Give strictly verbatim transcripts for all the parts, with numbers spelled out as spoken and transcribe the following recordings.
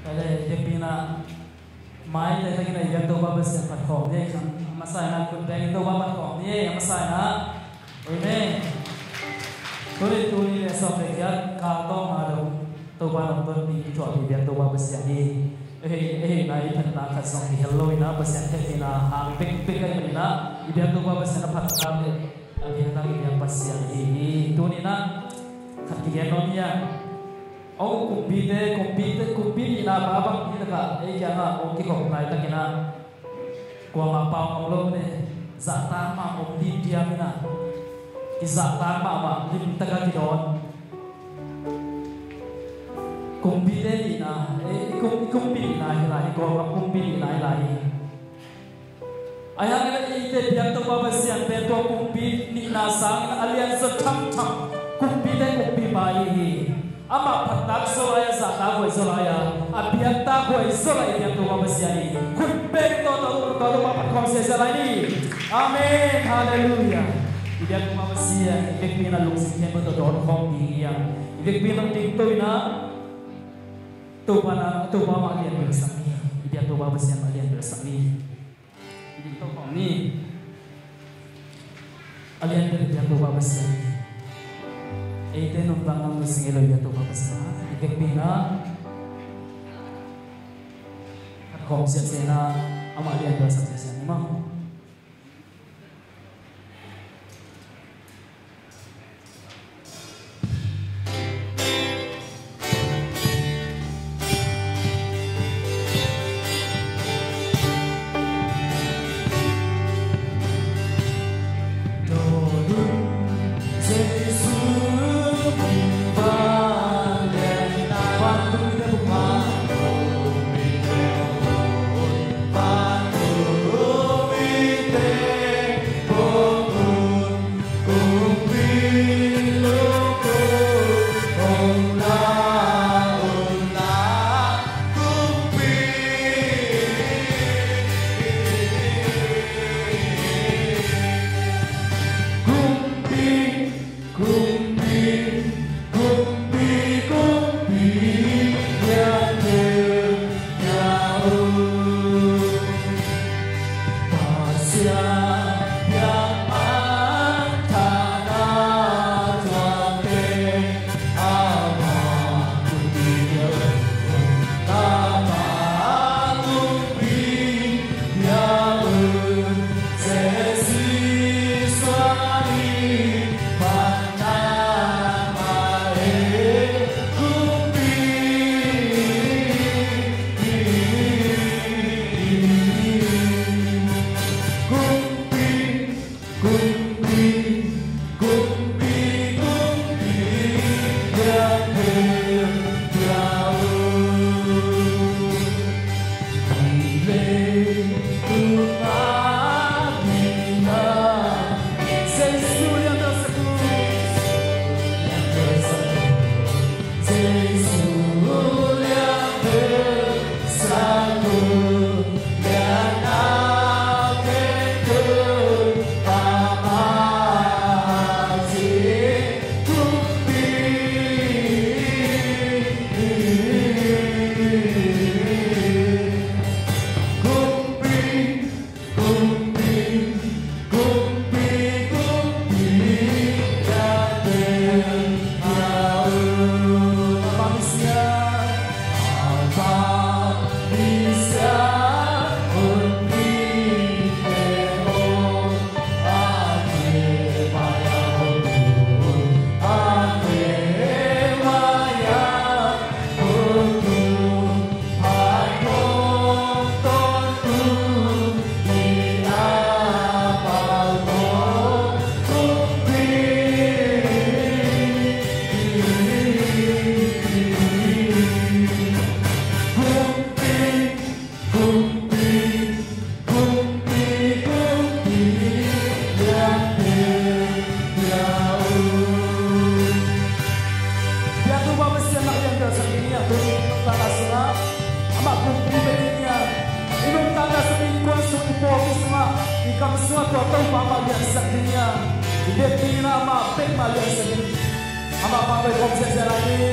Kale, i biakpi-in ah maite takin ah i biak Topa Pasian phat khawm ni ei. A masa in ah khut bengin Topa phat khawm ni ei, a masa in ah. Amen. Tuni, tuni le sawm le giat kal tawng a dong Topa nong tonpih thuahpih biak Topa Pasian hi. Ei, ei, na i phatna khat zong kihel lo in ah Pasian hehpihna hang bekbek ahih manin ah i biak Topa Pasian a phat kal le a biak tak i biak Pasian hi hi. Tuni in ah khat kigen nuam hi a. Aw, kumpite, kumpite, kumpi nihna bang hi takah ei kiangah hong kikhop laitakin ah kuamah pau ngam lo ne, zahtak mahmah om diamdiam in ah, kizahtak mahmah limtak a kidawn. Kumpite nihna, eh, i kum, i kumpi nihna hi lai, i Kawlgam kumpi nihna hi lai hi. Ahi hangin ah eite biak Topa Pasian pen tua kumpi nihna sangin a lianzaw thamtham kumpite kumpipa i hi hi. Amah phattak zaw lai-a, zahtakhuai zaw lai-a, a biaktakhuai zaw lai i biak Topa Pasian hi. Khut beng tawh, tawh, tawh, tawh, tawh phat khawm ziahziah lai ni. Amen. Halleluiah. I biak Topa Pasian i biakpi-in ah lungsim khempeuh tawh dawn khawm ding hi a. I biakpi-in ah dingto in ah Topa na, Topa mah lianbelsak ni. I biak Topa Pasian mah lianbelsak ni. Dingto khawm ni. A lianbel i biak Topa Pasian. Eite nuntakna nusia ngei lo i biak Topa Pasian. I biakpi-in ah phat khawm ziahziah in ah amah lianbelsak ziahziah ni maw. Biak Topa Pasian mah lianbelsak ding hi a, tuni nuntakna sungah amah kumpi bek hi a, i nuntakna sungah, i innkuan sung, i pawlpi sungah, i gam sungah tua Topa mah liansak ding hi a, i biakpi-in ah amah bek mah liansak ding. Amah pang pai khawm ziahziah lai ni.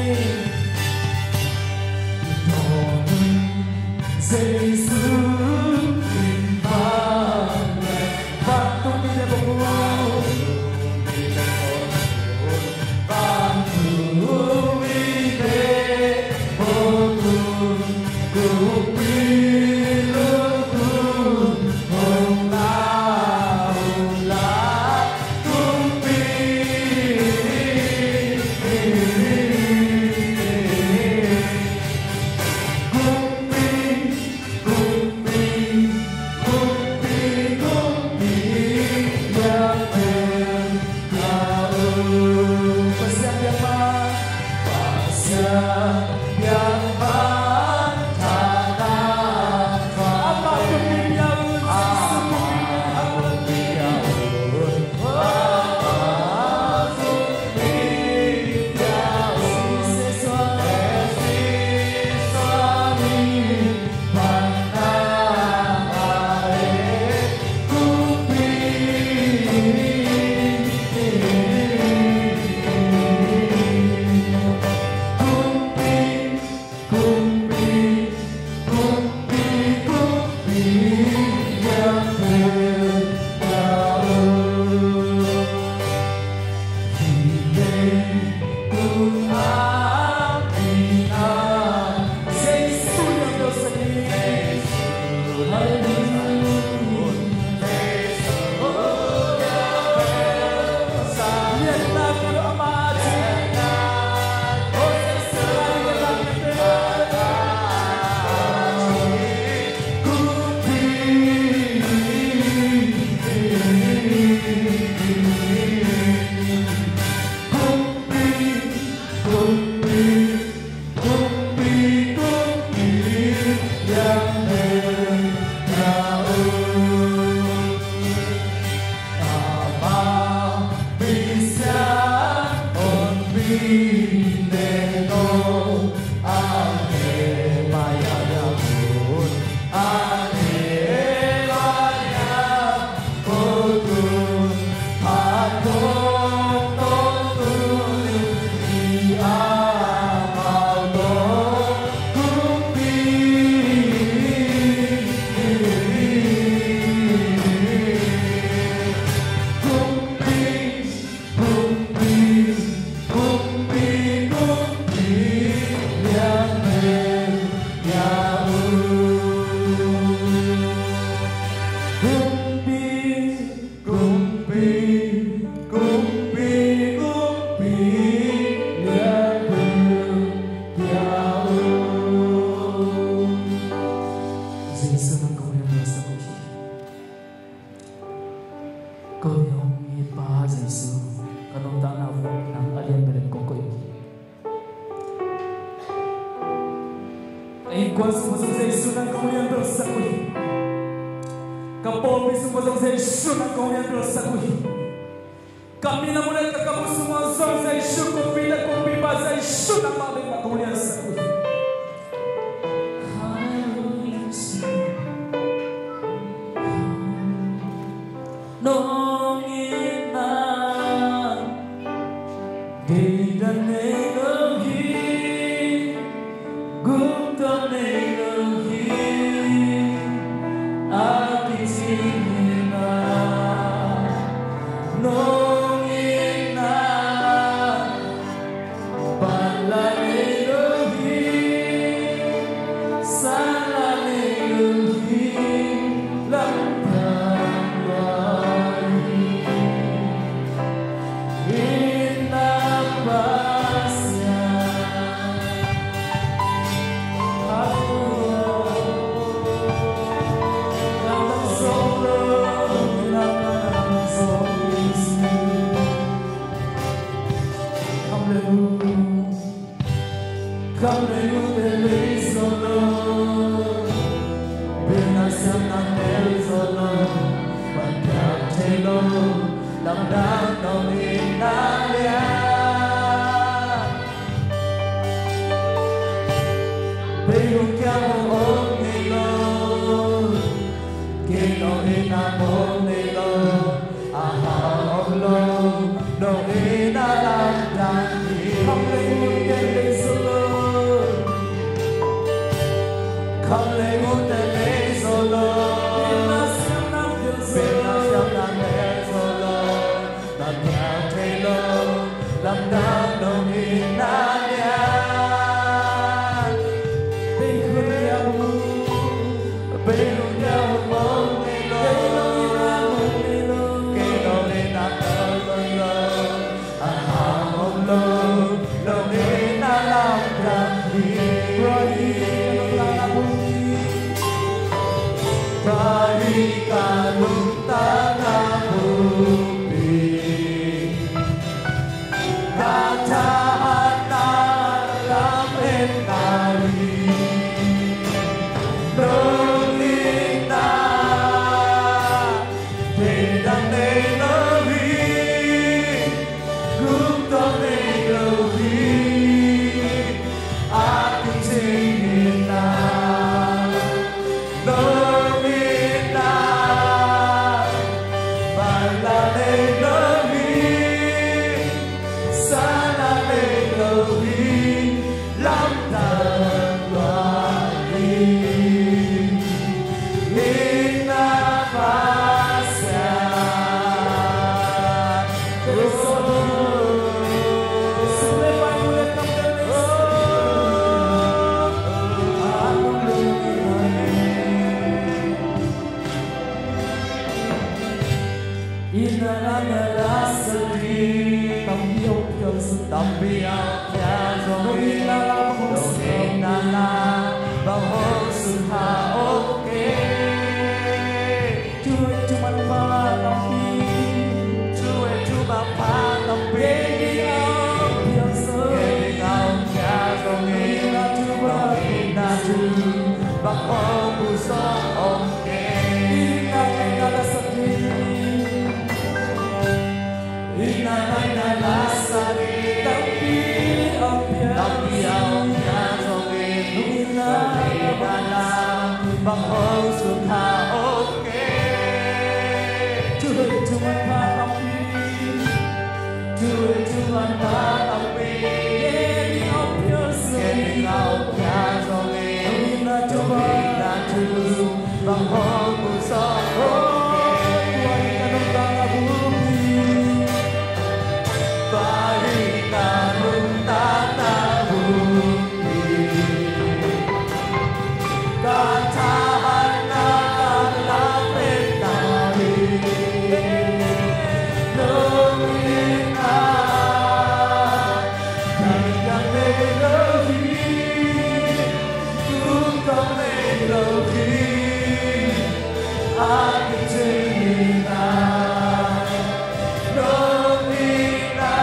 Jesu nang kong lian bel sak uh hi. Ko ni hong it Pa Jesu, ka nuntakna uh nang a lian bel in kong koih uh hi. Ka innkuan sung ah zong Jesu nang kong lian bel sak uh hi. Ka pawlpi sung ah zong Jesu nang kong lian bel sak uh hi. Ka minam uh leh ka kam uh sungah zong Jesu kumpi leh kumpipa Jesu nangmah bek mah kong liansak uh hi. Nong itna deihdan nei lo hi. Gupkhiatna nei lo hi, a kici hi na. Nong itna, pan la nei lo hi, san la nei lo hi, lamdang lua hi. Lamdang nong itna lian. Beilung kiang hong om nei lo. Kei nong itna hong nei lo. A hau om lo. Nong itna lamdang hi. Kham lei ngun gen lei solo. Kham lei ngun Tampi a pia zong, nong inn a la bang hong sukha om kei. Thu e thu manpha tampi, thu e thu manpha tampi. Kei ding a pia zong, kei ding a pia zong, nong inn a thu bang, nong inn a thu bang hong sukha om kei. Inn a, inn a la sa ding. Inn a, inn a la sa ding. Tampi a pia, tampi a pia zong, nong inn a la bang hong sukha om kei. Thu e thu manpha tampi, thu e thu manpha tampi. Kei ding a pia zong, kei ding a pia zong, nong inn a thu bang, nong inn a thu bang hong sukha om kei. Tua hi ka nuntakna buppi. Tua hi ka nuntakna buppi. Ka thahatna, ka lametna hi. Nong inn a, dang dang nei lo hi. Kum dang nei lo hi. A kicing inn a, nong inn a,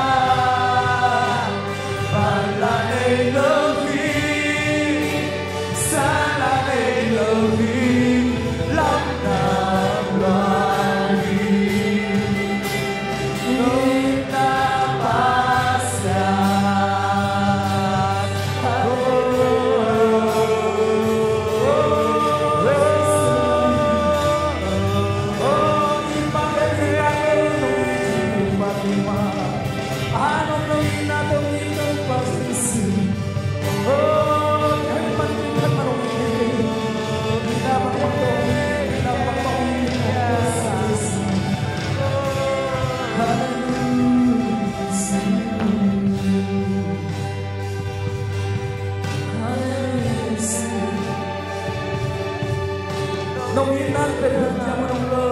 van la nei lo hi. Sa la nei lo hi. Lam na lua hi. Nong inn a pen hong ciam nong lo.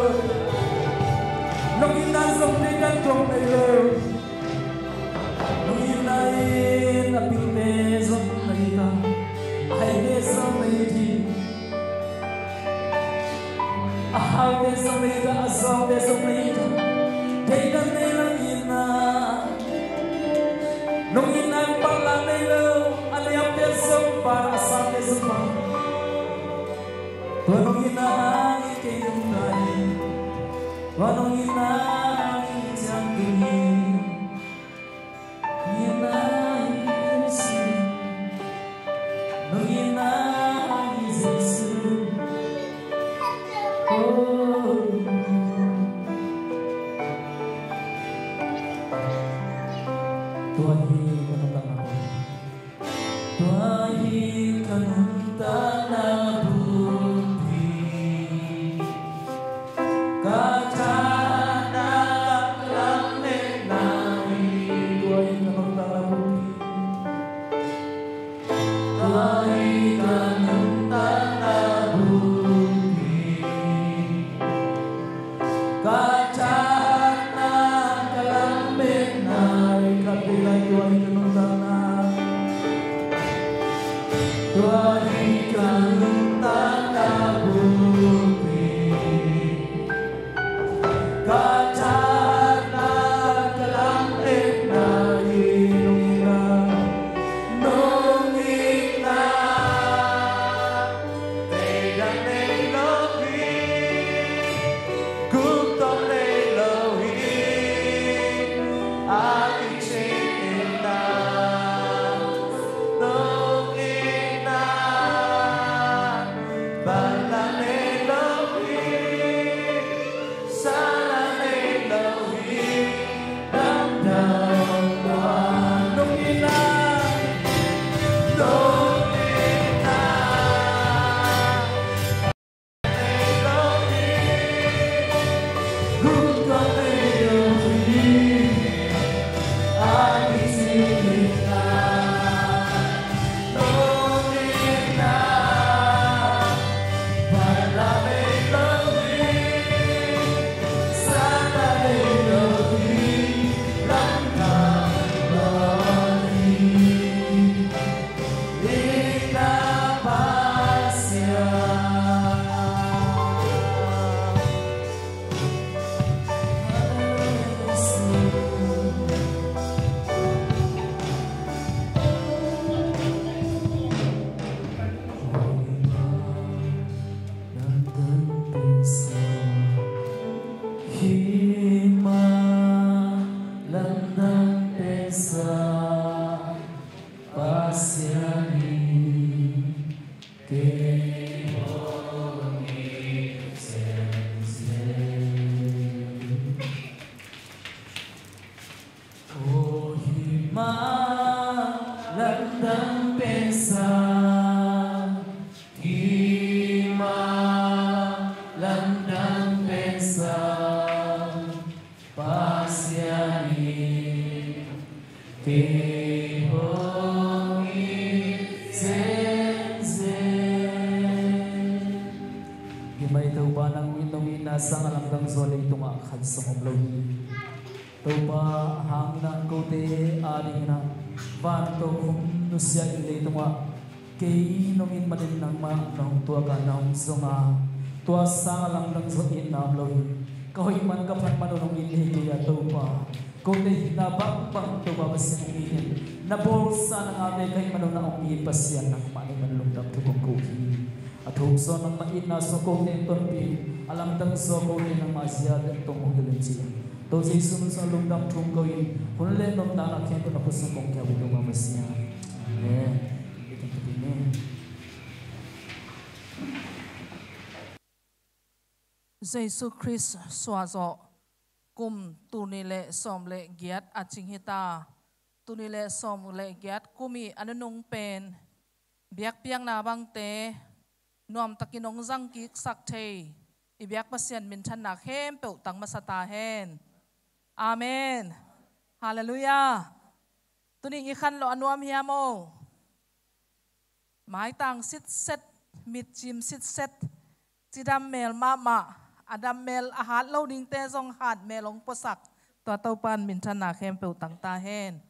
Nong inn a zong teidan tuam nei lo. Nong inn a in a pite zong na it a, a haite zong na it hi. A haute zong na it a, a zawngte zong na it a, teidan nei lo inn a. Nong inn a in panlak nei lo, a liamte zong pan, a sangte zong pan. Tua nong inn a hang in kei nungta hi. Tua nong inn a hang in ciang tung hi. Nong inn a hang in Jesu. Nong inn a hang in Jesu. Oh. Tua hi ka nuntakna buppi. Tua hi ka nuntakna buppi. Ka thahatna, ka lametna hi. Tua hi ka nuntakna buppi. Tua hi ka nuntakna buppi. Ka thahatna, ka lametna hi. Ka pia lai, tua hi ka nuntakna. Tua hi ka nuntakna buppi. Ka thahatna, ka lametna hi. Nong inn a, nong inn a, teidan nei lo hi. Kum dang nei lo hi. A kicing inn a, nong inn a. Sangah lamdang zaw leitungah khat zong om lo hi. Topa, a hang inah kote ading inah vantokhom nusia in leitungah kei nong it manin nangmah nong tuakah nong zong a, tua sangah lamdang zaw itna om lo hi. Ka hoih man ka phat man uh nong it hi kei a Topa. Kote itna bangbang Topa Pasian hong it in, na bawlsa na ngate ka hih man uh na hong it Pasian nangmah na hih man lungdam thu kong ko hi. A thuk zaw nangmah itna sung kote tonpih in, a lamdang zaw kote nangmah zia le tong hong hilh in ci. To Jesu min sung lungdam thu ko in, hun le nopna na khempeuh na khut sung kong kiau hi Topa Pasian. Amen. I tang ka ti ni. Jesu Khrist suah zawh kum tul nih le sawm le giat a cing hi ta. Tul nih le sawm le giat kum ih a nunung pen biakpiakna bangte nuamtakin hong zangkiksak thei i biak Pasian minthanna khempeuh tang masa ta hen. Amen. Halleluiah. Tuni i khan loh a nuam hiam aw? Maitang sitset, mitcim sitset, cidam mel mahmah, a dam mel a hat lo dingte zong hat mel hong puasak, tua Topan minthanna khempeuh tang ta hen.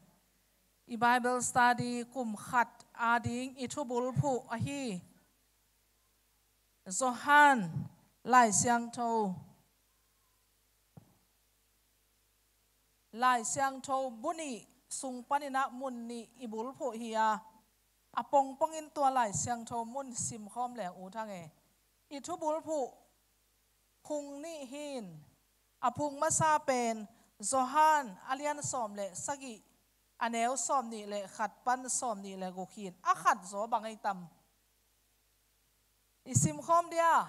I Bible study kum khat ading i thubulphuh ahi Johan Lai Siangtho Lai Siangtho bu nih sung paninah mun nih i bulphuh hi a, a pongpongin tua Lai Siangtho mun simkhawm leng ut hang e. I thubulphuh phung nih hin, a phung masa pen Johan a lian sawm le sagih, a neu sawm nih le khat pan sawm nih le guk hin, a khat zaw bang ei tam? I simkhawm dia,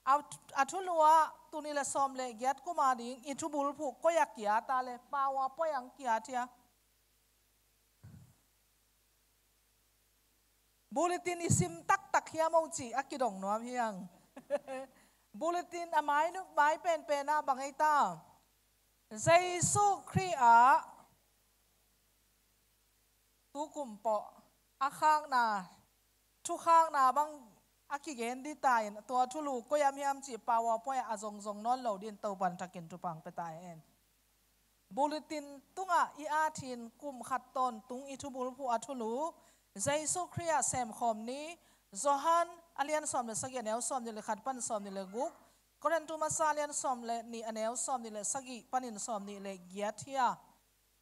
a, a thulu ah tul nih le sawm le giat kum ading i thubulphuh koi a kiat a le, pau a poi ang kiat hia? Bulletin i sim taktak hiam aw cih a kidong nuam hi ang. Bulletin a mai nu, mai penpen ah bang ei ta? Jesu Khrih ah tukum pawh a khakna, thukhakna bang a kigen dita in, tua thulu koi am hiam cih pau a poi a zongzong nawn lo din Topan thakin thupha pia ta hen. Bulletin tungah i at hin kum khat tawntung i thubulphuh a thulu, Jesu Khrih ah semkhawm ni, Johan a lian sawm le sagih a neu sawm nih le khat pan sawm nih le guk, Korin thu masa a lian sawm le nih a neu sawm nih le sagih panin sawm nih le giat hia?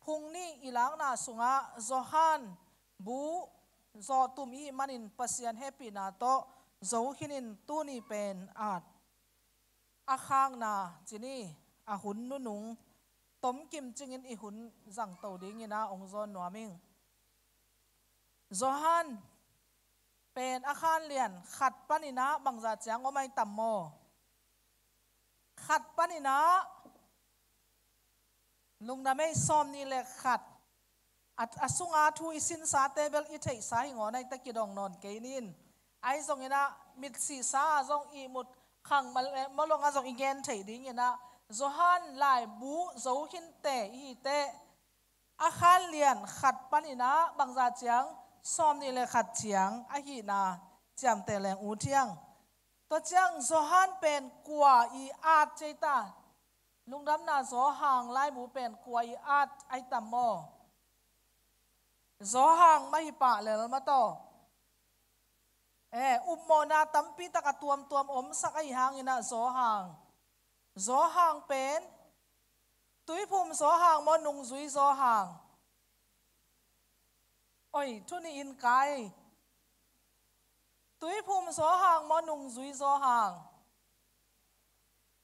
Phung nih i lakna sungah Johan bu zawh tum i hih manin Pasian hehpihna tawh zo khinin tuni pen at a khakna ci ni, a hun nunung tomkim cingin i hun zangto dingin a hong zawn nuam ing. Johan pen a khan lian khat paninah bangza ciang om ai tam maw? Khat paninah lungdam ei, sawm nih le khat. A, a sunga thu i sinsate bel i theihsa hi ngawn ai ta kidong nawn kei nin. Ai zonginah mitsihsa a zong ihmut khang mal-, eh, mawlong a zong i gen thei dinginah Johan laibu zo khinte i hi teh. A khan lian khat paninah bangza ciang, sawm nih le khat ciang ahihna ciamteh leng ut hiang. Tua ciang Johan pen kua i at cei ta? Lungdamna Johan laibu pen kua i at ai tam maw? Johan mah hi pah lel mah taw. Eh, upmawhna tampi tak a tuamtuam omsak ahi hanginah Johan. Johan pen tuiphum Johan maw, nungzui Johan? Oi, thu nih in kai. Tuiphum Johan maw, nungzui Johan?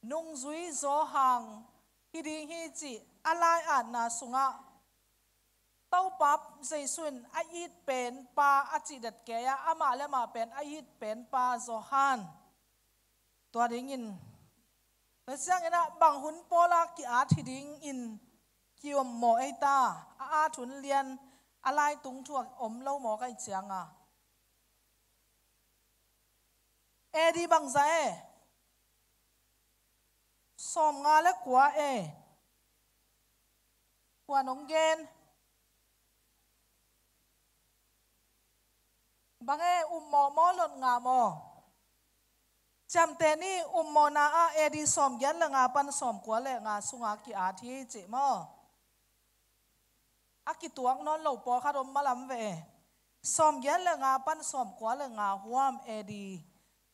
Nungzui Johan hi ding hi cih a lai-atna sungah Topa Jesu in a it penpa a cihdet kei a, amah le amah pen a it penpa Johan. Tua dingin, tua cianginah bang hun pawla ki-at hi dingin ki-om maw ei ta? A at hun lian a lai tung thu a om lo maw kai cianga? A D bangza e? Sawmnga le kua e? Kua nong gen? Bang e, um mawh maw, lot ngah maw? Ciamteh ni. Upmawhna ah A D sawmgiat le nga pan sawmkua le nga sungah ki-at hi cih maw? A kituak nawn lo pawlkhat om malam ve e. Sawmgiat le nga pan sawmkua le nga huam A D.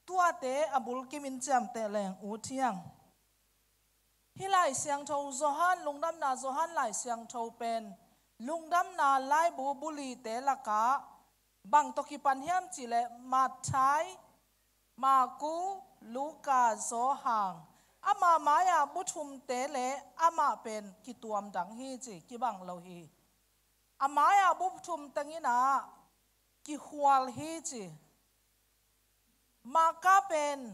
Tuate a bulkimin ciamteh leng ut hiang. Hih Lai Siangtho Johan, lungdamna Johan Lai Siangtho pen lungdamna laibu bulite lakah bang tawh kipan hiam cihleh Matthai, Marku, Luka, Johan, ama mai-ah bu thumte le amah pen kituam dang hi ci kibang lo hi. A mai-ah bu thum teng inah kikhual hi ci. Marka pen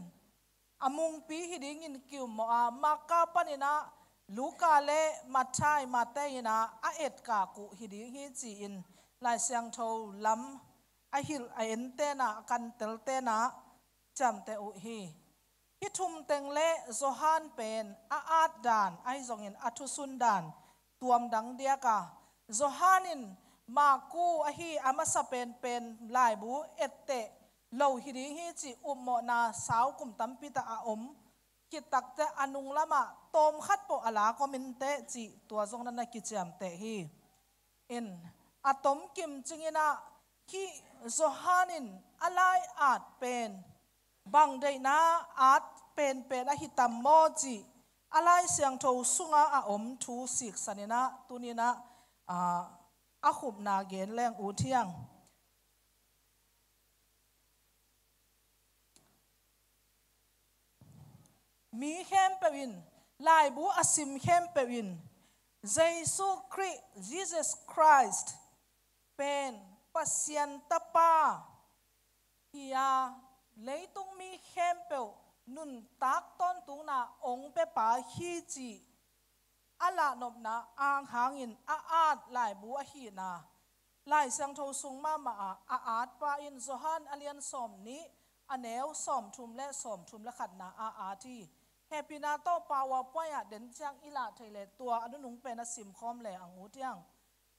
a mungpi hi dingin ki-ummawh a, Marka paninah Luka le Matthai, Matthai inah a etkak uh hi ding hi ci-in Lai Siangtho lam a hilh a en tenah, a kantel tenah ciamteh uh hi. Hih thum teng le Johan pen a at dan ahi zongin a thusun dan tuam dang diak a, Johan in Marku ahi a masa penpen laibu etteh lo hi ding hi cih upmawhna sau kum tampi tak a om khit takteh a nung lamah tawmkhat pawh a lak om inteh cih tua zong na na kiciamteh hi. In a tomkim cinginah hih Johan in a lai-at pen bang deihna at penpen ahi tam maw cih a Lai Siangtho sungah a om thu siksaninah tuninah, ah, a khupna gen leng ut hiang. Mi khempeuh in, laibu a sim khempeuh in, Jesu Khrih, Jesus Christ pen Pasian Tapa hi a, leitung mi khempeuh nuntak tawntungna ong pepa hi cih a lahnopna ang hangin a at laibu ahihna Lai Siangtho sung mahmah ah a atpa in Johan a lian sawmnih a neu sawmthum le sawmthum le khatna a at hi. Hehpihna tawh PowerPoint ah den ciang i lah thei leh tua a nunung pen a simkhawm leh ang ut hiang.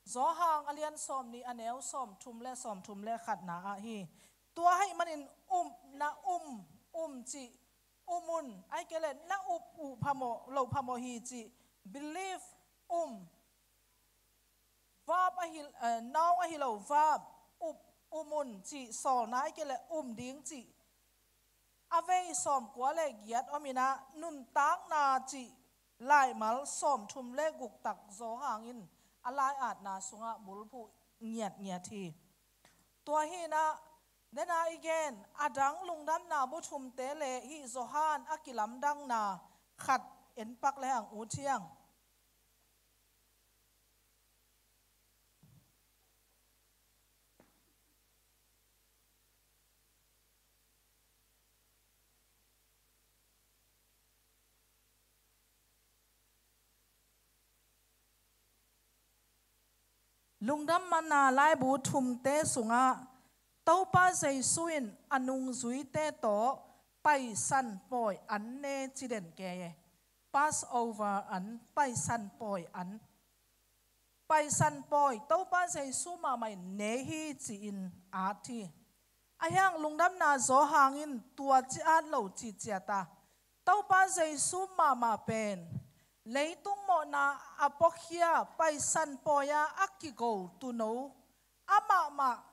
Johan a lian sawmnih a neu sawmthum le sawmthum le khatna ah hi. Tua ahih manin upna um, um cih, um un, ahih kei leh na up uh phamawh, lo phamawh hi cih, believe, um, verb ahi, eh, noun ahi lo, verb, up, um un cih sawlna ahih kei leh um ding cih a vei sawmkua le giat om inah nuntakna cih laimal sawmthum le guk tak Johan in a lai-atna sungah bulphuh ngiatngiat hi. Tua hinah nena i gen a dang lungdamna bu thumte le hih Johan a kilamdanna khat en pak le ang ut hiang. Lungdamna laibu thumte sungah Topa Jesu in a nungzuite tawh Paisan pawi an ne ci den kei e. Passover an, Paisan pawi an. Paisan pawi Topa Jesu mahmah in ne hi ci-in at hi. Ahi hang lungdamna Johan in tua ci at lo ci ciat a, Topa Jesu mahmah pen leitung mawhna a puakhia Paisan pawi-a a kigo tuuno, amahmah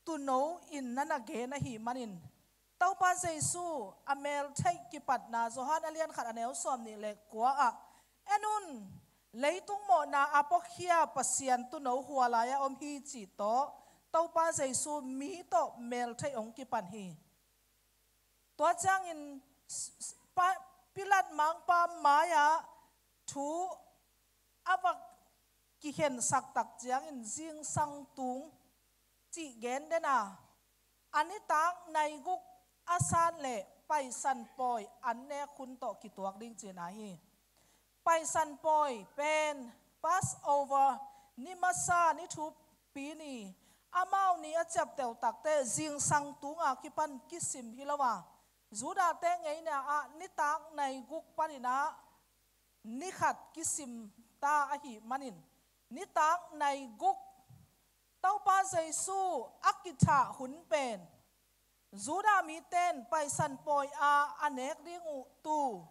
tuuno in na na gen ahih manin, Topa Jesu a meltheih kipatna Johan a lian khat a neu sawmnih le kua ah, en un, leitung mawhna a puakhia Pasian tuuno hua lai-ah om hi cih tawh Topa Jesu mi tawh meltheih hong kipan hi. Tua ciangin s-, s-, pa-, Pilat mangpa mai-ah thu a va kikhensak tak ciangin zingsang tung cih gen den a, a nitak nai guk a sat leh Paisan pawi an nek hun tawh kituak ding cihna hi. Paisan pawi pen Passover ni masa ni thupi ni, amau ni a ciapteuh takte zingsang tunga kipan kisim hi lo a, Judahte ngeina ah nitak nai guk paninah ni khat kisim ta ahih manin, nitak nai guk Topa Jesu a kithah hun pen Judah miten Paisan pawi a a nek ding uh tuu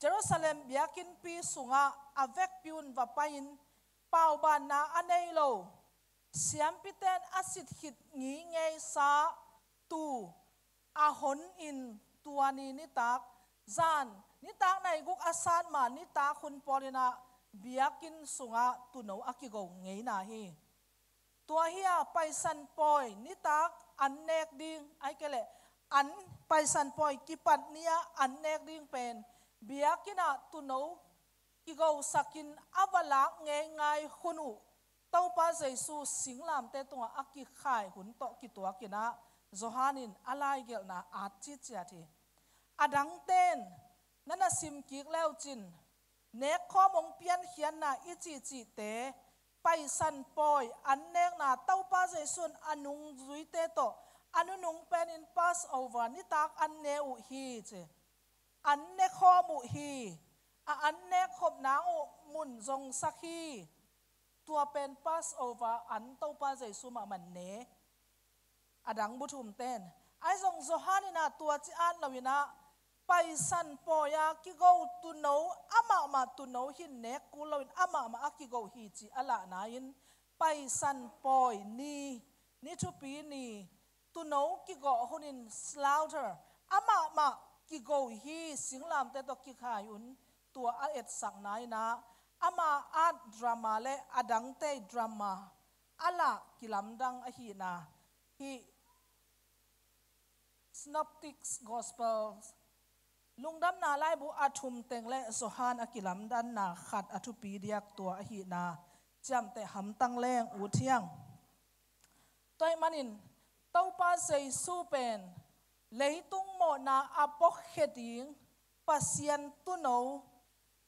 Jerusalem biakinnpi sungah a vekpi un va pai-in paubanna a nei lo siampiten a sit khit ngeingeisa tuu a honin tua ni nitak zan nitak nai guk a sat ma nitak hun pawlin ah biakinn sungah tuuno a kigo ngeina hi. Tua hi a Paisan pawi nitak an nek ding ahih kei leh an Paisan pawi kipat ni-ah an nek ding pen biakinn ah tuuno kigosakin a va lak ngeingai hun uh Topa Jesu singlamte tungah a kikhai hun tawh kituakin ah Johan in a laigelhna at citciat hi. A dangten na na sim kik leucin nekkhawm hong piankhiatna i cihcihte Paisan pawi an nekna Topa Jesu in a nungzuite tawh a nunung penin Passover nitak an ne uh hi ci. An nekhawm uh hi. A an nekkhop nang uh mun zongsak hi. Tua pen Passover an Topa Jesu mahmah ne. A dang bu thumten ahi zong Johan in ah tua ci at loin ah Paisan pawi a kigo tuuno amahmah tuuno hi nek kul loin amahmah a kigo hi ci a lahna in Paisan pawi ni, ni thupi ni, tuuno kigawh hunin slaughter amahmah kigo hi singlamte tawh kikhai un tua a etsakna in ah ama at drama le a dangte drama a lah kilamdang ahihna hi. Synoptics Gospels Lungdamna laibu a thum teng le Johan a kilamdanna khat a thupi diak tua ahihna ciamteh hamtang leng ut hiang. Tua ahih manin Topa Jesu pen leitung mawhna a puakhia ding Pasian tuuno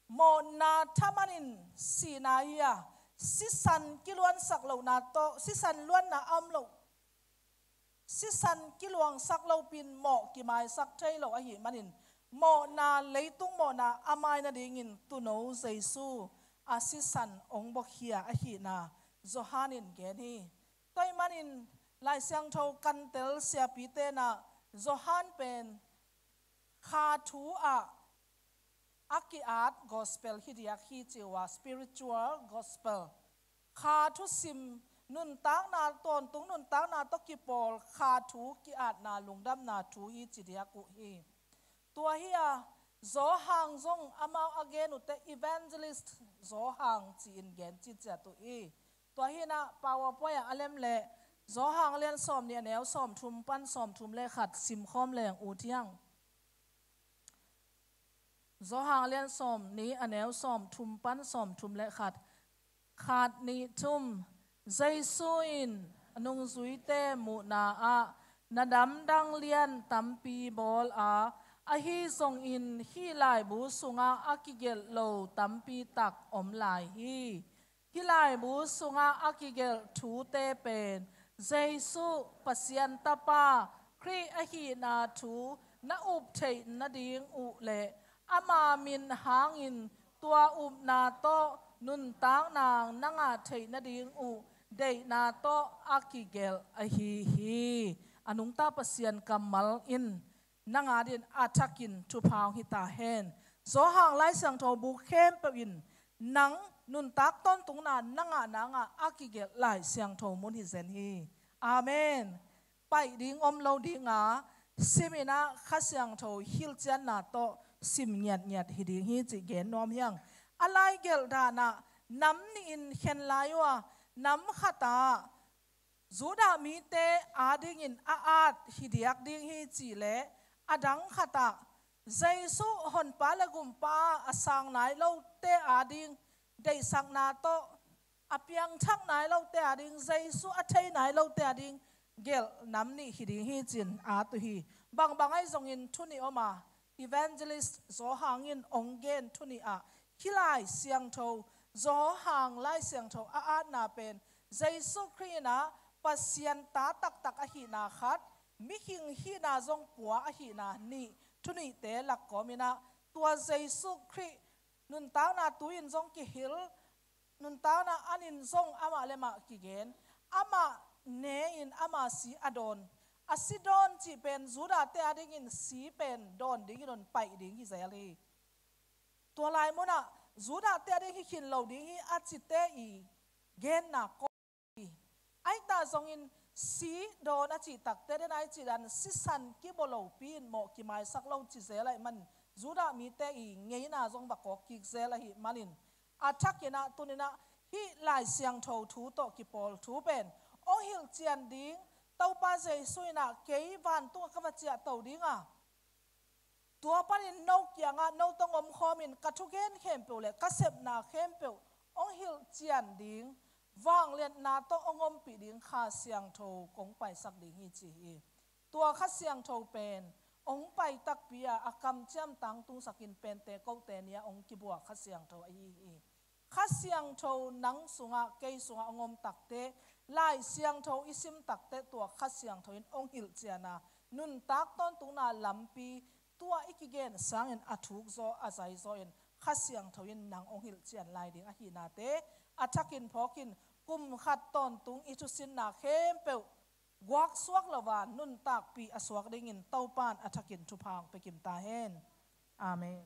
mawhna thamanin sihna hi a sisan kiluansak lohna tawh sisan luanna a om loh sisan kiluangsak lopin mawh kimaisak thei lo ahih manin mawhna leitung mawhna a mai nadingin tuuno Jesu a sisan hong buakhia ahihna Johan in gen hi. Tua ahih manin Lai Siangtho kantel siapite in ah Johan pen kha thu ah a ki-at gospel hi diak hi ci uh a spiritual gospel. Kha thusim nuntakna tawntung nuntakna tawh kipawl kha thu ki-atna lungdamna thu hi ci diak uh hi. Tua hi a Johan zong amau a gen uhte evangelist Johan ci-in gen citciat uh hi. Tua hi in ah PowerPoint ah a lem leh Johan lian sawm nih a neu sawm thum pan sawm thum le khat simkhawm leng ut hiang. Johan lian sawm nih a neu sawm thum pan sawm thum le khat. Khat nih thum. Jesu in a nungzuite muhna ah na damdang lian tampi bawl a, ahi zongin hih laibu sungah a kigelh lo tampi tak om lai hi. Hih laibu sungah a kigelh thute pen Jesu Pasian Tapa Khrih ahihna thu na up theih nading uh le ama min hangin tua upna tawh nuntakna na ngah theih nading uh deihna tawh a kigelh ahi hi. A nungta Pasian kammal in nang adingin a thakin thupha hong hi ta hen. Johan Lai Siangtho bu khempeuh in nang nuntak tawntungna na ngah nangah a kigelh Lai Siangtho mun hi zen hi. Amen. Paih ding om lo dinga sim in ah Kha Siangtho hilhcianna tawh sim ngiatngiat hi ding hi cih gen nuam hiang. A laigelh danah nam nihin khen lai uh a nam khatah Judah mite adingin a at hi diak ding hi cih leh a dang khatah Jesu honpa le gumpa a sang nai lote ading deihsakna tawh a piangthak nai lote ading Jesu a thei nai lote ading gelh nam nih hi ding hi cin at uh hi. Bangbang ahi zongin thu nih om a evangelist Johan in hong gen thu nih ah hih Lai Siangtho Johan Lai Siangtho a atna pen Jesu Khrih in ah Pasian ta taktak ahihna khat, mihing hihna zong pua ahihna nih, thu nihte lak kawmin ah tua Jesu Khrih nuntakna tu-in zong kihilh, nuntakna anin zong amah le mah kigen, amah ne-in ama si a dawn, A si dawn cih pen Judah te a dingin si pen dawn dingin hong pai ding hi zel hi. Tua lai munah Judah te a ding hi khin lo ding hi a cite i genna kawng hi. Ahi ta zongin si dawn a cih takte den a i cih dan sisan kibaw lopi in mawh kimaisak lo ci zel ahih man Judah mite i ngeina zong va kawk kik zel ahih manin a thakin ah tuninah hih Lai Siangtho thu tawh kipawl thu pen hong hilhcian ding Topa Jesu in ah kei vantungah ka va ciahto ding a, tua panin no kiangah no tawh hong omkhawmin ka thugen khempeuh le ka sepna khempeuh hong hilhcian ding, vangliatna tawh hong ompih ding Kha Siangtho kong paisak ding hi ci hi. Tua Kha Siangtho pen hong pai takpi a, a kamciam tangtungsakin Pentekote ni-a hong kibua Kha Siangtho ahi hi. Kha Siangtho nang sungah, kei sungah hong om takte, Lai Siangtho i sim takte, tua Kha Siangtho in hong hilhcian a, nuntak tawntungna lampi tua i kigen sangin a thukzaw, a zaizaw in Kha Siangtho in nang hong hilhcian lai ding ahihnate a thakin phawkin kum khat tawntung i thusinna khempeuh guaksuak lo a nuntakpih a suak dingin Topa in a thakin thupha hong pia kim ta hen. Amen.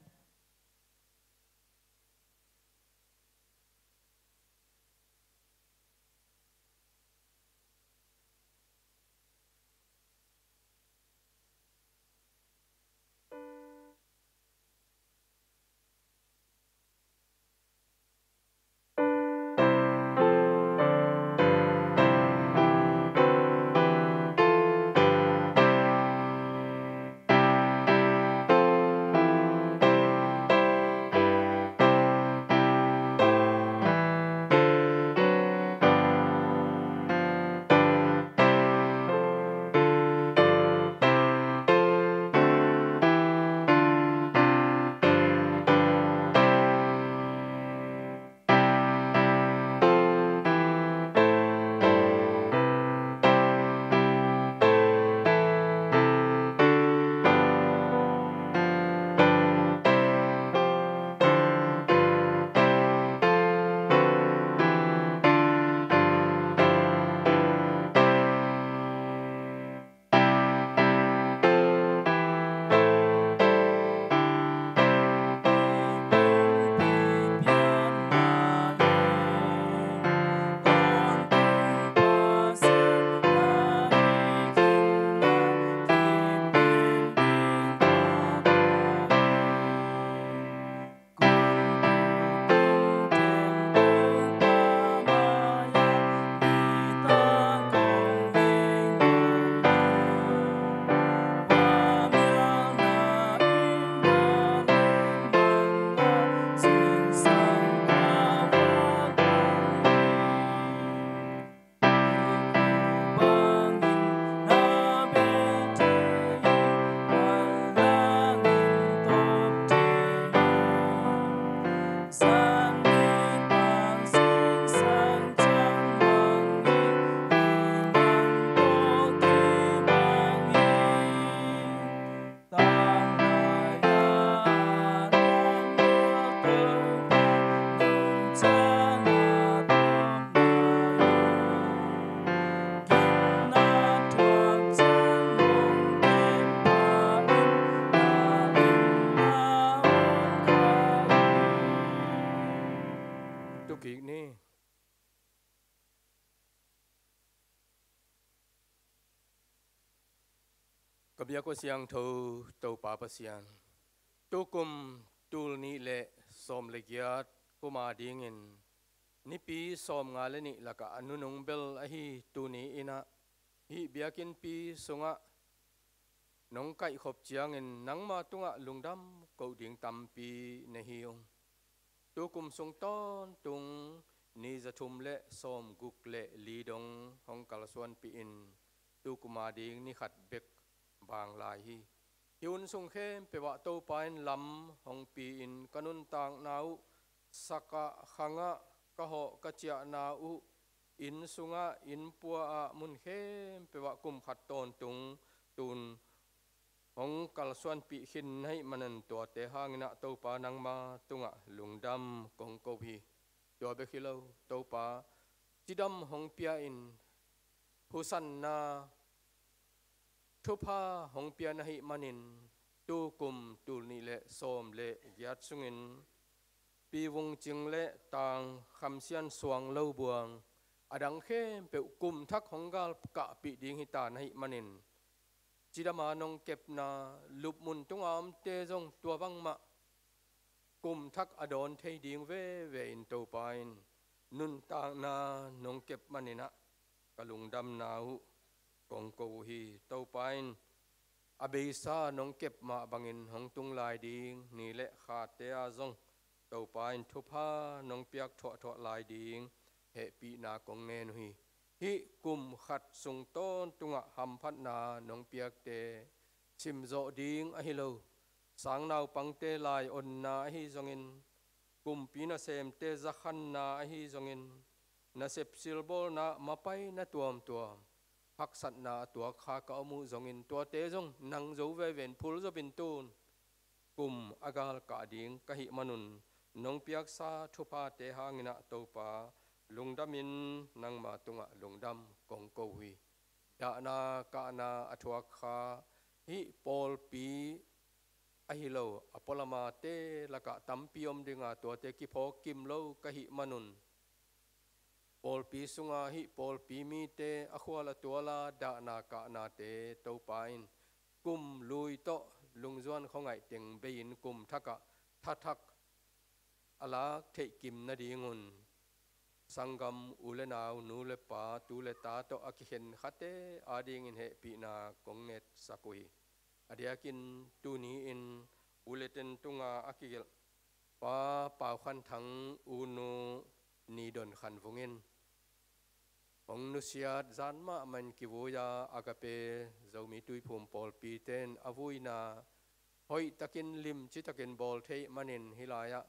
Tukik ni. Ka biak uh a siangtho Topa Pasian, tukum tul nih le sawm le giat kum a dingin nipi sawmnga le nih lakah a nunung bel ahi tuni in ah hih biakinnpi sungah nong kaihkhop ciangin nangma tungah lungdam koh ding tampi na hi ung. Tukum sung tawntung ni zathum le sawmguk le li dong hong kalsuanpih in tukum a ding ni khat bek bang lai hi. Hih hun sung khempeuh ah Topa in lam hong pi-in ka nuntakna uh sakah khangah ka hawh ka ciahna uh inn sungah inn pua ah mun khempeuh ah kum khat tawntung tun hong kalsuanpih khin na hih manin tuate hangin ah Topa nangma tungah lungdam kong ko hi. Tua bek hi lo Topa, cidam hong pia-in husanna Thupha hong pia na hih manin, tu kum tul nih le sawm le giat sungin Pi Vung Cing le Tang Kham Sian Suang Lo Buang, a dang khempeuh kum thak hong gal kahpih ding hi ta na hih manin, cidama nong kepna, lupmun tunga omte zong tua bangmah kum thak a dawn thei ding veve in Topa in nuntakna nong kep maninah ka lungdamna uh kong ko uh hi. Topa in a beisa nong kep mah bangin hong tung lai ding, ni le khate ah zong Topa in thupha nong piak thuahthuah lai ding hehpihna kong ngen uh hi. Hih kum khat sung tawntungah hamphatna nong piakte simzawh ding ahi lo, sang naupangte laionna ahi zongin, kumpi nasemte zakhanna ahi zongin, nasep silbawlna mapaina tuamtuam haksatna a tuak kha ka om uh zongin, tuate zong nang zo veve in phulzop in tun kum a gal kah ding ka hih manun, nong piaksa thuphate hanginah Topa, lungdamin nangma tungah lungdam kong ko uh hi. Dahna kahna a thuak kha hih pawlpi ahi lo, a pualamate lakah tampi om dinga, tuate kiphawk kim lo ka hih manun, pawlpi sunga hih pawlpi mite a khual a tuala dahna kahnate Topa in kum lui tawh lungzuan khuangaih teng bei-in kum thakah thathak a lak theih kim nadingun, sanggam u le nau, nu le pa, tu le ta tawh a kikhen khate adingin hehpihna kong ngetsak uh hi. A diakin tuni-in bulletin tunga a kigelh Pa Pau Khan Thang, U Nu Ni Don Khan Vung in hong nusiat zan mahmah in kivui-a Agape Zomi Tuiphum pawlpite in a vuina hoihtakin limcitakin bawl theih manin, hih lai-ah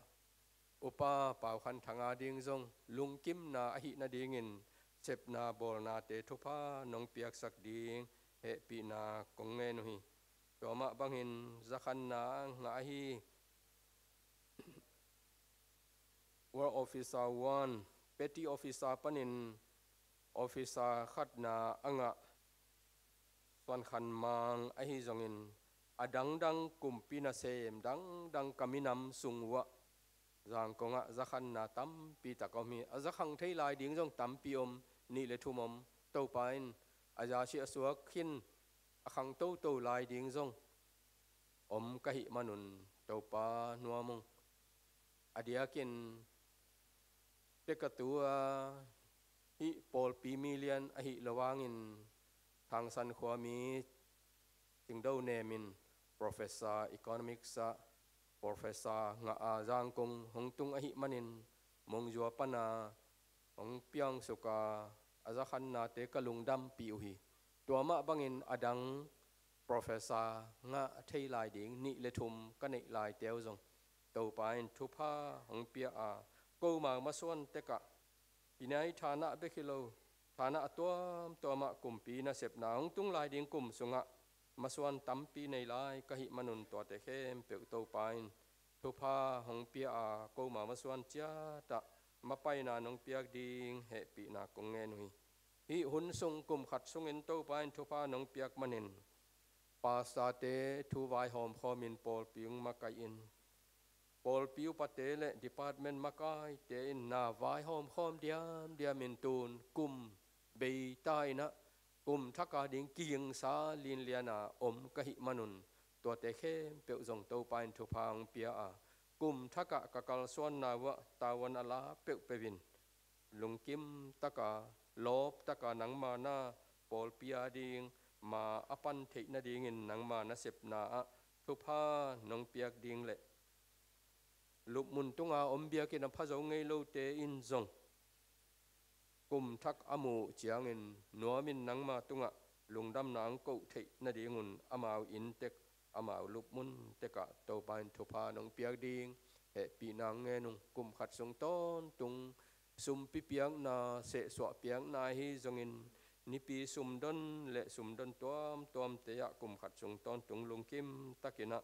Upa Pau Khan Thang ading zong lungkimna ahih nadingin sepna bawlnate thupha nong piaksak ding hehpihna kong ngen uh hi. Tua mah bangin zakhanna a ngah ahi War Officer one, Petty Officer panin Officer khatna a ngah Suan Khan Mang ahi zongin, a dangdang kumpi nasem dangdang ka minam sung uhah Zangkongah zakhanna tampi tak a om hi. A zakhang thei lai ding zong tampi om, nih le thum om. Topa in a zasi a suak khin a khang toto lai ding zong om ka hih manun Topa nuam ung. A diakin tekatu a hih pawlpi milian ahi lo hangin, Thangsan khuami Cingdo Nem in Professor Economics ah Professor ngah a Zangkong hong tung ahih manin, Mongzua pana hong piangsuk a, a zakhannate ka lungdampih uh hi. Tua mah bangin a dang Professor ngah thei lai ding nih le thum ka neih laite uh zong Topa in thupha hong pia a, komau masuan tekah, pinai thanah bek hi lo, thanah a tuamtuamah kumpi nasepna hong tung lai ding kum sungah masuan tampi nei lai ka hih manun, tuate khempeuh Topa in thupha hong pia a, komau masuan ciatah mapaina nong piak ding hehpihna kong ngen uh hi. Hih hun sung kum khat sungin Topa in thupha nong piak manin, pastorte thu vaihawm khawmin pawlpi hong makaih in, pawlpi upate le department makaite in na vaihawm khawm diamdiamin tun kum bei ta inah, kum thak ading kigingsa linliana om ka hih manun, tuate khempeuh zong Topa in thupha hong pia a, kum thakah ka kalsuanna uhah tavuan a la peuhpeuh in lungkim taka, lawp taka nangma na pawlpi ading ma a pan theih nadingin nangma nasepna ah thupha nong piak ding le lupmun tunga om biakinn a phazo ngei lote in zong kum thak a muh ciangin nuamin nangma tungah lungdamna hong koh theih nadingun amau inntek, amau lupmun tekah Topa in thupha nong piak ding hehpihna hong ngen ung. Kum khat sung tawntung sumpi piakna, sehsuah piakna ahi zongin, nipi sumdon le sumdon tuamtuamte ah kum khat sung tawntung lungkim takinah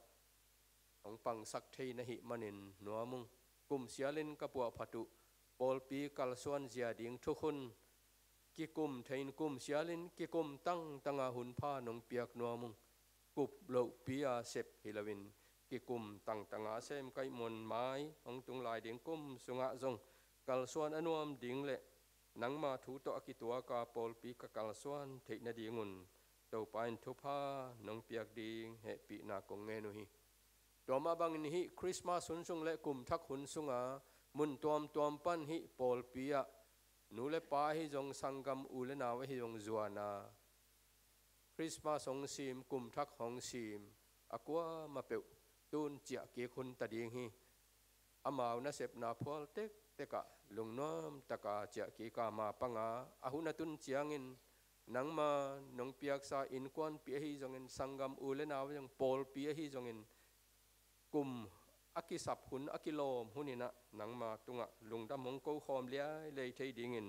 hong pangsak thei na hih manin nuam ung. Kum sialin ka puahphat uh pawlpi kalsuan zia ding thukhun kikum thei-in kum sialin kikum tangtanga hun pha nong piak nuam ung. Kup lohpi-a sep hi loin kikum tangtanga sem kaihmuan mai hong tung lai ding kum sungah zong kalsuan a nuam ding le nangma thu tawh a kituaka pawlpi ka kalsuan theih nadingun Topa in thupha nong piak ding hehpihna kong ngen uh hi. Tua mah bangin hih Christmas hun sung le kum thak hun sunga mun tuamtuam pan hih pawlpi ah nu le pa ahi zong, sanggam u le nau ahi zong zuana Christmas hong sim, kum thak hong sim a kuamah peuh tun ciah kik hun ta ding hi. Amau nasepna phual tektek ah lungnuam taka ciah kik a, ma panga a hun a tun ciangin nangma nong piaksa innkuanpih ahi zongin, sanggam u le nau ahi zong, pawlpi ahi zongin kum a kisap hun, a kilawm hun in ah nangma tungah lungdam hong ko khawm liailei thei dingin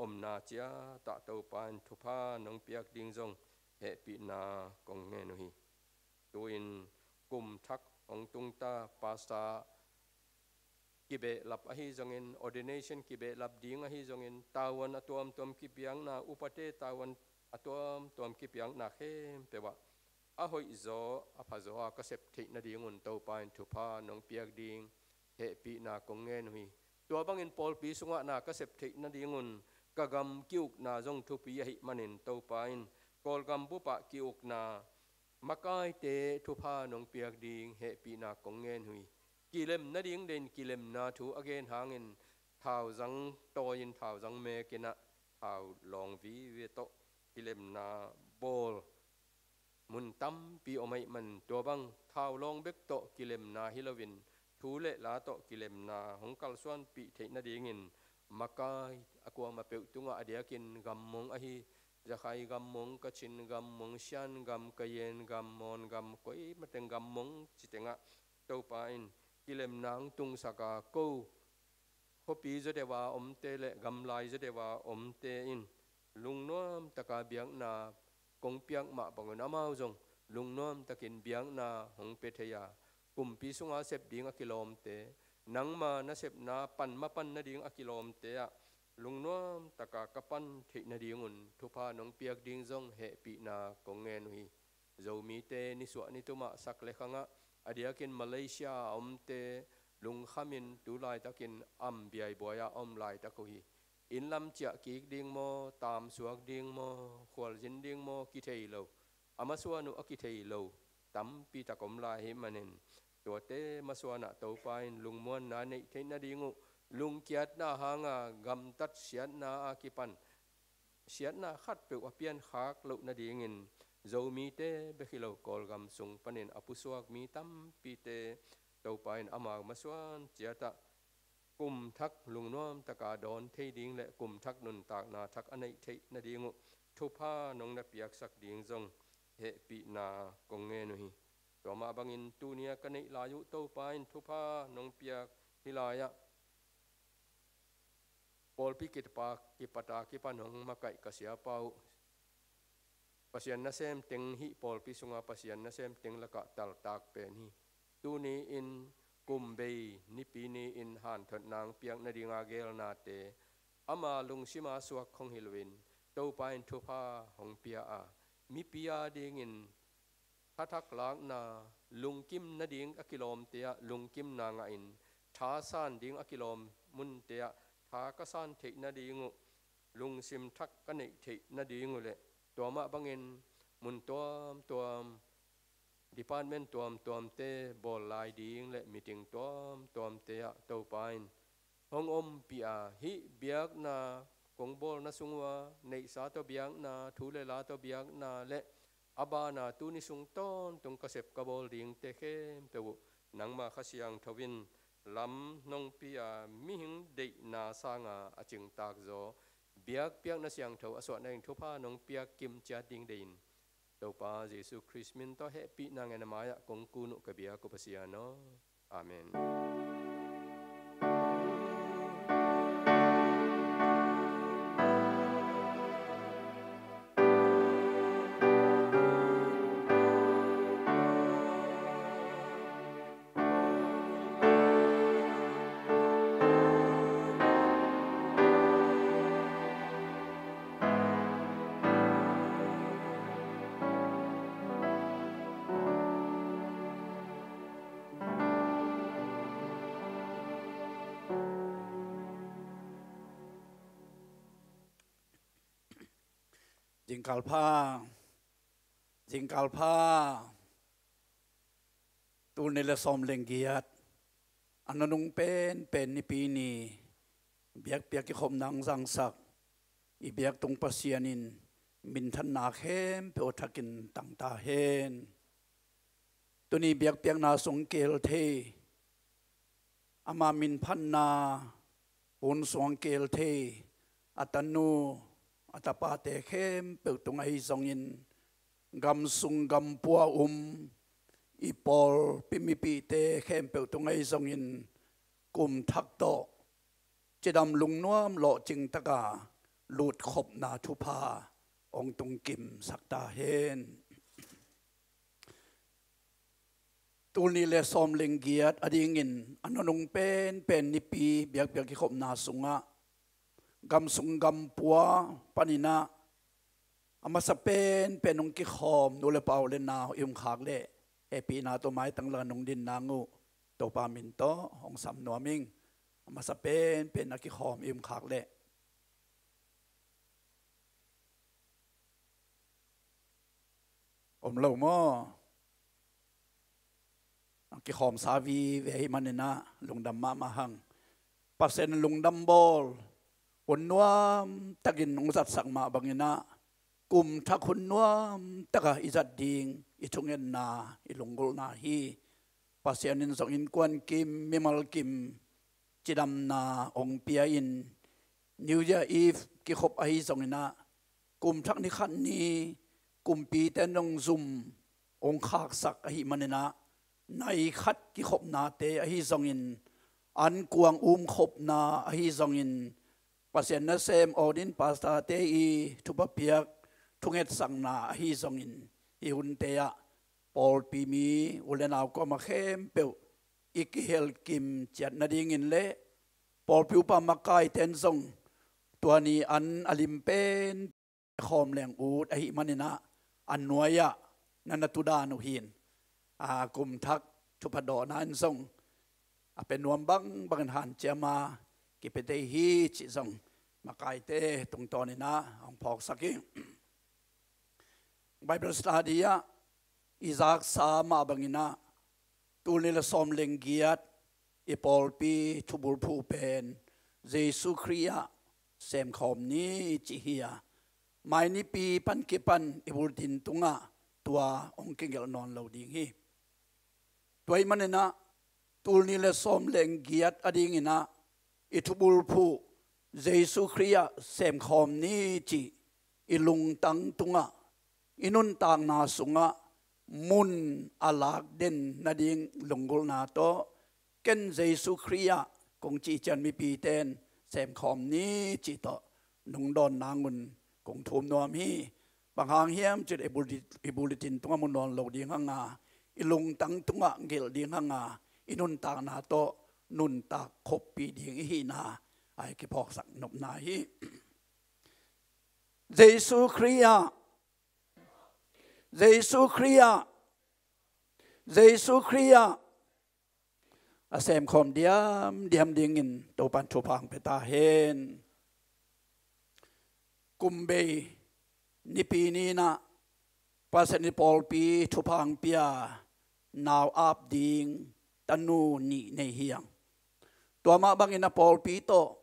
omna ciatah Topa in thupha nong piak ding zong hehpihna kong ngen uh hi. Tu-in kum thak hong tungta, pastor kibehlap ahi zongin, ordination kibehlap ding ahi zongin, tavuan a tuamtuam kipiakna, upate tavuan a tuamtuam kipiakna khempeuh ah a hoihzaw a phazaw a ka sep theih nadingun Topa in thupha nong piak ding hehpihna kong ngen uh hi. Tua bangin pawlpi sungah na ka sep theih nadingun ka gam ki-ukna zong thupi ahih manin Topa in Kawlgam bupah ki-ukna makaite thupha nong piak ding hehpihna kong ngen uh hi. Kilem nading dein kilemna thu a gen hangin thauzang tawi-in, thauzang mekin ah thau lawng vive tawh kilemna bawl mun tampi om ahih man, tua bang thau lawng bek tawh kilemna hi loin thu le la tawh kilemna hong kalsuanpih theih nadingin makai a kuamah peuh tungah a diakin gam mong ahi, Rakhine gam mong, Kachin gam mong, Shan gam, Kayin gam, Mon gam, koi mateng gam mong citengah Topa in kilemna hong tungsak a, ko khuapi zaw deuh a omte le gamlai zaw deuh a omte in lungnuam taka biakna kong piak mah bangun amau zong lungnuam takin biakna hong pia thei a, kumpi sunga sep ding a kilawmte, nangma nasepna pan mapan nading a kilawmte ah lungnuam taka ka pan theih nadingun thupha nong piak ding zong hehpihna kong ngen uh hi. Zomite nisuah nitumah sak le khangah a diakin Malaysia a omte lungkhamin tu laitakin am biaibuai-a a om laitak uh hi. Inn lam ciah kik ding maw, tamsuak ding maw, khualzin ding maw kithei lo, a masuan uh a kithei lo tampi tak om lai ahih manin, tuate masuanah Topa in lungmuanna neih theih nading uh, lungkiatna hanga gamtat siatna a kipan siatna khatpeuh a piankhak loh nadingin Zomite bek hi lo, Kawlgam sung panin a pusuak mi tampite Topa in amau masuan ciatah kum thak lungnuam taka dawn thei ding le kum thak nuntakna thak a neih theih nading uh thupha nong na piaksak ding zong hehpihna kong ngen uh hi. Tua mah bangin tuni-a ka neih lai uh Topa in thupha nong piak hih lai-ah pawlpi kipat a kipan hong makaih ka siapa uh, Pasian nasem teng hih pawlpi sunga Pasian nasem teng lakah taltak pen hi. Tuni-in kum bei nipi ni-in hanthotna hong piak nadinga geelnate ama lungsima suak khong hi loin Topa in thupha hong pia a, mipi a dingin tha thak lakna, lungkim nading a kilawmte ah lungkimna ngahin, tha san ding a kilawm munte ah tha ka san theih nading uh, lungsim thak ka neih theih nading uh le tua mah bangin mun tuamtuam, department tuamtuamte bawl lai ding le meeting tuamtuamte ah Topa in hong ompih a, hih biakna kong bawlna sung uh a neihsa tawh biakna, thu le la tawh biakna le a bana tuni sung tawntung ka sep ka bawl dingte khempeuh uh nangma Kha Siangtho in lam nong pia, mihing deihna sanga a cingtak zaw biakpiakna siangtho a suahna in thupha nong piak kimciat ding deihin Topa Jesu Khrist min tawh hehpihna ngen a mai-ah kong kun uh ka biak uh Pasian aw. Amen. Zingkal pha, zingkal pha, tul nih le sawm leng giat, a nunung penpen Nipi ni, biakpiak kikhopna hong zangsak i biaktung Pasian in minthanna khempeuh thakin tang ta hen. Tuni biakpiakna sung keel thei, ama minphatna hun sung keel thei a tanu a tapate khempeuh tung ahi zongin, gam sung gam pua um i pawlpi mipite khempeuh tung ahi zongin, kum thak tawh cidam lungnuam lawhcing taka lutkhopna thupha hong tungkimsak ta hen. Tul nih le sawm leng giat adingin a nunung penpen Nipi biakpiak kikhopna sungah, gam sung gam pua panin ah, a masa penpen hong kikhawm nu le pa, u le nau i hong khak leh, hehpihna tawh maitang lak nong din nang uh Topa min tawh hong sam nuam ing. A masa penpen a kikhawm i hong khak leh, om lo maw? Kikhawmsa vive ahih manin ah lungdam mahmah hang. Pasian in lungdam bawl hun nuam takin hong zatsak mah bangin ah, kum thak hun nuam taka i zat ding i thungetna, i lunggulhna hi. Pasian in zong innkuan kim, mimal kim cidamna hong pia in, New Year Eve kikhop ahi zongin ah, kum thak ni khat ni kumpite in hong zum, hong khaksak ahih manin ah, nai khat kikhopnate ahi zongin, an kuang umkhopna ahi zongin, Pasian nasem ordain pastorte i thupha piak thungetsakna ahi zongin, hih hunte ah pawlpi mi u le nau kuamah khempeuh i kihelkim ciat nadingin le pawlpi upa makaite in zong tua ni an a lim pen khawm leng ut ahih manin ah, a nuai-ah na na tudan uh hi. A, kum thak thupha dawhna in zong a pia nuam bangbangin hanciam a kipia thei hi cih zong makaite tungtawnin ah hong phawksak hi. Bible study ah i zaksa mah bangin ah, tul nih le sawm leng giat i pawlpi thubulphuh pen Jesu Khrih ah semkhawm ni cih hi a, mai Nipi pan kipan i bulletin tungah tua hong kigelh nawn lo ding hi. Tua ahih manin ah, tul nih le sawm leng giat adingin ah i thubulphuh Jesu Khrih ah semkhawm ni cih i lungtang tungah, i nuntakna sungah mun a lak den nading lunggulhna tawh, ken Jesu Khrih ah kong cihcian mipite in semkhawm ni cih tawh nong dawn nang un kong thum nuam hi. Bang hang hiam cih leh i bullet-, i bulletin tungah mu nawn lo ding hang a, i lungtang tungah gelh ding hang a, i nuntakna tawh nuntak khoppih ding i hihna a i kiphawksak nopna hi. Jesu Khrih ah, Jesu Khrih ah, Jesu Khrih ah a semkhawm diamdiam dingin Topan thupha hong pia ta hen. Kum bei Nipi ni-in ah Pasian in pawlpi thupha hong pia nau ap ding tanu nih nei hi hang. Tua mah bangin a pawlpi tawh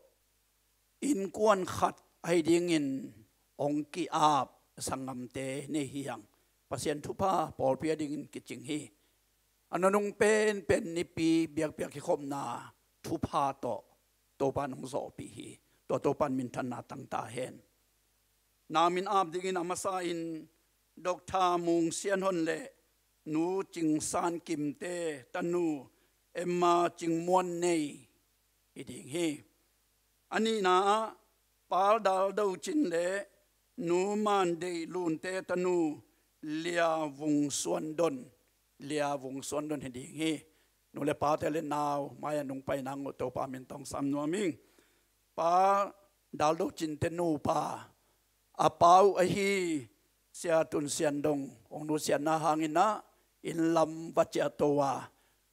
innkuan khat ahi dingin hong ki-ap sanggamte nei hi hang. Pasian thupha pawlpi a dingin kicing hi. A nunung penpen Nipi biakpiak kikhopna thupha tawh Topan hong zawhpih hi. Tua Topan minthanna tang ta hen. Nau min ap dingin a masa in Doctor Mung Sian Hon le Nu Cing San Kimte tanu Emma Cing Muan Nei hi ding hi. A nihna ah Pal Dal Do Cin le Nu Man Deih Lunte tanu Lia Vung Suan Don, Lia Vung Suan Don hi ding hi. Nu le pate le nau mai-ah nong pai nang uh Topa min tawh hong sam nuam ing. Pa Dal Do Cinte nupa, a pa uh ahi Sia Tun Sian Dong hong nusiatna hangin ah inn lam va ciahto a,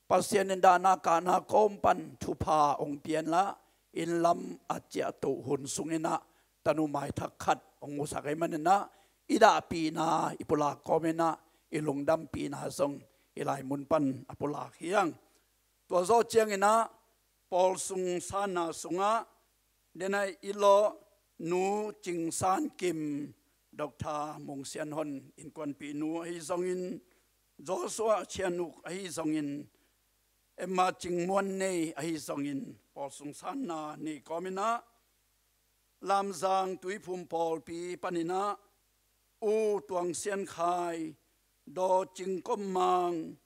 Pasian in dahna kahna kawm pan thupha hong pia inla, inn lam a ciahtoh hun sungin ah tanu maithak khat hong musak ahih manin ah, i dahpihna i pulak kawm inah i lungdampihna zong i lai mun pan a pulak hi hang. Tua zawh cianginah Paul sung sanna sungah denai i lawh Nu Cing San Kim, Dr. Mung Sian Hon innkuanpihnu ahi zongin, Joshua Chian Uk ahi zongin, Emma Cing Muan Nei ahi zongin, Paul sung sanna nei kawm inah Lamzang Tuiphum pawlpi paninah U Tuang Sian Khai, Daw Cing Kom Mang,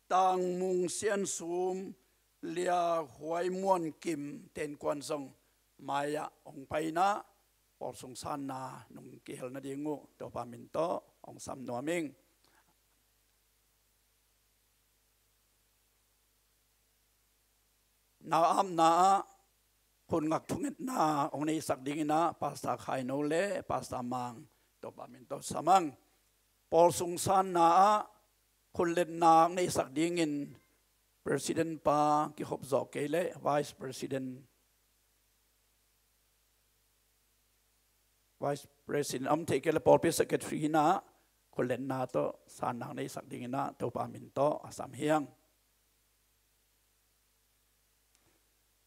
Tang Mung Sian Sum, Lia Huai Muan Kim te innkuan zong mai-ah hong pai inah Paul sung sanna nong kihel nading uh Topa min tawh hong sam nuam ing. Nau apna ah khut ngak thungetna hong neisak dinginah Pastor Khaino le Pastor Mang, Topa min tawh sam hang. Paul sung sanna ah khut letna hong neisak dingin President pa kikhop zawh kei leh Vice President, Vice President om thei kei leh pawlpi secretary inah khut letna tawh sanna hong neisak dinginah Topa min tawh a sam hi hang.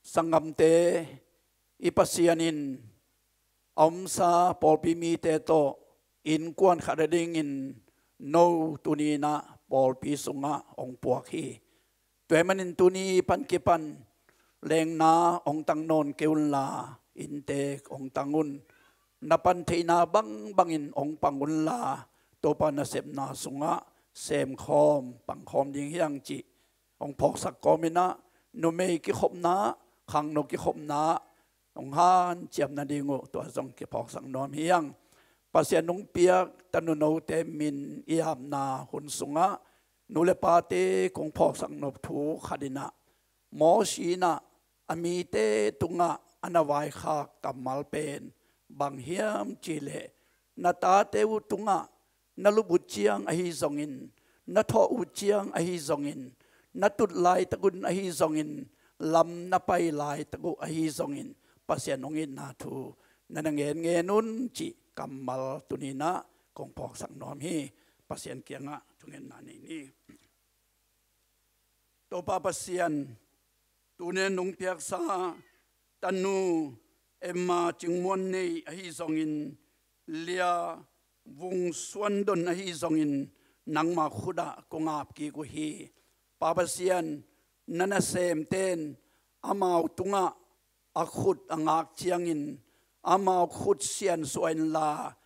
Sanggamte, i Pasian in a omsa pawlpi mite tawh innkuan khat a dingin no tuni inah pawlpi sungah hong puak hi. Tua ahih manin tuni pan kipan lengna hong tang nawn kei unla, inntek hong tang un. Na pan theihna bangbangin hong pang unla, Topa nasepna sungah semkhawm pangkhawm ding hi hang cih hong phawksak kawm inah numei kikhopna, khangno kikhopna hong hanciam nading uh tua zong kiphawksak nuam hi hang. Pasian hong piak tanu note min i apna hun sungah nu le pate kong phawksak nop thu khat inah Mawsi inah a mite tungah a na vaikhak kammal pen bang hiam cih leh, na tate uh tungah na lup uh ciang ahi zongin, na thawh uh ciang ahi zongin, na tut laitak un ahi zongin, lam na pai laitak uh ahi zongin Pasian hong itna thu na na ngenngen un cih kammal tuni inah kong phawksak nuam hi. Pasian kiangah thungetna nei ni. Topa Pasian, tuni nong piaksa tanu Emma Cing Muan Nei ahi zongin, Lia Vung Suan Don ahi zongin, nangma khut ah kong ap kik uh hi. Pa Pasian, na nasemte in amau tungah a khut a ngak ciangin amau khut siansuah inla,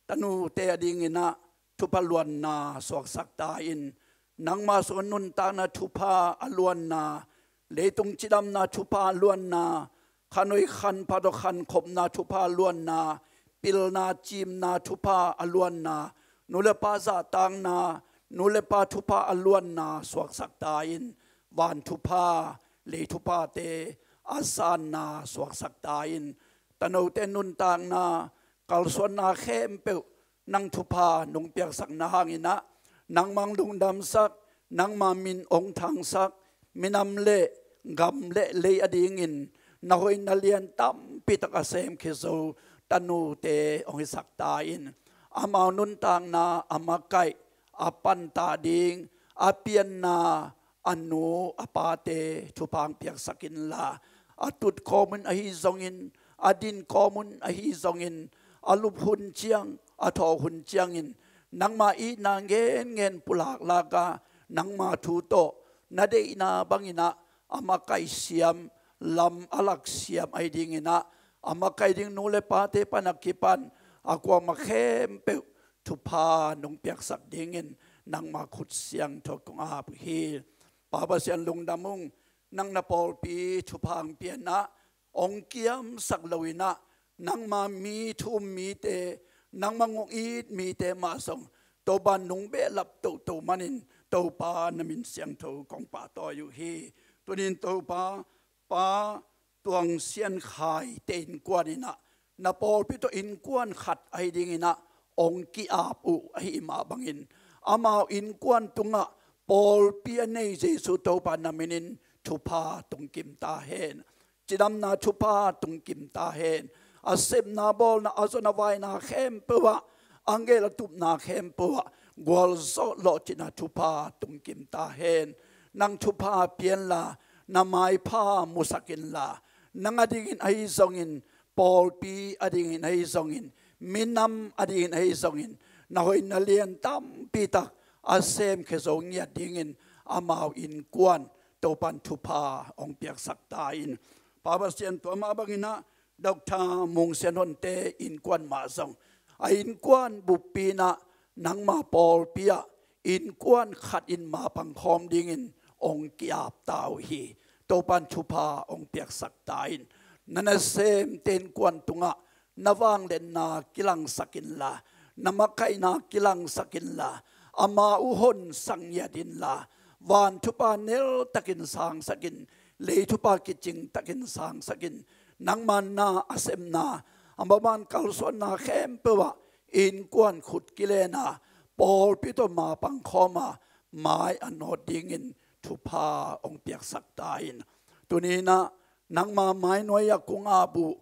tanute a dinginah thupha luanna suaksak ta in. Nangma sungah nuntakna thupha a luanna, leitung cidamna thupha a luanna, khanoi khanpha tawh khankhopna thupha a luanna, pilna cimna thupha a luanna, nu le pa zahtakna, nu le pa thupha a luanna suaksak ta in. Van thupha, lei thuphate a sanna suaksak ta in. Tanote nuntakna, kalsuanna khempeuh nang thupha nong piaksak na hanginah nangma hong lungdamsak, nangma min hong thangsak, minam le gam le lei a dingin na hoih na lian tampitak a sem khit zo tanute hong hisak ta in. Amau nuntakna a makaih, a pantah ding, a pianna, a nu a pate thupha hong piaksak inla, a tut kawmun ahi zongin, a din kawmun ahi zongin, a lup hun ciang, a thawh hun ciangin nangma itna ngenngen pulaklak a, nangma thu tawh na deihna banginah a makaih siam, lam a lak siam ahi dinginah a makaih ding nu le pate pan a kipan a kuamah khempeuh thupha nong piaksak dingin nangma khut siangtho kong ap hi. Pa Pasian, lungdam ung. Nang na pawlpi thupha hong pianah hong kiamsak loinah nangma mi thu-um mite, nangma hong it mite mah zong Topa nong behlap toto manin Topa na min siangtho kong pahtawi uh hi. Tunin Topa, Pa Tuang Sian Khai te innkuan inah na pawlpi tawh innkuan khat ahi dinginah hong ki-ap uh ahi mah bangin, amau innkuan tungah pawlpi a nei Jesu Topa na minin thupha tungkim ta hen. Cidamna thupha tungkim ta hen. A sepna bawlna, a zon a vaina khempeuh ah angel a tupna khempeuh ah gualzawh lawhcinna thupha tungkim ta hen. Nang thupha pianla, na maipha musak inla, nang adingin ahi zongin, pawlpi adingin ahi zongin, minam adingin ahi zongin, na hoih na lian tampi tak a semkhia zo ngiat dingin amau innkuan Topan thupha hong piaksak ta in. Pa Pasian, tua mah bangin ah Doctor Mung Sian Honte innkuan mah zong, a innkuan buppi in ah nangma pawlpi ah innkuan khat in mapang khawm dingin hong ki-ap ta uh hi. Topan thupha hong piaksak ta in. Na nasemte innkuan tungah na vangliatna kilangsak inla, na makaihna kilangsak inla, amau uh honsak ngiat inla, van thupha neltakin sangsak in, lei thupha kicingtakin sangsak in. Nangma na a sepna, a maban kalsuanna khempeuh ah innkuan khut kilen a, pawlpi tawh mapang khawm a, mai a nawt dingin thupha hong piaksak ta in. Tuni in ah nangma mainuai ah kong ap uh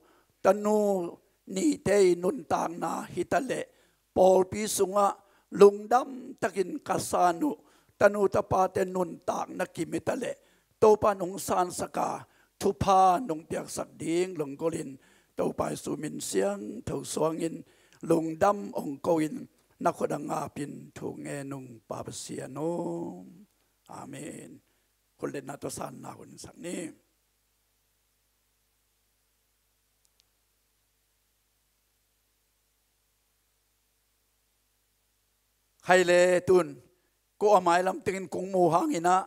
tanu nihte i nuntakna hi ta leh, pawlpi sungah lungdam takin ka san uh tanu tapate nuntakna kim hi ta leh, Topa nong sansak a, thupha nong piaksak ding lunggulhin, Topa Jesu min siangtho suangin lungdam hong ko in, na khut a ngapin thu ngen ung, Pa Pasian aw. Amen. Khut letna tawh sanna hun sak ni. Khai le tun, ko a mailam tengin kong mu hangin ah,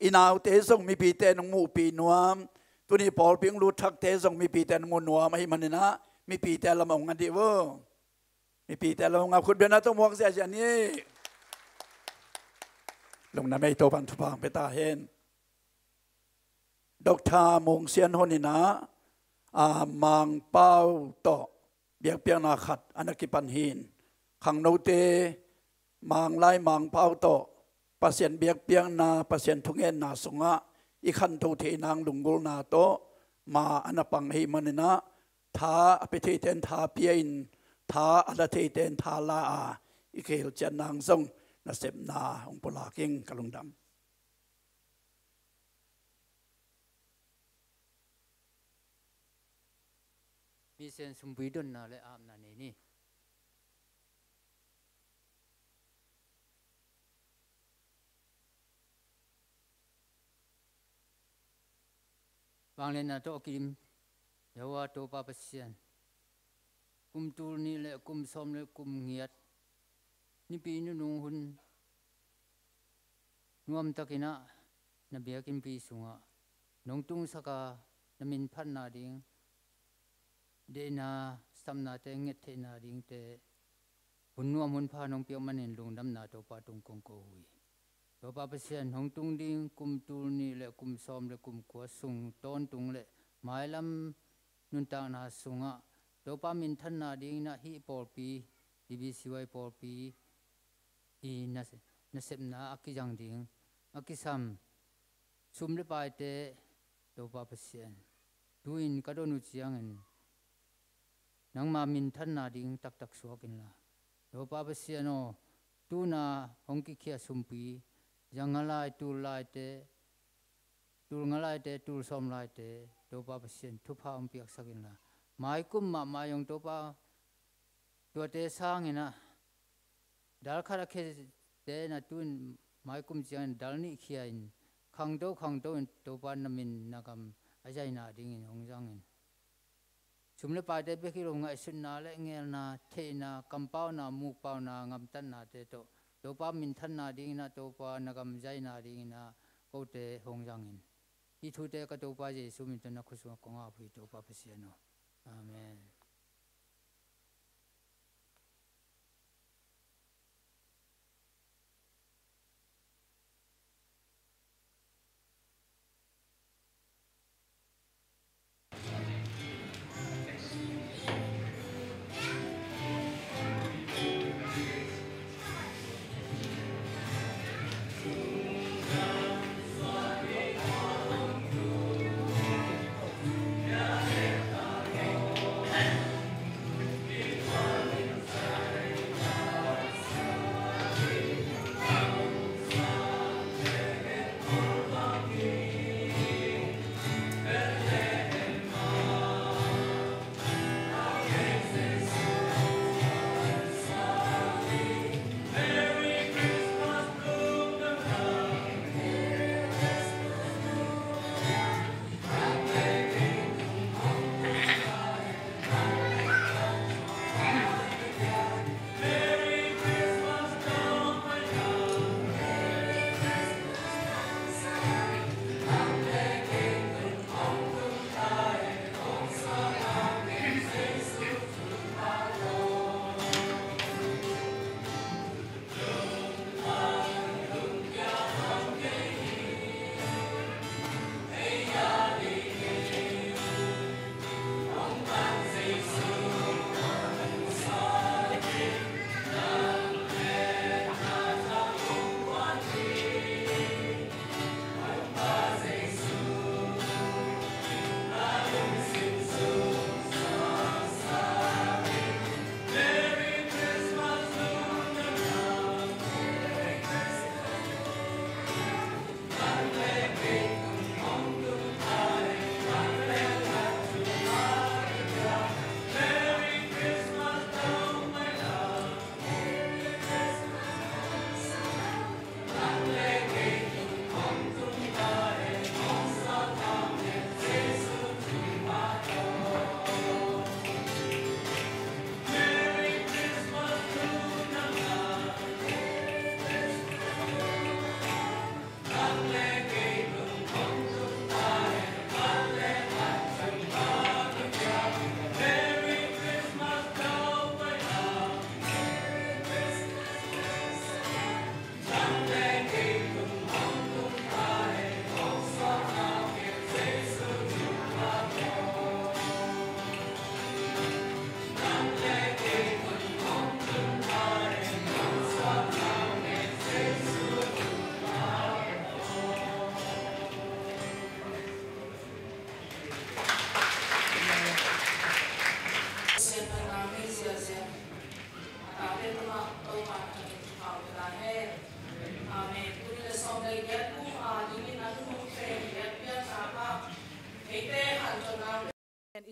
i naute zong mipite nong muhpih nuam, tuni pawlpi hong lut thakte zong mipite nong mu nuam ahih manin ah, mipite lam hong ngat dih vo. Mipite lam hong ngat, khut bengna tawh muak ziahziah ni. Lungdam ei, Topan thupha hong pia ta hen. Doctor Mung Sian Hon in ah, a, Mangpau tawh biakpiakna khat a na kipan hi in, khangnote Manglai Mangpau tawh Pasian biakpiakna, Pasian thungetna sungah i khanto theih nang lunggulhna tawh ma a na pang ahih manin ah, tha a pia theite in tha pia in, tha a la theite in tha la a, i kihel ciat nang zong nasepna hong pulak ing. Ka lungdam. Misen sumpui donna le apna nei ni. Vangliatna tawh a kidim Jehovah Topa Pasian, kum tul nih le kum sawm le kum giat nipi nunung hun nuamtakin ah na biakinnpi sungah nong tungsak a, na min phatna ding, deihna, sapnate nget theihna dingte hun nuam hun pha nong piak manin lungdamna Topa tung kong ko uh hi. Topa Pasian, hong tung ding kum tul nih le kum sawm le kum kua sung tawntung le mailam nuntakna sungah Topa minthanna dingin ah hih pawlpi, D B C Y pawlpi i na, nasepna a kizang ding a kisam sum le paite, Topa Pasian, tu-in ka don uh ciangin nangma minthanna ding taktak suak inla, Topa Pasian aw, tuna hong kikhia sumpi, za nga lai, tul laite, tul nga laite, tul sawm laite, Topa Pasian, thupha hong piaksak inla, maikum mahmah zong Topa, tuate sangin ah, dal khat a khiate na tu-in maikum ciangin dal nih khia in, khangto khangto in Topa na min na gam a zaina dingin hong zangin, sum le paite bek hi lo, ngaihsutna le ngelna, theihna, kampauna, mukpauna, gamtatnate tawh Topa minthanna dingin ah, Topa na gam zaina dingin ah kote hong zangin. Hih thute ka Topa Jesu min tawh na khut sungah kong ap uh hi, Topa Pasian aw. Amen.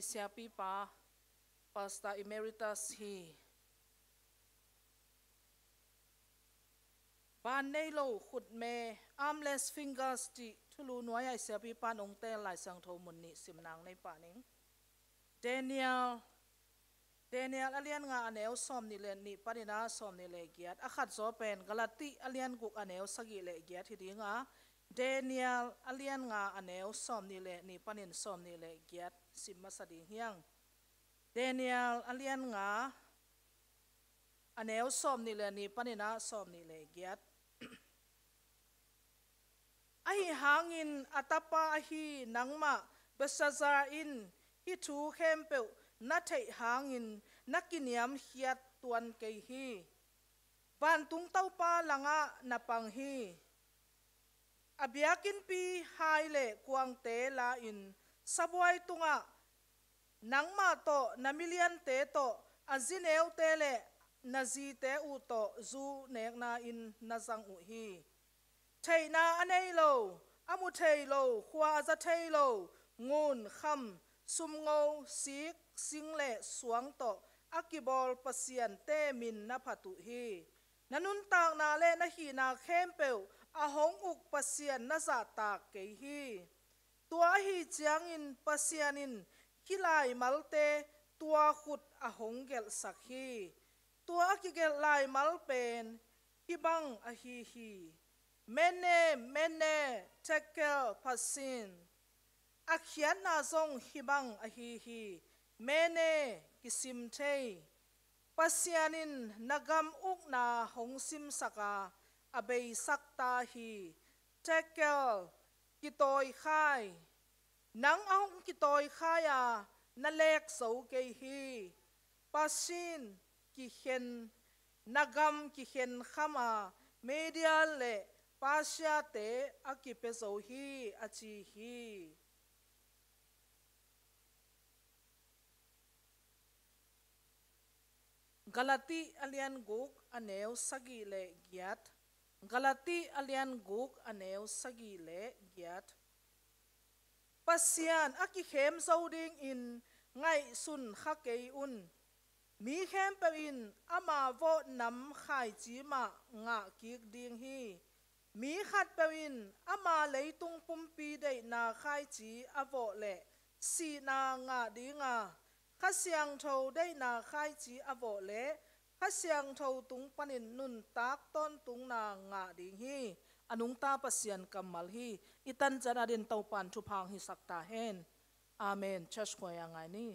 Siapipa, Pastor Emeritus hi. Ban nei lo khutme, armless fingers cih thulu nuai-ah i siapipa in hong teel Lai Siangtho mun nih simna nei pah ning. Daniel, Daniel a lian nga a neu sawmnih le nih panin a sawmnih le giat, a khat zaw pen Galati a lian guk a neu sagih le giat hi ding a, Daniel a lian nga a neu sawmnih le nih panin sawmnih le giat sim masa ding hi hang. Daniel a lian nga a neu sawmnih le nih panin a sawmnih le giat. Ahi hangin a tapa ahi nangmah Belshazzar in hih thu khempeuh na theih hangin na kiniamkhiat tuan kei hi. Vantung Topa langah na pang hi. A biakinnpi hai le kuangte la-in sabuai tungah nangmah tawh, na miliante tawh, a zineute le na zite uh tawh zu nekna-in na zang uh hi. Theihna a nei lo, a mu thei lo, khua a za thei lo, ngun, kham, sumngo, sik, sing le suang tawh a kibawl pasiante min na phat uh hi. Na nuntakna le na hihna khempeuh a hong uk Pasian na zahtak kei hi. Tua ahi ciangin Pasian in hih laimalte tua khut a hong gelhsak hi. Tua a kigelh laimal pen hih bang ahi hi. Mene, mene, tekel, parsin. A khiatna zong hih bang ahi hi. Mene, kisim thei. Pasian in na gam ukna hong simsak a, a beisak ta hi. Tekel, kitawikhai. Nang a hong kitawikhai a, na lek zo kei hi. Parsin, kikhen. Na gam kikhen kham a, Media le Persiate a kipia zo hi, a ci hi. Galati a lian guk a neu sagih le giat. Galati a lian guk a neu sagih le giat. Pasian a kikhem zo dingin ngaihsun kha kei un. Mi khempeuh in ama vawh nam khaici mah ngah kik ding hi. Mi khatpeuh in ama leitung pumpi deihna khaici a vawh leh sihna ngah ding a, Kha Siangtho deihna khaici a vawh leh Kha Siangtho tung panin nuntak tawntungna ngah ding hi. A nungta Pasian kammal hi. I tan ciat adingin Topa'n thupha hong hisak ta hen. Amen. Church choir a ngai ni.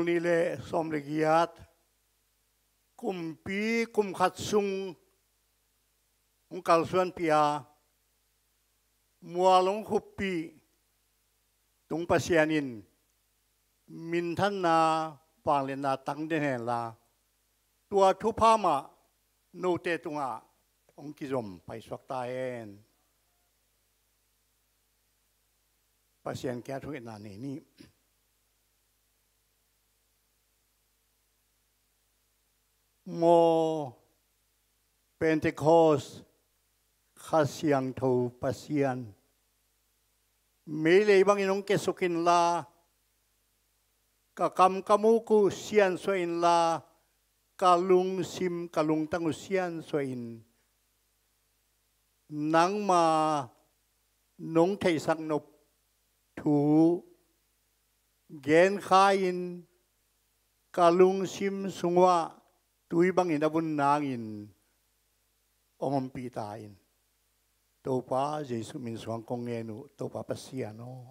Nih le sawm le giat, kumpi kum khat sung hong kalsuanpih a, mual hong khuppih tung Pasian in minthanna, vangliatna tang den henla, tua thupha mah note tungah hong kizom paisuak ta hen. Pasian kiang thu-itna nei ni. Maw Pentecost, Kha Siangtho Pasian, meilei bangin hong kiasuk inla, ka kam ka muk uh siansuah inla, ka lungsim ka lungtang uh siansuah in, nangma nong theihsak nop thu genkha in, ka lungsim sungah tui bangin a vun nangin hong ompih ta in. Topa Jesuh min suang kong ngen uh, Topa Pasian aw.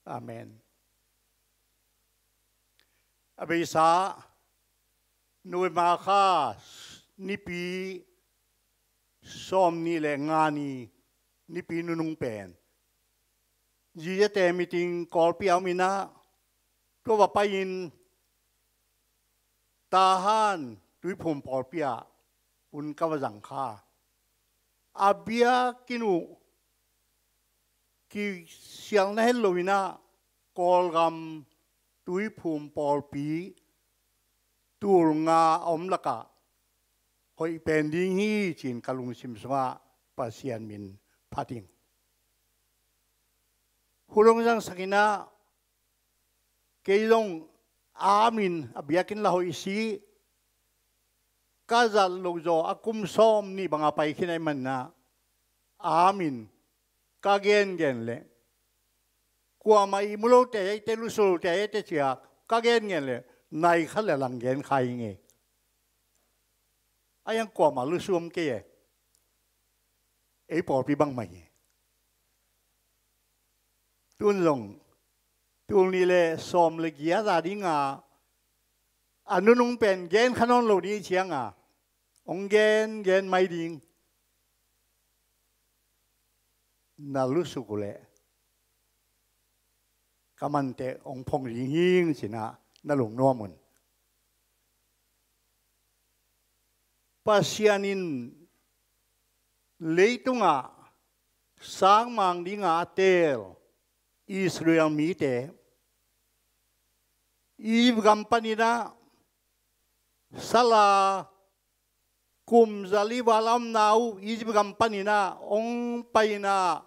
Amen. A beisa, November kha nipi sawmnih le nga ni, nipi nunung pen, Zizate meeting Kawlpi a om inah, tua va pai-in Tahan Tuiphum pawlpi ah hun ka va zang kha. A biakinn uh kisialna het lo inah, Kawlgam Tuiphum pawlpi tul nga a om lakah hoih pen ding hi ci-in ka lungsim sungah Pasian min phat ing. Hun hong zangsak inah, kei zong a min a biakinn la hoih si, ka zat loh zaw a kum sawmnih banga pai khin ahih manin ah, a min ka gengen leh, kuamah ihmu lote, eite lusu lote, eite ciak ka gengen leh, nai khat le lang gen kha hi ngei. A hiang kuamah lusu om kei e. Ei pawlpi bangmah hi. Tun zong tul nih le sawm le giat a dinga a nunung pen gen kha nawn lo ding cianga, hong gen gen mai ding. Na lusuk uh leh ka manteh hong phong ding hing cinah na lungnuam un. Pasian in leitungah sangmang dinga a teel Israel mite Egypt gam paninah sala kum zali val a omna uh Egypt gam paninah hong painah,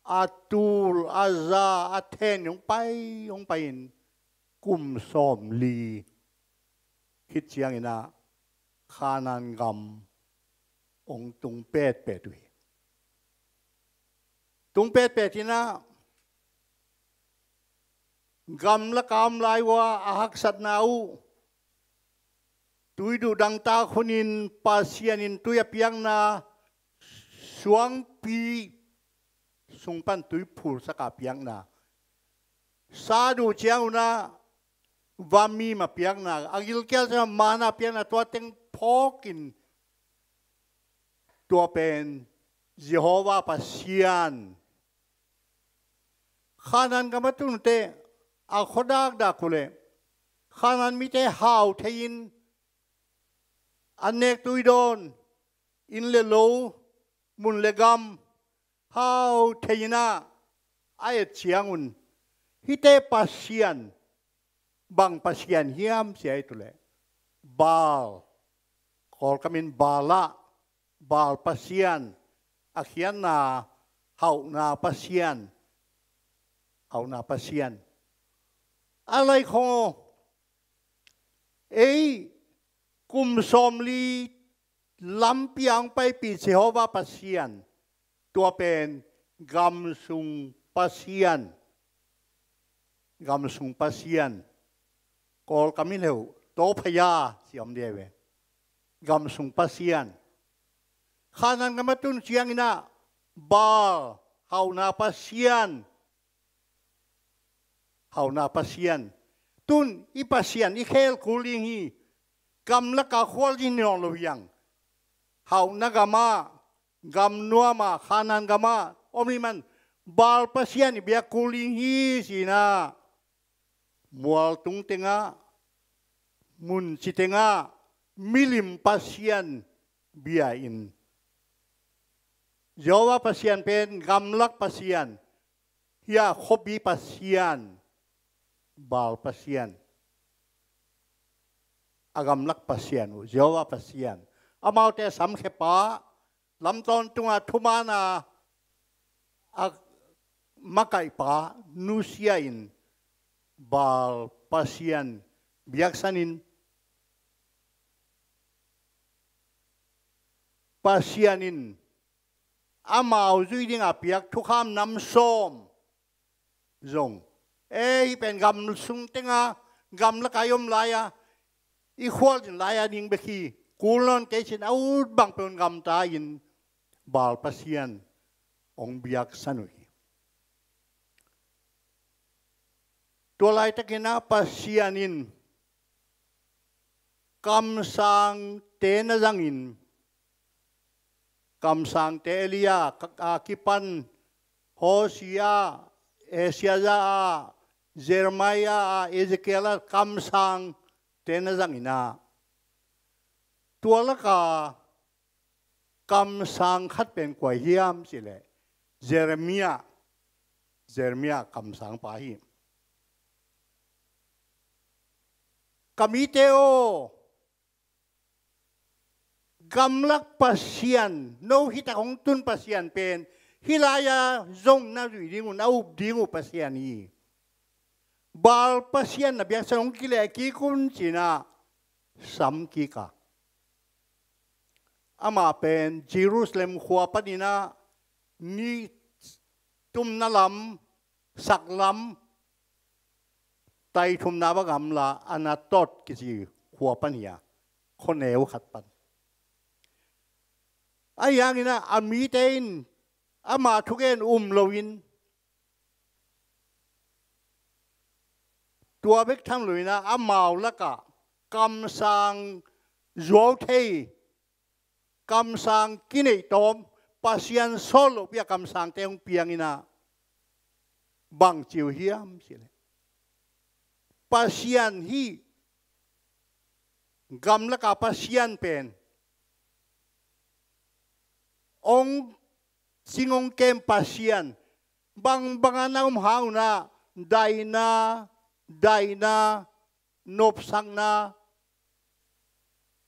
a tul a za a then hong pai hong pai-in kum sawmli khit cianginah Khanaan gam hong tung petpet uh hi. Tung petpet inah, gamlak a om lai uh a haksatna uh, tui duh dangtak hunin Pasian in tui a piakna, suangpi sung pan tui phulsak a piakna, sa duh ciang unah va mim a piakna, a gilkial ciang mana piakna, tua teng phawkin tua pen Jehovah Pasian. Khanaan gam a tun uh teh a khua dakdak uh leh Khanaan mite hau thei-in an nek tui dawn, inn le lo, mun le gam hau thei inah a et ciangun, hihte pasian bang pasian hiam ci-a i tu leh, Baal, Kawlkamin Baal ah, Baal pasian, a khiatna hauhna pasian, hauhna pasian. A lai khong aw, ei kum sawmli lampi a hong paipih Jehovah Pasian, tua pen gamsung Pasian. Gamsung Pasian. Kawlkam in heuh, Topaia ci om dia ve. Gamsung Pasian. Khanaan gam a tun cianginah Baal, hauhna pasian, hauhna pasian, Tun i Pasian i khel kul ding hi. Gamlaka khual ding nawn lo hi hang. Hauhna gamah, gam nuamah, Khanaan gamah om hi man, Baal pasian i biak kul ding hi, ci-in ah, mualtung tengah, munci tengah, milim pasian bia-in, Jehovah Pasian pen gamlak pasian, hi-a khuapi pasian, Baal pasian, a gamlak pasian uh, Jehovah Pasian, amaute a samkhiapa, lam tawntungah thumaana a makaihpa nusia-in, Baal pasian biaksanin, Pasian in amau zui dinga piak thukham nam sawm zong, e, hih pen gam sung tenga, gamlaka i om lai-a, i khual ding lai-a ding bek hi, kul nawn kei, ci-in a ut bang peuh gamta-in Baal pasian hong biaksan uh hi. Tua laitakin ah Pasian in kamsangte na zangin, kamsangte Elia a kipan, Hosea, Isaiah ah, Jeremiah ah, Ezekiel ah, kamsangte na zangin ah, tua laka kamsang khat pen kua hiam cih leh, Jeremiah, Jeremiah kamsangpa hi. Ka mite aw, gamlak Pasian, no hitak hong tun Pasian pen hih lai-a zong na zuih ding uh, na up ding uh Pasian hi. Baal pasian na biaksan hong kileh kik un, ci-in ah sam kik a, amah pen Jerusalem khua panin ah ni tumna lam, sak lam, tai thumna bang gamla, Anatot kici khua pan hi a, khuaneu khat pan. Ahi hangin ah a mite in ama thugen um loin, tua bek tham loin ah amau lakah kamsang zuau thei, kamsang kineih tawm, Pasian sawt lohpi-a kamsangte hong piangin ah, bang ci uh hiam cih leh, Pasian hih gamlaka Pasian pen hong cing hong kem Pasian, bangbang a na om hang un ah daihna, daihna, nopsakna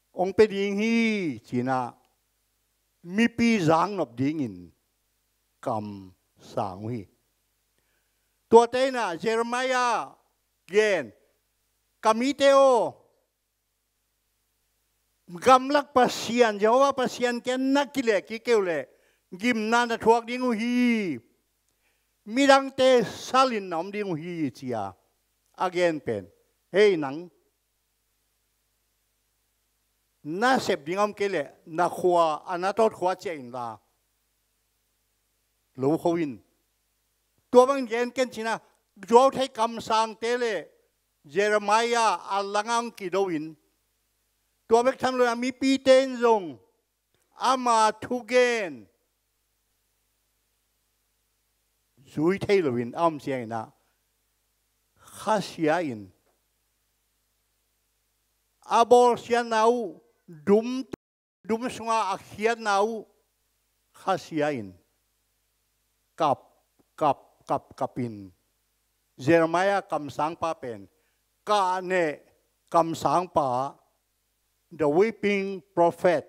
hong pia ding hi, ci-in ah mipi zaknop dingin kamsang uh hi. Tuate in ah Jeremiah gen, ka mite aw, gamlak Pasian, Jehovah Pasian kiang na kileh kik kei uh leh gimna na thuak ding uh hi. Midangte salin na om ding uh hi, ci-a a gen pen, hei nang, na sep ding a om kei leh na khua, Anatot khua ciah inla, lo kho in. Tua bangin gen ken, ci-in ah zuau thei kamsangte le Jeremiah a langah hong kido in, tua bek tham loin a mipite in zong ama thugen zui thei loin a om ciangin ah, khasia in a bawlsiatna uh, dum, dum sunga a khiatna uh khasia in kap, kap, kap, kap in, Jeremiah kamsangpa pen kahneh kamsangpa, the weeping prophet,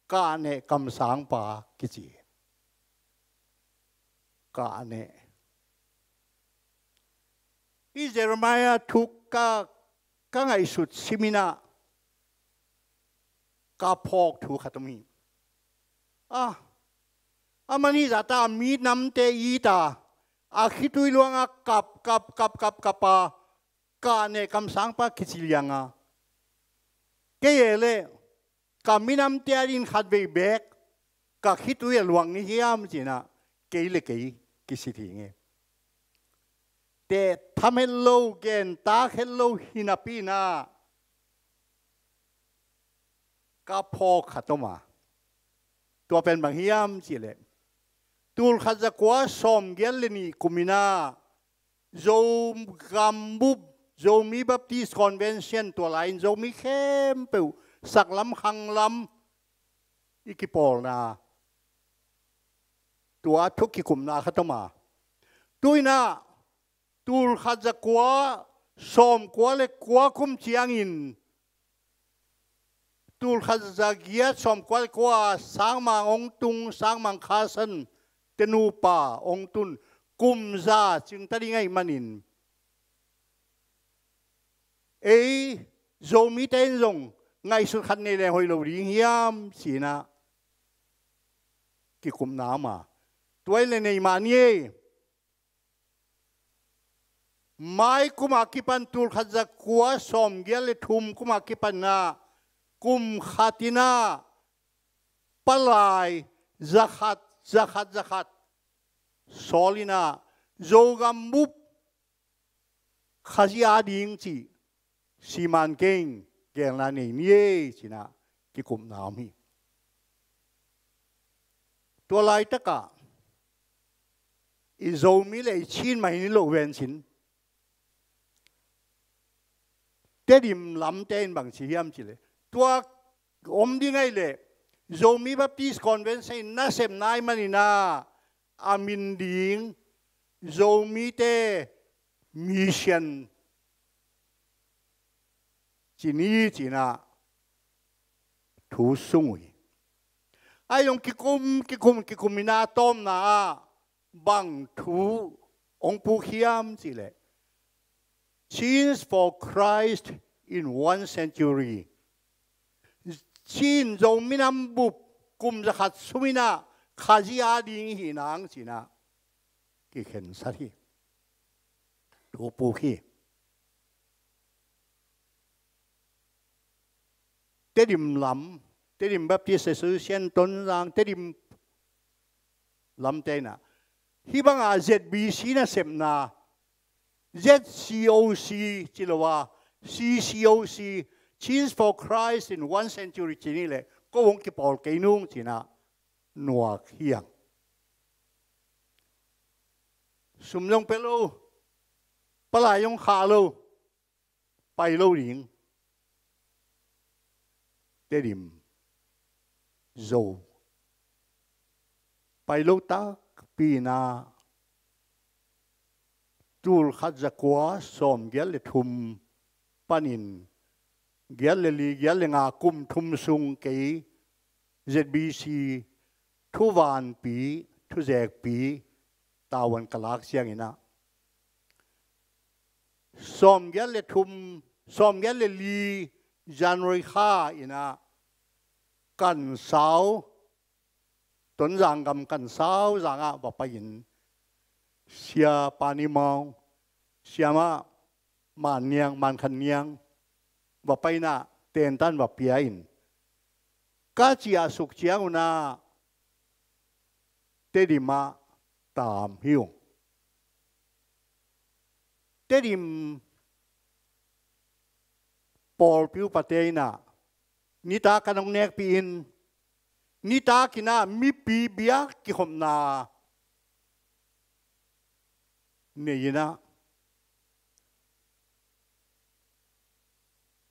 kahneh kamsangpa kici. Kahneh. Hih Jeremiah thu ka, ka ngaihsut simin ah ka phawk thu khat om hi. Ah, a man hih zahta minamte it a, a khitui luangah kap, kap, kap, kap, kap a, kahneh kamsangpa kici lianga, kei e leh ka minamte adingin khatvei beek ka khitui a luang ni hiam, ci-in ah kei le kei kisit hi ing e. Te Tham het lo, gen tak het lo hi napi-in ah ka phawk khat om a. Tua pen bang hiam cih leh, tulkhat zakua sawmgiat le nih kum in ah Zogam bup, Zomi Baptist Convention, tua lai-in Zomi khempeuh saklam khanglam i kipawlna, tua thu kikupna khat om a. Tu-in ah tulkhat zakua sawmkua le kua kum ciangin, tulkhat zagiat sawmkua le kua Sangmang hong tung, Sangmang Khasan te nupa hong tun, kum za cingta ding ahih manin, ei Zomite in zong ngaihsut khat nei leng hoih lo ding hiam ci-in ah kikupna om a. Tua in le nei mah ni ei. Mai kum a kipan, tulkhat zakua sawmgiat le thum kum a kipan ah, kum khat in ah palai zakhat, zakhat, zakhat sawl in ah Zogam bup Khazih a ding cih siman keng gelna nei ni ei ci-in ah kikupna om hi. Tua laitak ah i Zomi le i Chin mah hi ni lo ven cin, Tedim lamte in bang ci hiam cih leh, tua om ding ahih leh Zomi Baptist Convention in nasepna ahih manin ah a min ding Zomite Mission ci ni ci-in ah thu sung uh hi. Ahi zong kikum, kikum, kikum in ah a tawpna ah bang thu hong puk hiam cih leh, Chin for Christ in One Century. Chin Zo minam bup kum zakhat sung in ah Khazih a ding hi nang ci-in ah kikhensat hi. Thu puk hi. Tedim lam, Tedim Baptist Association Tonzang, Tedim lamte in ah hih bang a Z B C nasepna, Z C O C ci lo a, C C O C, Chin for Christ in One Century ci ni leh, ko hong kipawl kei nung ci-in ah nuak hi hang. Sum zong pia lo, palai zong khah lo, pai lo ding. Tedim Zo pai lo takpi in ah, tulkhat zakua sawmgiat le thum panin giat le li, giat le nga, kum thum sung kei Z B C thuvanpi, thuzekpi tavuan ka lak ciangin ah, sawmgiat le thum, sawmgiat le li January kha in ah Kansau, Tonzang gam Kansau zang ah va pai-in, Sia Pa Ni Maung, Siamah Man Niang, Man Khan Niang, va pai-in ah tentan va pia in, ka ciahsuk ciangun ah Tedim ah taam hi ung. Tedim pawlpi upate in ah nitak kan hong nekpih in, nitak in ah mipi biak kikhopna nei in ah,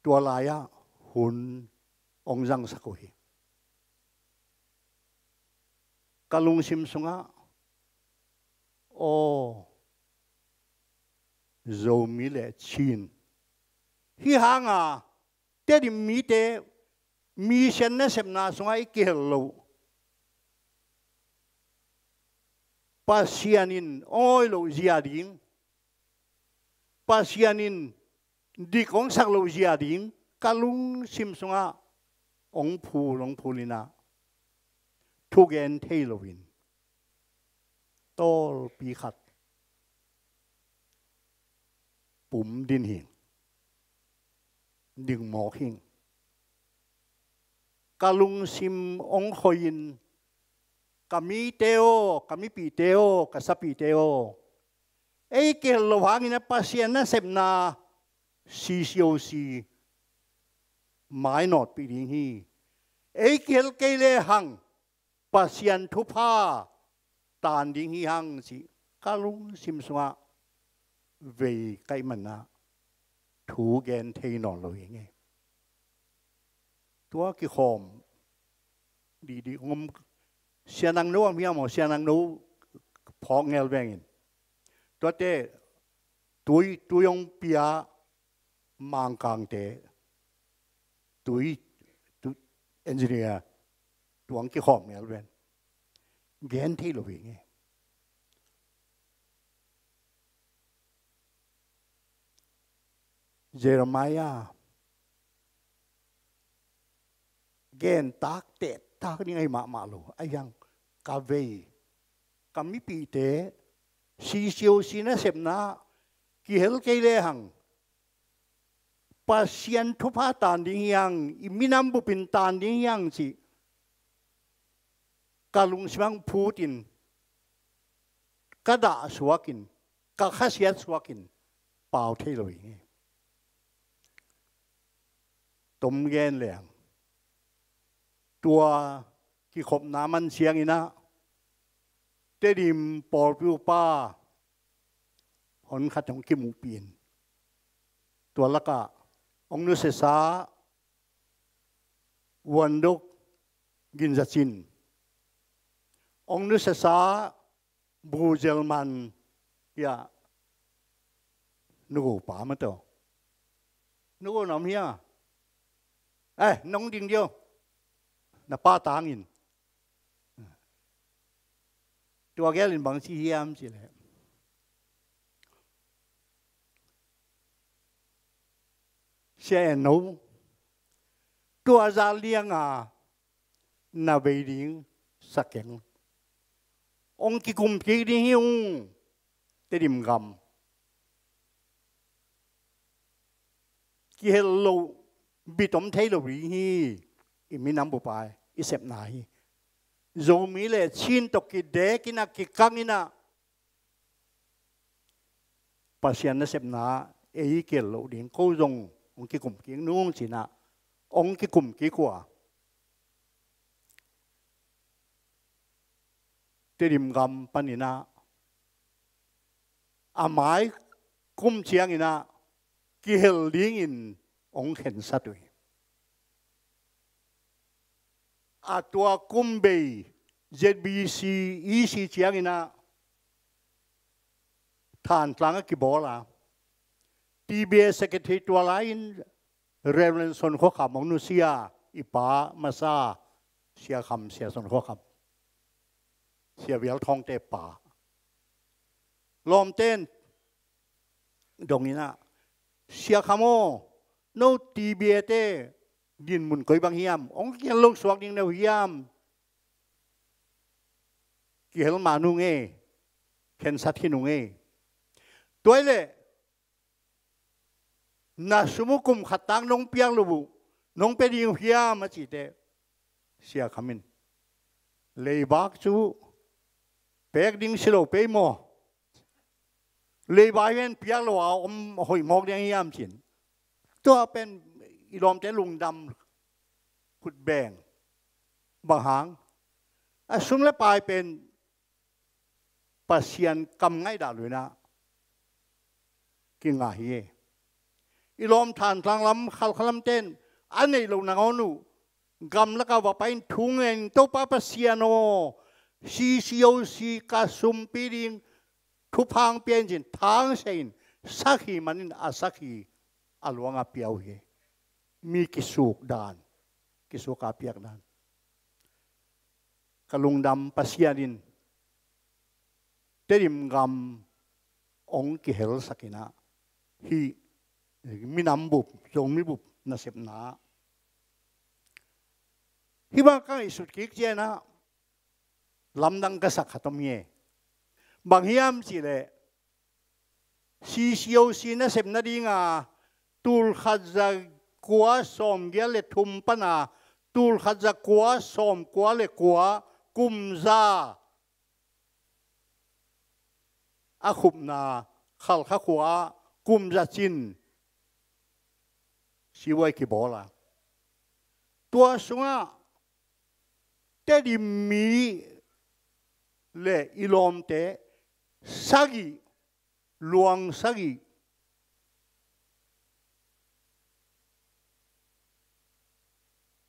tua lai-ah hun hong zangsak uh hi. Ka lungsim sungah, aw, Zomi le Chin, hih hanga Tedim mite mission nasepna sungah i kihel loh, Pasian in hong awi loh zia ding, Pasian in dik hong sak loh zia ding ka lungsim sungah hong phul, hong phul in ah, thugen thei loin tawlpi khat pum din hing, ding mawk hing. Ka lungsim hong khoi-in, ka mite aw, ka mipihte aw, ka sapihte aw, Ei kihel lo hangin a Pasian nasepna C C O C mainawtpih ding hi. Ei kihel kei le hang Pasian thupha tan ding hi hang cih ka lungsim sungah vei kaih manah thu gen thei nawn lo hi ngei. Tua kikhawm dihdih hong om, Sia Nang No a om hiam aw, Sia Nang No phawk ngel vengin. Tuate tui, tui hong pia Mangkangte tui, tu, engineer tuang kikhawm ngel ven. Gen thei lo hi ngei. Jeremiah gen tak teh tak ding ahi mahmah lo. Ahi hang ka vei, ka mipihte C C O C nasepna kihel kei le hang Pasian thupha tan ding hi hang, i minam bupin tan ding hi hang cih ka lungsim ah phutin, ka dah suakin, ka khasiat suakin pau thei lo hi ngei. Tom gen leng, tua kikhopna man ciangin ah Tedim pawlpi upa hon khat hong kimuhpih in, tua lakah hong nusiasa Vuandok Ginzacin, hong nusiasa Buzelman, ya, nugo pa mah tawh. Nugo na om hia? Eh, nong ding dio. Na pa tangin. Tua gelin bang ci hiam cih leh, Sia En No, tua zah lianga na vei ding sa keng. Hong kikum kik ding hi ung, Tedim gam. Kihel lo, bit om thei lo ding hi, i minam bup a i sepna hi. Zomi le Chin tawh kidek in ah, kikang in ah, Pasian nasepna ei kihel loh ding, ko zong hong kikum kik nung ci-in ah, hong kikum kik uh a, Tedim gam panin ah, a mai kum ciangin ah kihel dingin hong khensat uh hi. A tua kum bei Z B C E C ciangin ah Thantlang a kibawl a, T B A secretary tua lai-in Reverend Son Khua Kham hong nusia, i pa masa, Sia Kham, Sia Son Khua Kham, Sia Vial Thawngte pa. Lawmten dong in ah, Sia Kham aw, no T B A te dinmun koi bang hiam, hong kihel lo suak ding na uh hiam? Kihel mah nung e, khensat hi nung e. Tua hi leh na sum uh kum khat tang nong piak loh uh, nong pia ding uh hiam, a cih teh, Sia Kham in, leivak cu pek ding si lo pei maw, leivak pen piak lo a om hoih mawk ding hiam, ci-in. Tua pen i lawmte lungdam khut beng. Bang hang? A sum le pai pen Pasian kam ngaihdah lo-in ah kingah hi. I lawm Thantlang lam, Khalkha lamten a neih loh nangawn uh, gamlak ah va pai-in thu ngen, Topa Pasian aw, C C O C ka sumpi ding thupha hong pia in, ci-in thangsiah in, sakhi manin a sakhi a luang a pia uh hi. Mi kisuk dan, kisuk a piak dan. Ka lungdam, Pasian in Tedim gam hong kihelsak in ah, hih minam bup, Zomi bup nasepna. Hih bang ka ngaihsut kik ciangin ah lamdang ka sak khat om hi. Bang hiam cih leh, C C O C nasep nading a, tul khat za kua sawmgiat le thum pan a tul khat za kua sawmkua le kua, kum za a khupna Khalkha khua-ah kum za cin sibuai kibawl a, tua sungah Tedim mi le i lawmte sagih, luang sagih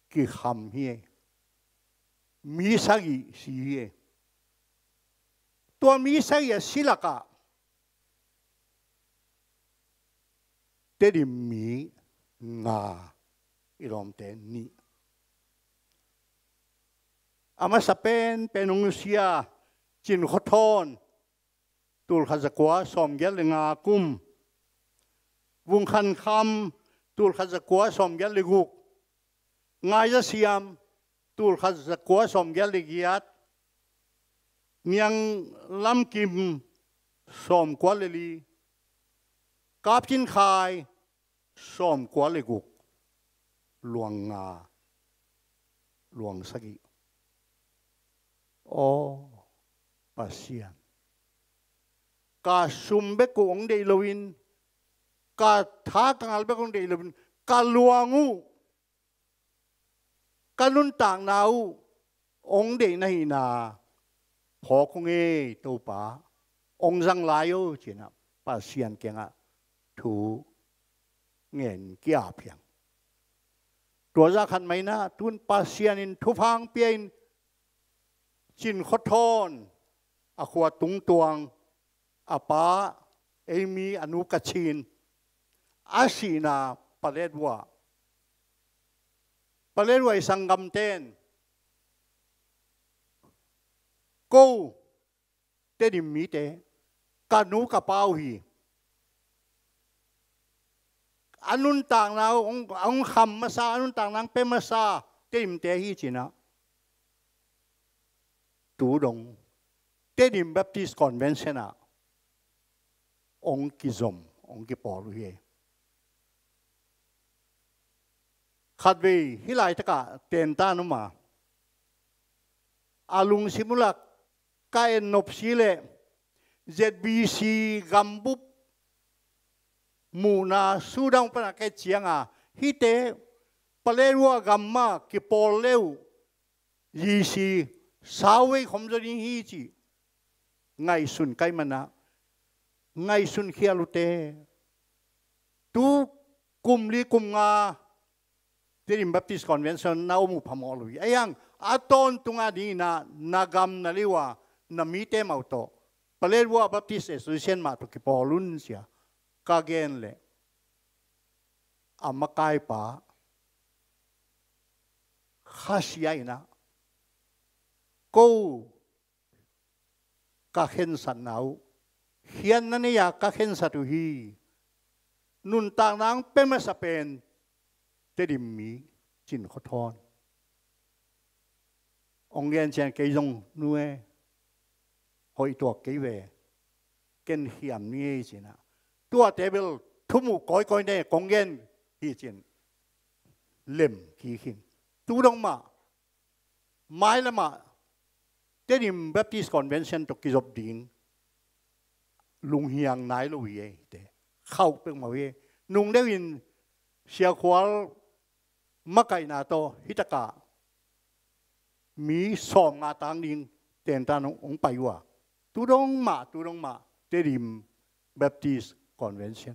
kikham hi. Mi sagih si hi. Tua mi sagih a si lakah Tedim mi nga, i lawmte nih. A masa penpen hong nusia Cin Khua Thawn, tulkhat zakua sawmgiat le nga kum. Vung Khan Kham, tulkhat zakua sawmgiat le guk. Ngai Za Siam, tulkhat zakua sawmgiat le giat. Niang Lam Kim, sawmkua le li. Kap Cin Khai, sawmkua le guk. Luang nga, luang sagih. Aw Pasian, ka sum bek uh hong deih loin, ka tha ka ngal bek hong deih loin, ka luang uh, ka nuntakna uh hong deih na hihna phawk hong ei, Topa, hong zang lai o, ci-inah Pasian kiangah thu ngen ki-ap hi hang. Tua zah khat mah inah tun Pasian in thupha hong pia-in Cin Khua Thawn, a khua Tungtuang, a pa Eimi, a nu Kachin, a sihna Paletwa, Paletwa i sanggamten, ko Tedim mite, ka nu ka pa uh hi. A nuntakna uh hong, hong kham masa, a nuntakna hong pia masa Tedimte hi, ci-inah tu dong Tedim Baptist Convention ah hong kizom, hong kipawl uh hi. Khatvei hih laitakah tentan om a, a lungsim uh lah ka en nop si leh Z B C gambup muhna Sudan panah ka et cianga, hihte Paletwa gam mah kipawl le uh, G C sauvei khom zaw ding hi, cih ngaihsun ka hih manah, ngaihsun khial uh teh, tu kum li kum nga Tedim Baptist Convention na om uh phamawh lo hi. Ahi hang a tawntung a dinginah na gam na liu a, na mite mah uh tawh Paletwa Baptist Association mah tawh kipawl un, ci-a ka gen leh, a makaipa khasia inah, ko ka khensatna uh, khiatna nei-a ka khensat uh hi. Nuntakna hong pia masa pen Tedim mi Cin Khua Thawn. Hong gen ciang kei zong, nu e, hoih tuak kei ve, ken hiam ni ei, ci-inah. Tuate bel thumuh kawikawi ne, kong gen hi, ci-in lem kik hi. Tu dong mah mailamah Tedim Baptist Convention tawh kizop ding lunghiang nai lo hi ei, te khauh pek mah hi ei. Nung deuhin Sia Khual makaihna tawh hitakah mi sawmnga tang ding tentan hong, hong pai uh a, tu dong mah, tu dong mah Tedim Baptist Convention.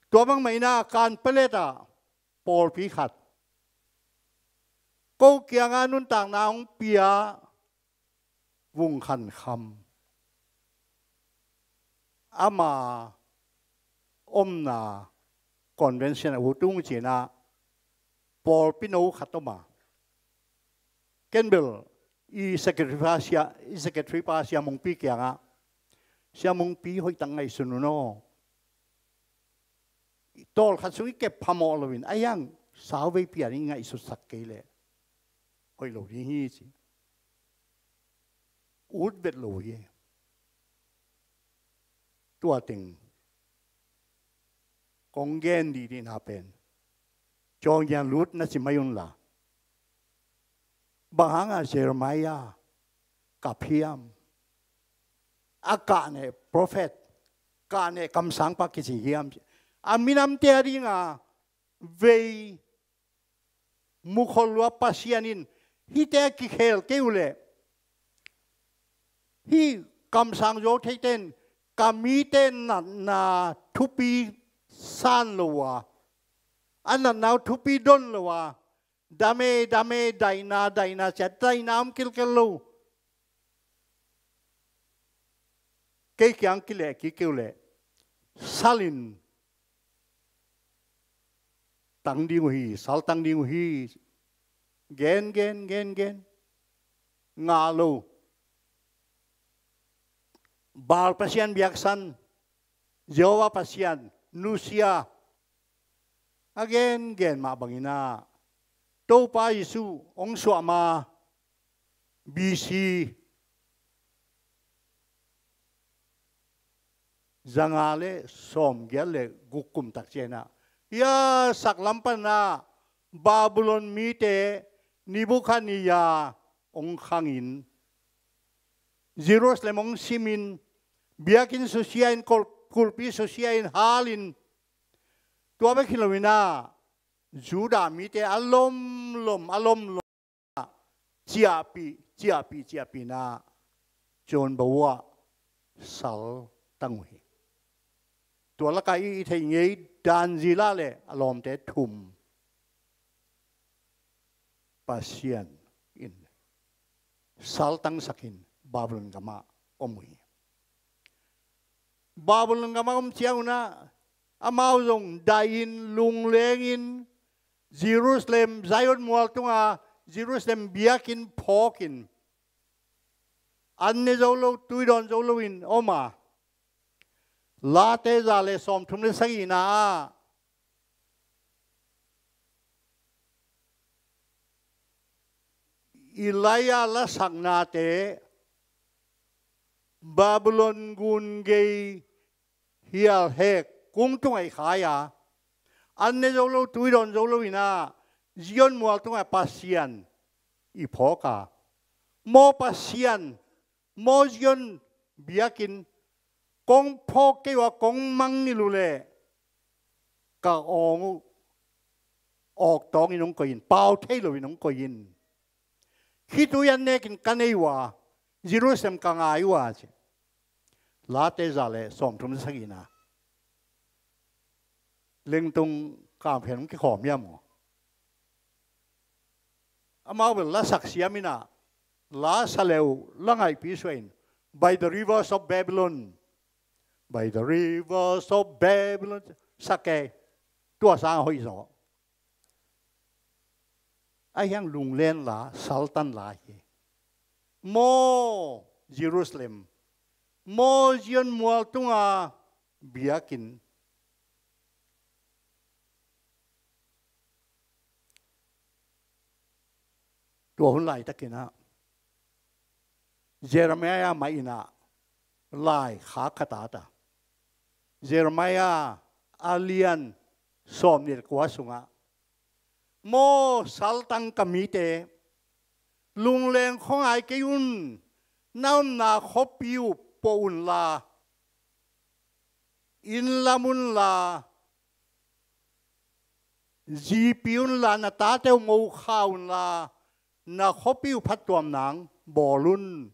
Tua bang mah inah Kanpalet ah pawlpi khat ko kiangah nuntakna hong pia Vung Khan Kham, ama omna convention a ut ung, ci-inah pawlpi no khat om a, ken bel i secretary pa Sia, i secretary pa Sia Mungpi kiangah, Sia Mungpi, hoih tak ngaihsun un aw. Tawlkhat sung i kep phamawh loin, ahi hang sauvei pian i ngaihsutsak kei leh hoih lo ding hi, ci. Ut vet lo hi. Tua teng kong gen dihdihna pen cawngian lut na ci mai unla, bang hangah Jeremiah kap hiam? A kah neh prophet Kah neh kamsangpa kici hiam? A minamte a dinga vei mukhol lua Pasian in hihte kikhel kei uh leh, hih kamsang zo theite in ka mite natna thupi san lo a, a natna uh thupi don lo a, dame dame, daihna daihna cia, daihna om kilkel lo. Kei kiang kileh kik kei uh leh, sal in tang ding uh hi, sal tang ding uh hi. Gen gen gen gen, ngah lo. Baal pasian biaksan, Jehovah Pasian nusia, a gengen mah bangin ah Topa Jesuh hong suah ma B C zanga le sawmgiat le guk kum tak ciangin ah, hia saklam panin ah Babylon mite Nebuchadnezzar hong khangin, Jerusalem hong simin, biakinn susia in, kul-, kulhpi susia in, halin, tua bek hi loin ah Judah mite a lomlom, a lomlom ah ciahpih, ciahpih, ciahpih in ah John bawah sal tang uh hi. Tua lakah i, i theih ngei dan zila le a lawmte thum Pasian in sal tangsakin Babylon gamah om uh hi. Babylon gamah om ciangun ah amau zong dai-in, lunglengin, Jerusalem, Zion mual tunga Jerusalem biakinn phawkin, an ne zo lo, tui dawn zo loin om a, Late za le sawmthum le sagihna ah Elijah lasaknate Babylon gun gei hial hek kung tungah i khai a, an ne zo lo, tui dawn zo loin ah Zion mual tungah Pasian i phawk a, maw Pasian, maw Zion biakinn, kong phawk kei uh a, kong mangngilh uh leh ka awng uh awk tawngin hong koih in, pau thei loin hong koih in. Khitui an nekin ka nei uh a, Jerusalem ka ngai uh a, ci. Late za le sawmthum sagihna. Lengtung kamkhen hong kikhawm hiam maw? Amau bel lasak siam in ah, la sa le uh, la ngaihpi suah in, By the rivers of Babylon. By the rivers of Babylon. Sak e, tua sang a hoih zaw. Ahi hang lunglen la, saltan la hi. Maw Jerusalem, maw Zion mual tunga biakinn. Tua hun laitakin ah Jeremiah mah in ah laikhak khat a ta. Jeremiah a lian sawmnih le kua sungah, maw saltang ka mite, lungleng khuangai kei un. Na omna khuapi uh pawh unla, inn lam unla, zipi unla, na tate uh mo kha unla, na khuapi uh phattuam nang bawl un.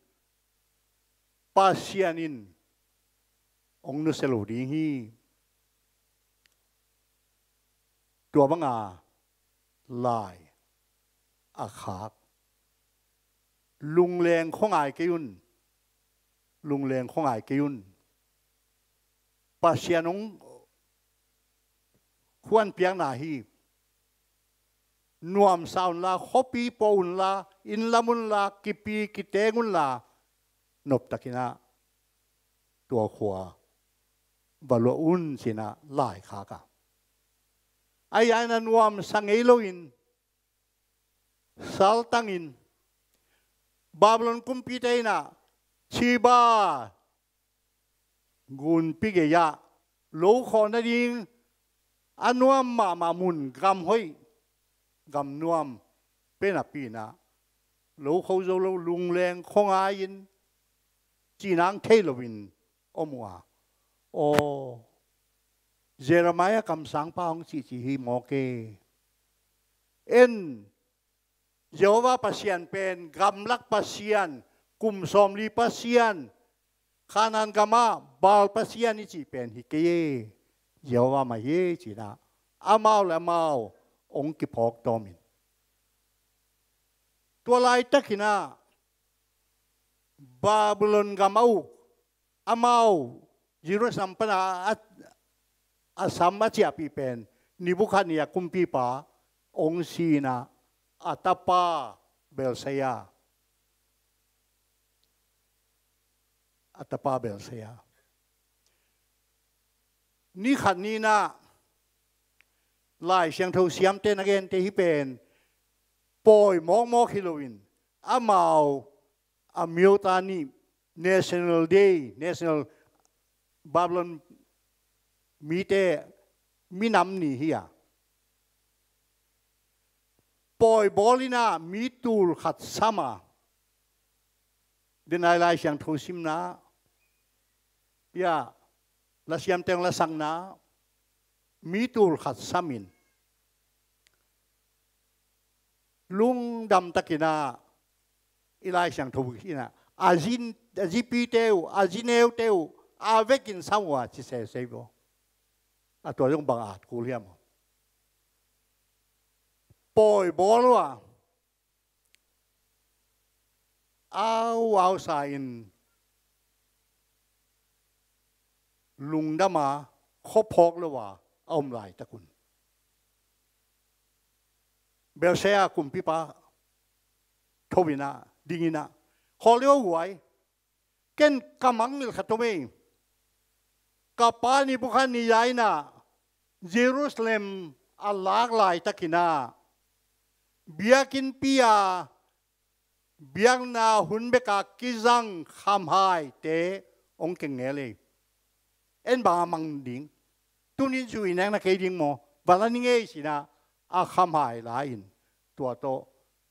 Pasian in hong nusia lo ding hi. Tua banga lai a khak. Lungleng khuangai kei un. Lungleng khuangai kei un. Pasian hong khuanpiakna hi. Nuamsa unla, khuapi pawh unla, inn lam unla, kipi kiteng unla, noptakin ah tua khua va luah un, ci-in ah laikhak a. Ahi zongin a nuamsa ngei loin, saltangin, Babylon kumpite in ah Sheba gunpi gei-ah lo khawh nading a nuam mahmah mun, gam hoih, gam nuam pen a pi-in ah lo kho zo lo, lungleng khuangai-in, cihnang thei loin om uh a, Aw, Jeremiah kamsangpa hong cihcih hi mawk e. En, Jehovah Pasian pen gamlak pasian, kum sawmli pasian, Kanaan gamah Baal pasian i cih pen hi kei e, Jehovah mah hi e, ci-in ah amau le amau hong kiphawk tawm in. Tua laitakin ah Babylon gam a uk, amau Jerusalem pan a, a, a sam a ciahpih pen Nebuchadnezzar kumpipa hong si-in ah, a tapa Belshazzar, a tapa Belshazzar. Ni khat ni-in ah Lai Siangtho siamte na gente hih pen pawi mawkmawk hi loin, amau a miawta ni, National Day, National, Babylon mite minam ni hi a, pawi bawl in ah mi tul khat sam a, denai Lai Siangtho simna, ya, lasiam teng lasakna, mi tul khat sam in, lungdam takin ah i Lai Siangtho in ah a zi, a zipite uh, a zineute uh a vekin sam uh a ci sese uh. A tua zong bang at kul hiam? Pawi bawl uh a, au au sa in lungdam a, khuaphawk lo a a om laitak un, Belshazzar kumpipa tho in ah, ding in ah, khawl le aw guai, ken ka mangngilh khat om ei. Ka pa Nebuchadnezzar in ah Jerusalem a lak laitakin ah biakinnpi a biakna hun bek a kizang khamhaite hong kengel ei. En bang a mang ding? Tuni-in zu i nekna kei ding maw? Va la ning ei, ci-in ah a khamhai la-in tua tawh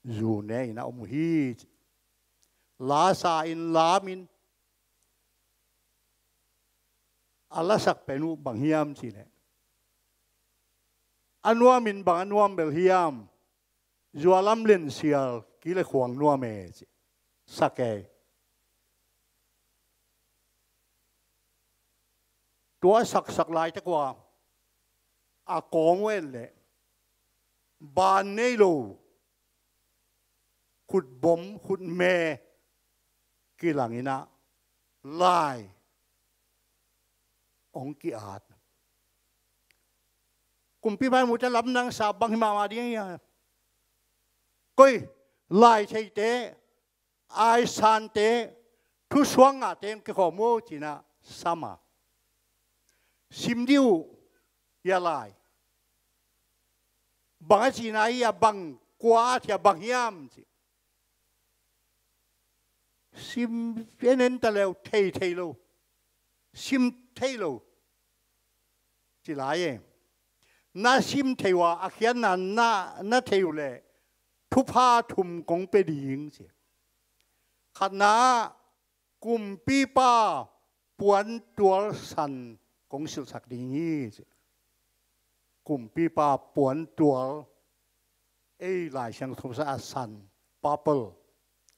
zu ne-in a om uh hi. Lasa in, lam in, a lasak pen uh bang hiam cih leh, a nuam in bang a nuam bel hiam? Zualam lensial ki le khuang nuam e, ci sak e. Tua saksak laitak uh a, a kawng uh en leh ban nei lo khutbom, khutme kilang in ah lai hong ki-at. Kumpipa in mu teh lamdang sa, bang hi mahmah ding hia? Koi, lai theite, aisante, thusuak ngahte hong kikhawm uh, ci-in ah sam a, sim dih uh hia lai? Bang a cihna hia, bang, kua a thei a, bang hiam, ci. Sim en en ta leh uh thei thei lo, sim thei lo, ci lai e. Na sim thei uh a, a khiatna na, na thei uh leh thupha thum kong pia ding, ci. Khatna ah, kumpipa puantual san kong silhsak ding hi, ci. Kumpipa puantual, ei Lai Siangtho sa a san, purple,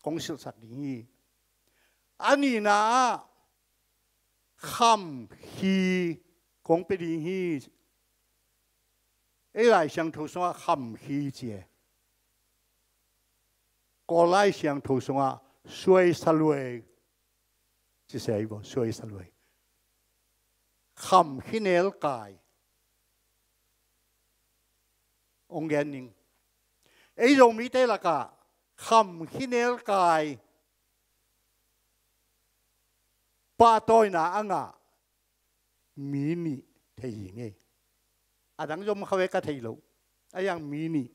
kong silhsak ding hi. A nihna ah, khamkhi kong pia ding hi, ci. Ei Lai Siangtho sungah khamkhi ci e. Kawl Lai Siangtho sungah suaisaluai ci se hi vaw, suaisaluai. Khamkhi nelkai hong gen ning. Ei Zomite lakah khamkhi nelkai pahtawina a ngah mi nih thei hi ngei. A dang zom kha ve, ka thei loh. A hiang mi nih.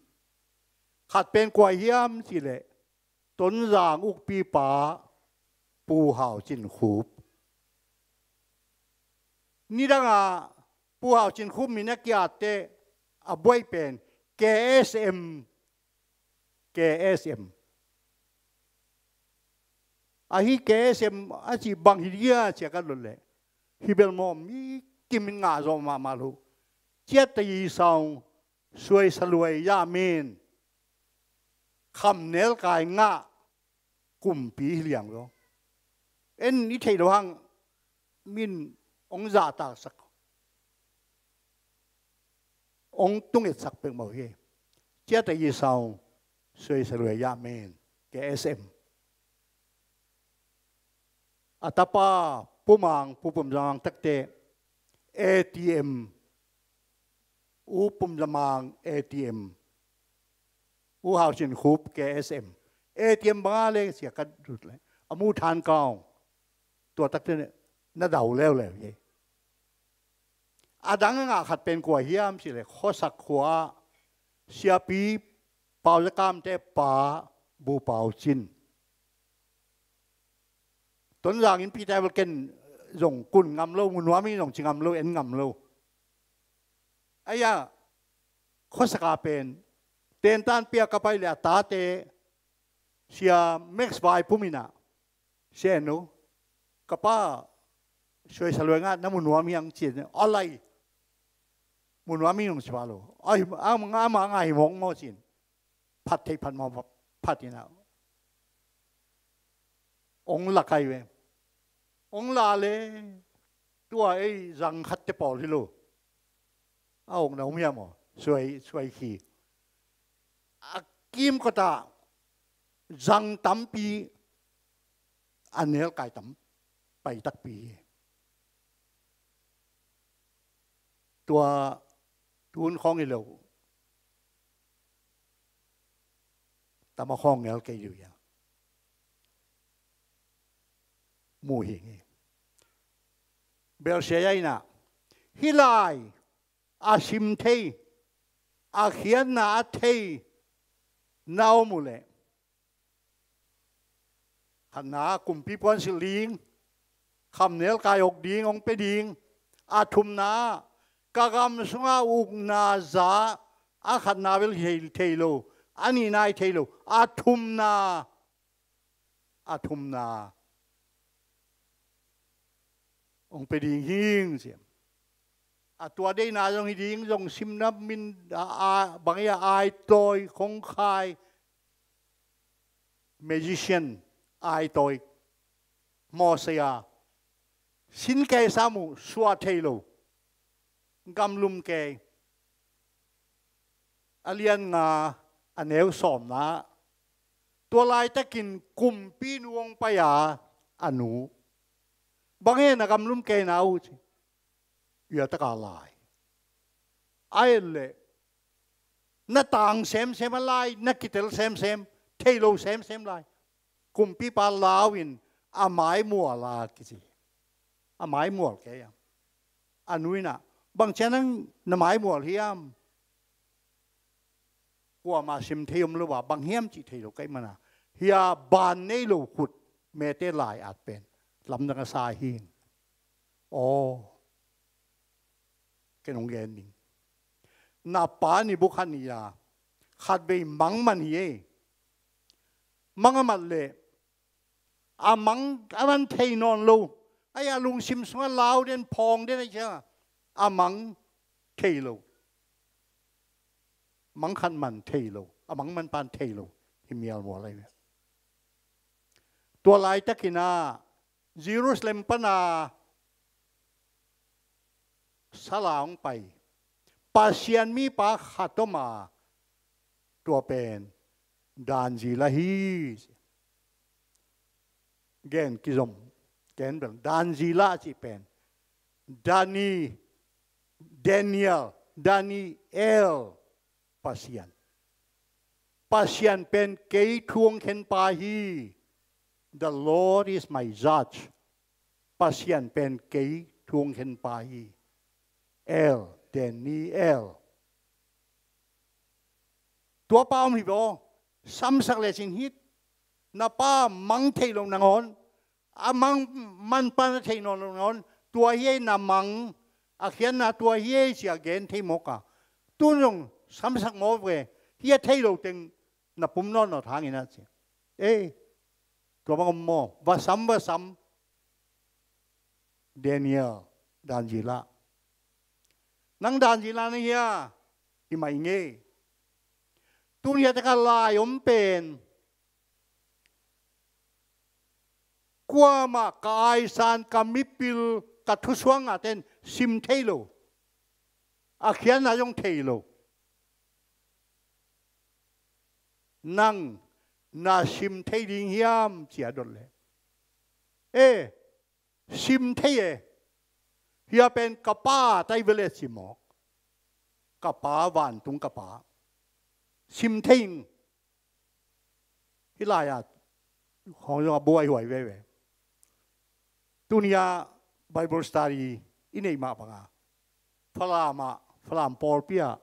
Khat pen kua hiam cih leh, Tonzang ukpipa Pu Hau Cin Khup. Nidangah Pu Hau Cin Khup min a ki-at teh a buai pen K S M, K S M. Ahi K S M a cih bang hi dia ci-a ka dot leh, Hi bel maw, mi kim in ngah zawh mahmah lo. Ciat ta yi sau, suai saluai yah min, khamnel kai ngah kumpi hi liang lo. En i theih lo hang min ong zahtaksak, ong tungetsak pek mawh hi. Ciat ta yi sau, suai saluai yah min, K S M. A tapa Pu Mang, Pu Pum Za Mang takte A T M, U Pum Za Mang A T M, U Hau Cin Khup K S M, A T M banga le sia ka dut le a mu than kau, tua takte na dau leuleu hi. A dang a ngah khat pen kua hiam cih leh, khuasak khua ah siapi Pau Za Kam te pa Bu Pau Cin. Tonzang innpi te bel ken zong kun ngam lo, mu nuam ing zong ci ngam lo, en ngam lo. Aia, khuasak a pen tentan pia ka pai leh a tate Sia Max Vai Pum in ah, "Sia En Nu, ka pa suai saluai ngah, na mu nuam hiam?" ci-in, "Alai, mu nuam ing," zong ci pah lo. "Ai, ama ngah hi mawk maw?" ci-in phat theih phat mawk phat in ah, ong la kai ve. Ong la le, tua ei zang khat te pawl hi lo. A ong na um hiam aw, suai, suai khi. A kimkot ah zang tampi, a nel kai tam pai takpi hi. Tua tun khawng hi lo, tama khawng ngel kei liu ia, mu hi ngi. Belsia ia in ah, hih lai a sim thei, a khiatna a thei na om uh leh, khatna, kumpi puansilh ding, khamnel kai awk ding, hong pia ding. A thumna, ka gam sungah ukna za, a khatna bel hi thei lo, a nihna hi thei lo, a thumna, a thumna hong pia ding hi ing, ci. A tua deihna zong hi ding, zong simna min a, a, bang ia, aitawi, khongkhai, magician, aitawi, mawh sia, sin kei sam uh, suah thei lo, gamlum kei. A lian nga, a neu sawmna, tua laitakin kumpinu hong pai a, a nu, "Bang hen na gamlum kei na uh?" ci. Ia taka lai. A et leh, na tang semsem a lai, na kitel semsem, thei lo semsem lai. Kumpipa lau in a mai mual a kici. A mai mual kei a. A nu in ah, "Bang ciang nang na mai mual hiam? Kuamah sim thei om lo a, bang hiam cih thei lo ka hih man a, hia ban nei lo khut mete lai-at pen lamdang a sa hi ing. Aw, ken hong gen ning. Na pa ni buk khat ni a, khatvei mang man hi ei. Mang a mat leh, a mang a man thei nawn lo. Aia, lungsim sungah lau den, phawng den, aia, a mang thei lo. Mang khat man thei lo, a mang man pan thei lo. Hi mial mual lai ve." Tua laitakin ah, Jerusalem pana sala hong pai Pasian mipa khat om a, tua pen Danzila hi. Gen kizom, gen bel Danzila cih pen Dani, Daniel, Daniel, Pasian. Pasian pen kei thu hong khen pa hi. The Lord is my judge. Pasian pen kei thu hong khen pa hi. El, Daniel. Tua pa om hi baw, samsak lecin hih na pa mang thei lo nangawn, a mang man pan a thei nawn lo nangawn, tua hi ei na mang, a khiatna tua hi ei ci-a gen thei mawk a. Tun zong samsak mawk ve, hih a thei lo teng na pum nawtnawt hangin a ci. Ei, tua bang om maw, va sam, va sam. Daniel, Danzila. Nang Danzila na hia? Hi mah i ngei. Tuni a taka lai om pen kuamah ka aisan, ka mipil, ka thusuang a ten sim thei lo. A khiatna zong thei lo. Nang na sim thei ding hiam ci a dot leh, e, sim thei e. Hia pen ka pa tai vele ci mawk. Ka pa, vantung ka pa. Sim thei ing. Hih lai-ah hong zong a buaihuai veve. Tuni-ah Bible study i neih mah bangah Falam ah, Falam pawlpi ah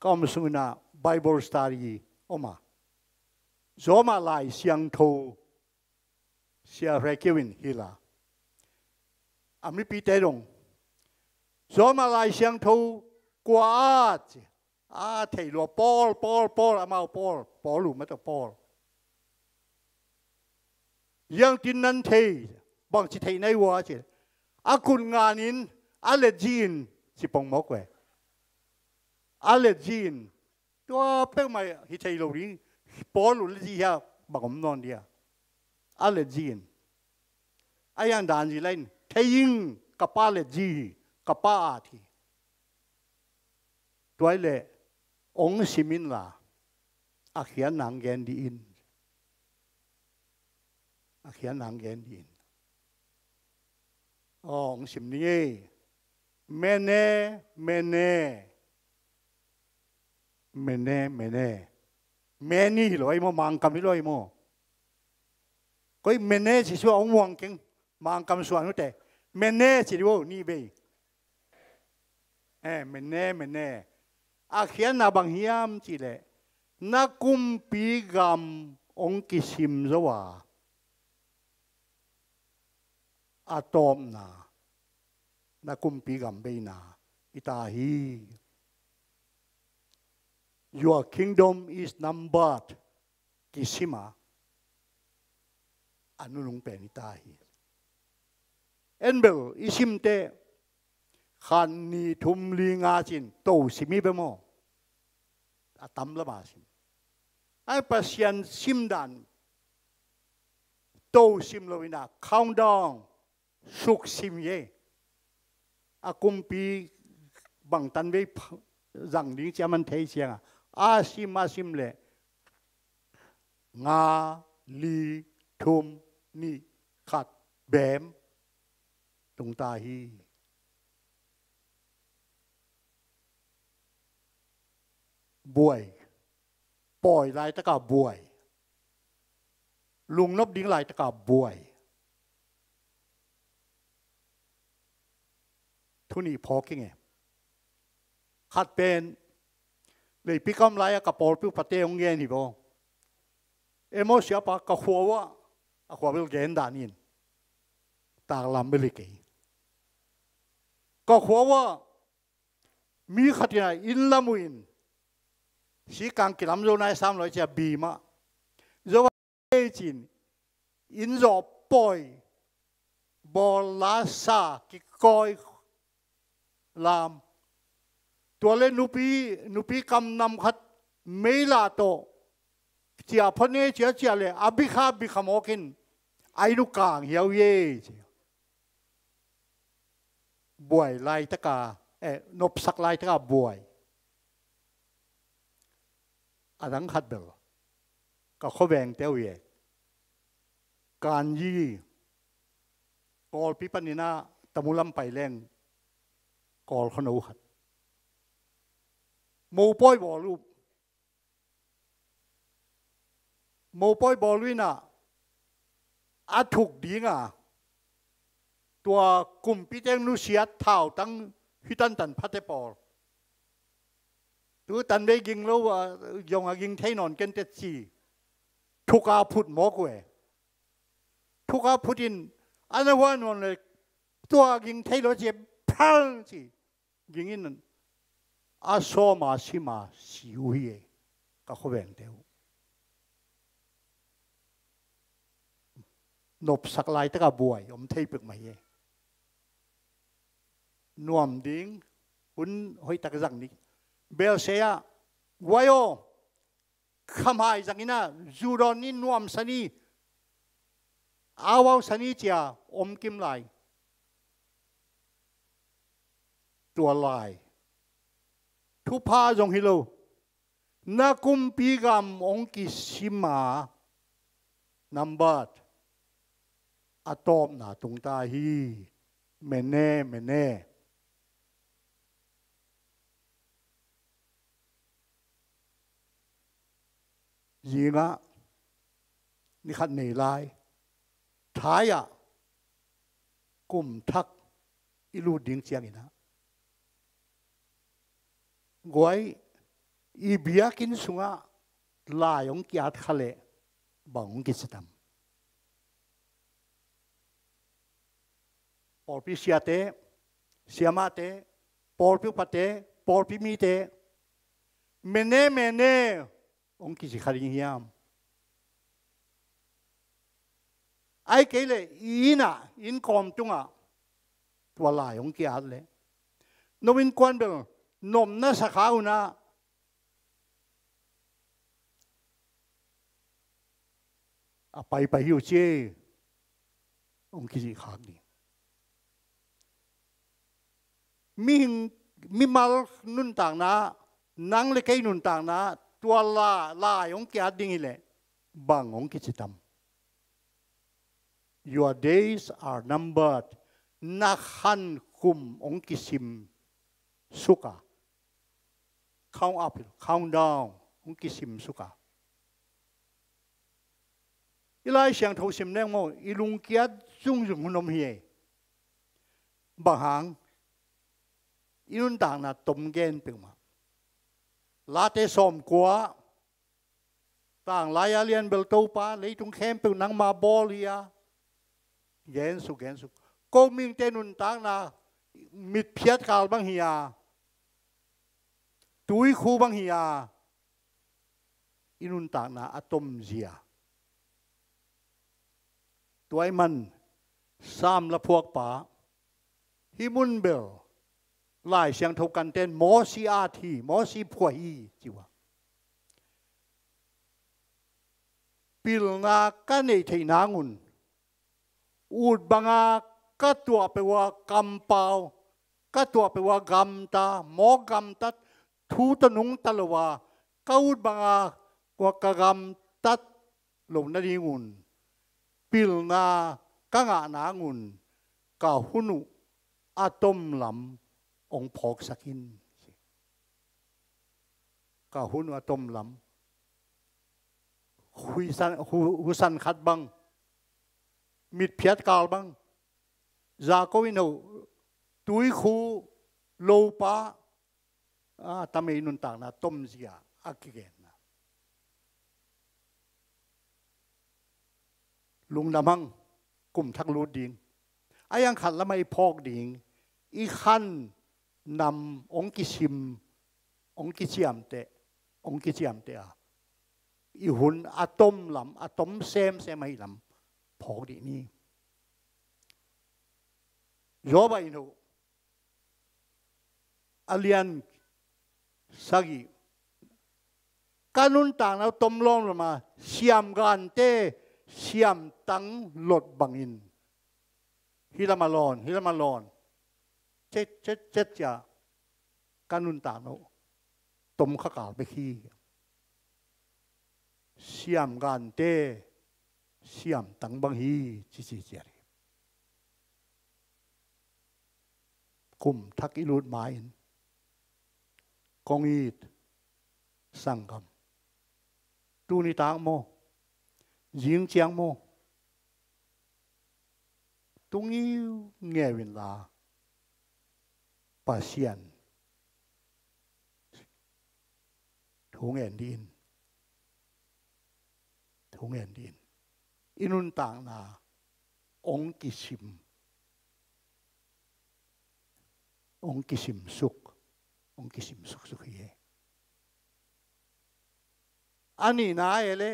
ka om sungin ah Bible study om a, Zawmah Lai Siangtho Sia Hre Kio in hilh a, a mipite dong, Zawmah Lai Siangtho kua a ci a, thei lua, Paul, Paul, Paul, amau Paul, Paul uh mah tawh Paul. Ziangtin nan thei, bangci theih na hi ua ci. A kut ngan in, a let zi in ci pong mawk ve. A let zi in, tua peuhmah hi thei lo ding, Paul uh let zi hia bang om nawn dia. A let zi in. A hiang Danzila in, thei ing, ka pa let zi hi, ka pa at hi. Tua hi leh, ong sim inla, a khiatna hong gen dih in. A khiatna hong gen dih in. Aw, ong sim ning ei. Mene, mene. Mene, mene. Mene hi lo ai maw, Mangkam hi lo ai maw. Koi mene ci sua ong muang keng, Mangkam suan ute. Mene ci diu nih bei. E, mene, mene. A khiatna bang hiam cih leh, na kumpi gam ong kisim zo a, a tawpna na kumpi gam beina hi ta hi. Your kingdom is numbered. Kisim a, a nunung pen hi ta hi. En bel i simte khat, nih, thum, li, nga cin to sim hi ve maw. A tam lama sim. Ai Pasian sim dan to sim lo in a, countdown, suk sim hi. A kumpi bangtan vei zang ding ci a man thei ciang a, a sim, a sim leh nga, li, thum, nih, khat, bem tung ta hi. Buai. Pawi laitaka buai. Lungnop ding laitaka buai. Thu nih phawk ing e. Khat pen, leipi ka om lai-a ka pawlpi upate hong gen hi vaw. Emaw siapa ka khua uah, a khua bel gen dan in. Taklam bel hi kei. Ka khua uah, mi khat in a inn lam uh in, sikang kilam zo nai sam lo i cia bi mah. Zo a ei cin, inn zawh pawi, bawl la sa kikawi lam. Tua le nupi, nupi kam nam khat meila tawh cia phot ngei cia cia le a bikha bikha mawkin a inn uh kang hiau hi ei ci. Buai laitaka, eh, nopsak laitaka buai. A dang khat bel ka khuavengte uh hi e. Kanyi, Kawlpi panin a Tamu lam pai leng Kawl khuano khat. Mopawi bawl uh. Mopawi bawl uh in a, a thuk ding a, tua kumpite nusiat thautang hih tantan phate pawl. Tu tan vei ging lo a, zong a ging thei nawn ken teh ci. Thuk a phut mawk uh e. Thuk a phut in, a na hua nawn le, tua ging thei lo ci, phal ci. Ging in a sawm a sim a si uh hi e, ka khuavengte uh. Nopsak laitaka buai om thei pek mah hi e. nuam ding hun hoihtak zang ni. Belshazzar, guai aw, khamhai zangin ah, zu dawn ni, nuamsa ni, au au sa ni ci-a om kim lai. Tua lai thupha zong hi lo. Na kumpi gam hong kisim a, nambat a tawpna tung ta hi. Mene, mene. Zingah ni khat nei lai, Thai-ah kum thak i lut ding ciangin ah, guai, i biakinn sungah lai hong ki-at kha leh bang hong kici tam? Pawlpi siate, siamahte, pawlpi upate, pawlpi mite, mene, mene hong kici kha ding hiam? Ahih kei leh i inn ah, inn kawm tungah tua lai hong ki-at leh, no innkuan bel nopna sa kha un ah, a paipai hi uh ci, hong kicih khak ding. Mihing, mimal nuntakna, nang le kei nuntakna, tua la, lai hong ki-at ding hi leh bang hong kici tam? Your days are numbered. Na khan kum hong kisim suk a, count up, count down, hong kisim suk a. I Lai Siangtho sim leng maw, i lungkiat zungzung hun om hi ei. Bang hang? I nuntakna tom gen peuhmah. Late sawmkua, tanglai a lian bel Topa, leitung khempeuh nangma bawl hi a, gen suk, gen suk. Ko mihingte nuntakna mitphiat kal bang hi a, tuikhu bang hi a, i nuntakna a tomzia. Tua ahih man Sam laphuakpa, hih mun bel Lai Siangtho kanten Mosi at hi, Mosi phuah hi, ci uh a. Pilna ka neih theih nangun, ut banga ka tuah peuh ua kampau, ka tuah peuh ua gamta, mawk gamtat, thu tawh nungta lo a, ka ut banga ua ka gamtat loh nadingun, pilna ka ngah nangun, ka hun uh a tom lam hong phawksak in. Ka hun uh a tom lam. Huisan, hu-, husan khat bang, mitphiat kal bang, Jakob in ho, tuikhu, lopa, a, tamei nuntakna tomzia a kigenna. Lungdam hang, kum thak lut ding. A iang khat lamah i phawk ding, i khan nam hong kisim, hong kiciamteh, hong kiciamteh a, i hun a tom lam, a tom semsem ahih lam phawk dih ni. Job in ho, a lian sagih, ka nuntakna uh tom lawmlawm a, siamgante siamtang lot bangin, hih lamah lawn, hih lamah lawn, cet, cet, cet cia, ka nuntakna uh tom kha kal bek hi. Siamgante siamtang bang hi, ci ci ciat hi. Kum thak i lut ma-in kong it sanggam, tuni tak maw, zing ciang maw, tu ngiungeu inla Pasian thu ngen dih in. Thu ngen dih in. I nuntakna hong kisim, hong kisim suk, hong kisim suksuk hi. A nihna e le,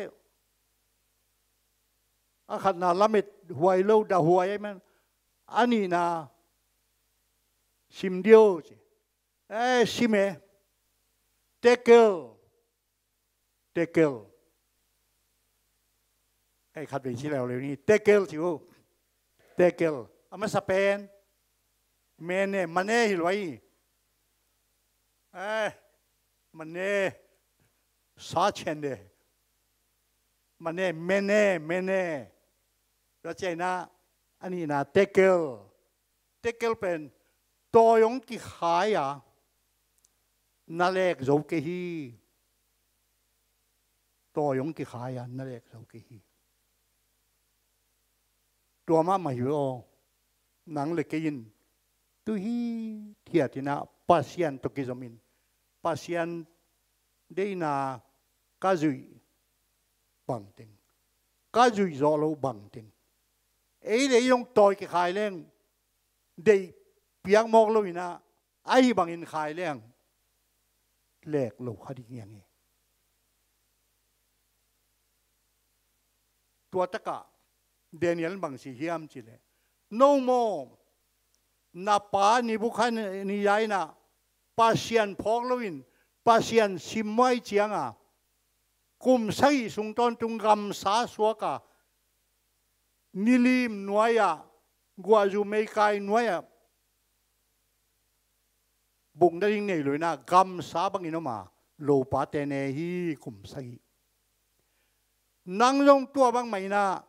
a khatna lamet huai lo, dah huai e man. A nihna, Sim dih o ci. Eh, sim e. Tekel. Tekel. Ei, khatvei ci leuleu ni. Tekel ci uh. Tekel. A masa pen. Mene, mane hi lo ahi. Eh, mane. Sa cian de. Mane, mene, mene. Tua ciaina, a nihna, tekel. Tekel pen, tawi hong kikhai a, na lek zo kei hi. Tawi hong kikhai a, na lek zo kei hi. Tua mahmah hi aw, nang le kei in, tu hi thiat in ah, Pasian tawh kizom in, Pasian deihna ka zuih bangteng, ka zuih zawh loh bangteng. Ei le ei hong tawi kikhai leng, deih piak mawk lo in ah, ahi bangin khai leng, lek lo kha ding hi hang e. Tua takah, Daniel in bang ci hiam cih leh, no maw, na pa Nebukhadnezzar in ah, Pasian phawk loin, Pasian sim muai cianga, kum sagih sung tawntung gamsa suaka, nilim nuai-ah, guahzu meikai nuai-ah, bukna ding nei lo in ah, gamsa bangin om a, lopate ne hi kum sagih. Nang zong tua bangmah in ah,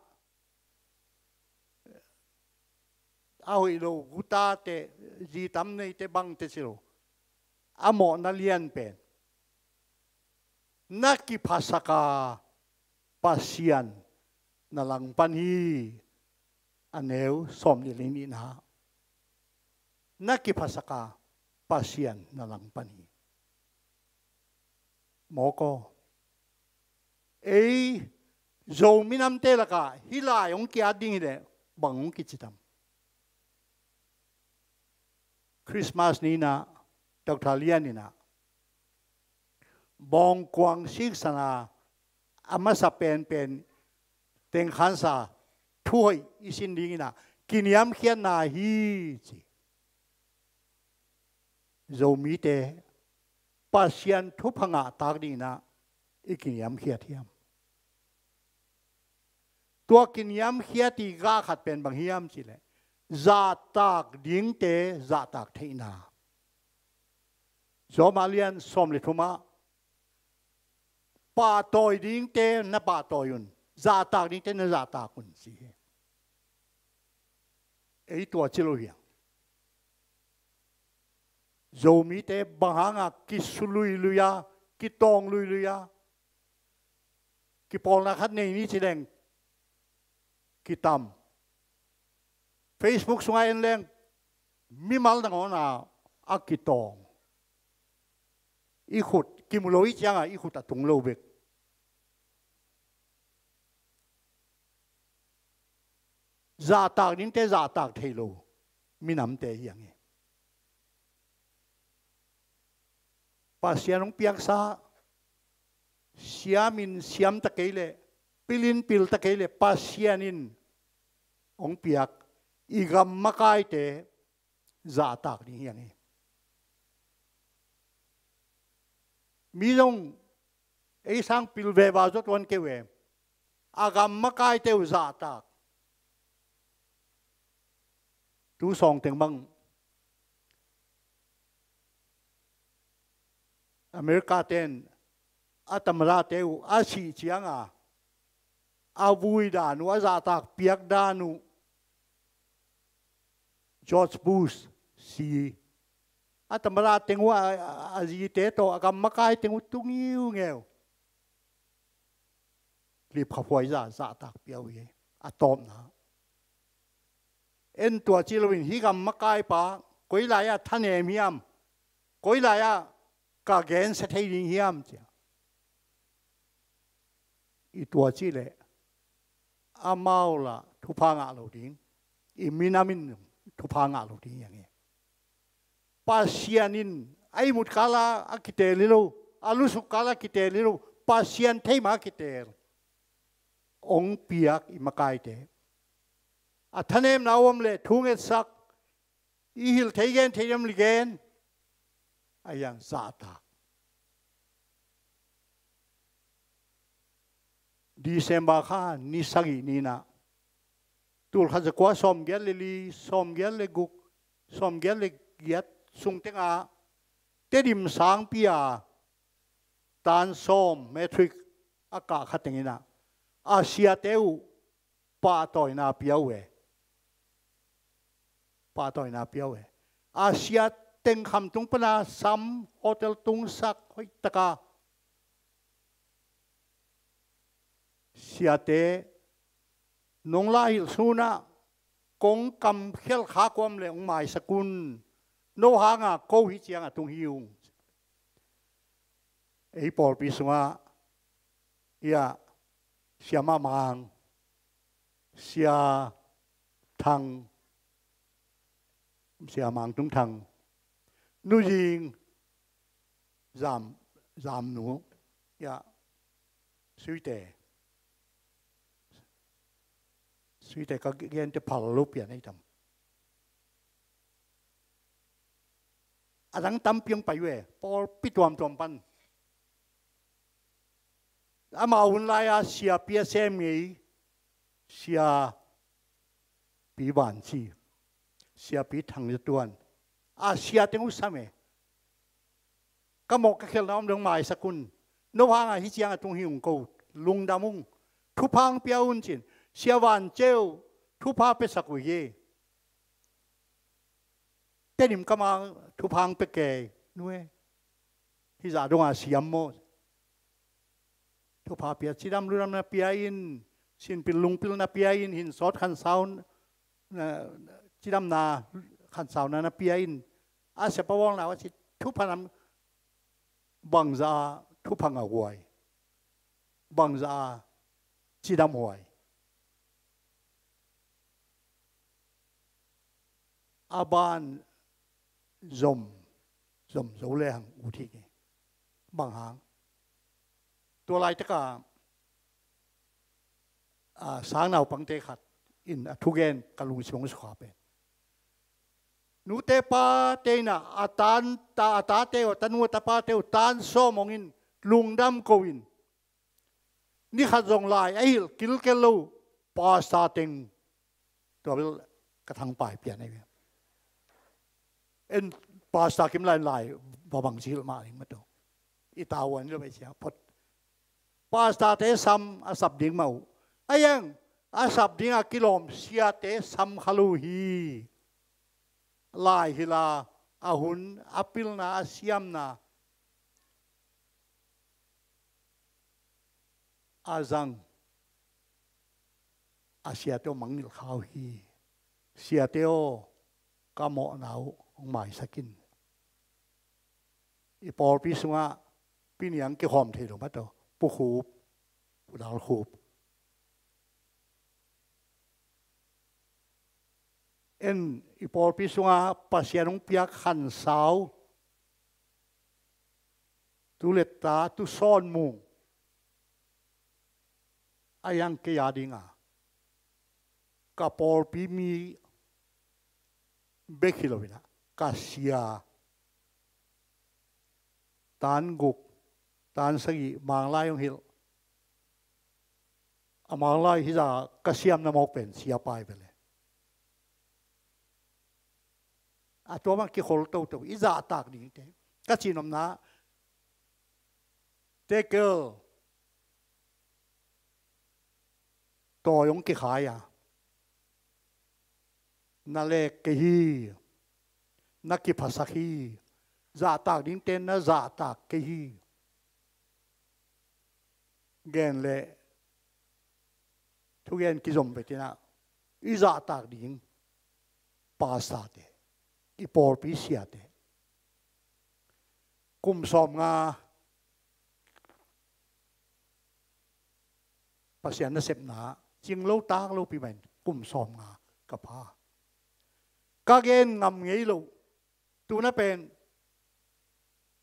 a hoih lo gutate, zi tam neite bangte ci lo, a mawhna lian pen, na kiphasak a, Pasian na langpan hi. A neu sawmnih le nihna. Na kiphasak a, Pasian na langpan hi. Mawk aw. Ei Zo minamte lakah hih lai hong ki-at ding hi leh bang hong kici tam? Christmas ni in ah, Doctor Lian in ah, bawngkuang siksan a, a masa penpen tengkhansa thu hoih i sin ding in ah, kiniamkhiatna hi ci. Zomite Pasian thupha ngah tak ding in ah i kiniamkhiat hiam? Tua kiniamkhiat i gah khat pen bang hiam cih leh, zahtak dingte zahtak theihna. Rom a lian sawm le thum ah, pahtawi dingte na pahtawi un, zahtak dingte na zahtak un ci hi. Ei tua ci lo hi hang. Zomite bang hanga kisu luilui a, kitawng luilui a, kipawlna khat nei ni ci leng kitam. Facebook sunga en leng mimal nangawn a, a kitawng. I khut kimu lo i cianga i khut a tung lo bek. Zahtak dingte zahtak thei lo minamte hi hang hi. Pasian hong piaksa, siamin siam ta kei leh, pilin pil ta kei leh, Pasian in hong piak i gam makaite zahtak ding hi hang hi. Mi zong ei sang pil veva zaw tuan kei uh e. A gam makaite uh zahtak. Tu sawng teng bang America ten a tamadate uh a sih cianga a vui dan uh, a zahtak piak dan uh, George Bush si, a tamada teng uh a, a, a zite tawh a gam makai teng uh tu ngiungeu. Lipkhaphuai zah, zahtak pia uh hi a tawpna. En tua ci loin hih gam makaipa koi lai-ah thanem hiam, koi lai-ah ka gensia thei ding hiam cia i tua cih leh amau lah thupha ngah lo ding, i minam in thupha ngah lo ding hi hang hi. Pasian in a ihmut kala a kiteel hi lo, a lusuk kala a kiteel hi lo, Pasian thei mah a kiteel hong piak i makaite. A thanemna om leh thungetsak, i hilh thei gen thei diam li gen. A hiang zahtak. December kha ni sagih ni-in ah, tul khat za kua sawmgiat le li, sawmgiat le guk, sawmgiat le giat sung tengah Tedim sangpi-a tan sawm matric a kah kha teng in ah, a siate uh pahtawina pia uh e. Pahtawina pia uh e. A sia teng khamtung pana sam hotel tungsak hoih taka, siate nong la hilh sun ah kong kamkhial kha kuam le hong maisak un. No hanga ko hih ciang a tung hi ung. Ei pawlpi sungah, ia, Sia Mah Mang, Sia Thang, Sia Mang Tung Thang, Nu Zing, Zam, Zam Nu, ia, Suite, Suite ka gente phal lo pian ei tam. A dang tampi hong pai uh e, pawlpi tuamtuam pan. Amau hun lai-a siapi a sem ngei, Siapi Van Ci, Siapi Thang Za Tuan, a sia teng uh sam e. Ka mawh ka khelhna om dong maisak un. No hanga hih ciang a tung hi ung ko, lungdam ung. Thupha hong pia un ci-in. Sia Van Ceu, thupha piasak uh hi. Tedim kama thupha hong pia kei, nu e. Hih zah donga siam maw. Thupha pia, cidam ludamna pia in, sinpil lungpilna pia in, hinsawt khansau, na, cidamna khansauna na pia in. A sia pa bawlna uh a ci thupha nam bangza a thupha ngah huai. Bangza a cidam huai. A ban zom, zom zo le hang ut hi kei. Bang hang. Tua laitaka, a, sang naupangte khat in a thugen ka lungsim hong sukha pen. Nute pate in a, a tan, ta, a tate uh, a tanu a tapate uh, tan sawm hong in, lungdam ko in. Ni khat zong lai a hilh kilkel lo, pastor teng. Tua bel ka thangpai pian ahi ve. En pastor kim lai lai, va bang ci hilh mah ding mah tawh. I tavuan lo mah cia phot. Pastor te sam a sap ding mah uh. A hiang, a sap ding a kilawm siate sam kha lo hi. Lai hilh a, a hun, a pilna, a siamna, a zang, a siate aw mangngilh kha uh hi. Siate aw, ka mawhna uh hong maisak in. I pawlpi sungah Pi Niang kikhawm thei lo mah tawh, Pu Khup, Pu Dal Khup. En i pawlpi sungah Pasian hong piak khansau, tu letta, tu sawn mung, a hiang kei a dinga ka pawlpi mi bek hi lo in a, ka sia, tan guk, tan sagih, Manglai hong hilh. A Manglai hih zah ka siamna mawk pen sia pai ve le. A tua bang kikhol toto, i zahtak dingte. Ka cihnopna, tekel, tawi hong kikhai a, na lek kei hi, na kiphasak hi, zahtak dingte na zahtak kei hi. Gen le thugen kizom ve tinah, i zahtak ding pastorte, i pawlpi siate. Kum sawmnga Pasian nasepna cing lo tak lo pi mahin kum sawmnga ka pha. Ka gen ngam ngei lo. Tuna pen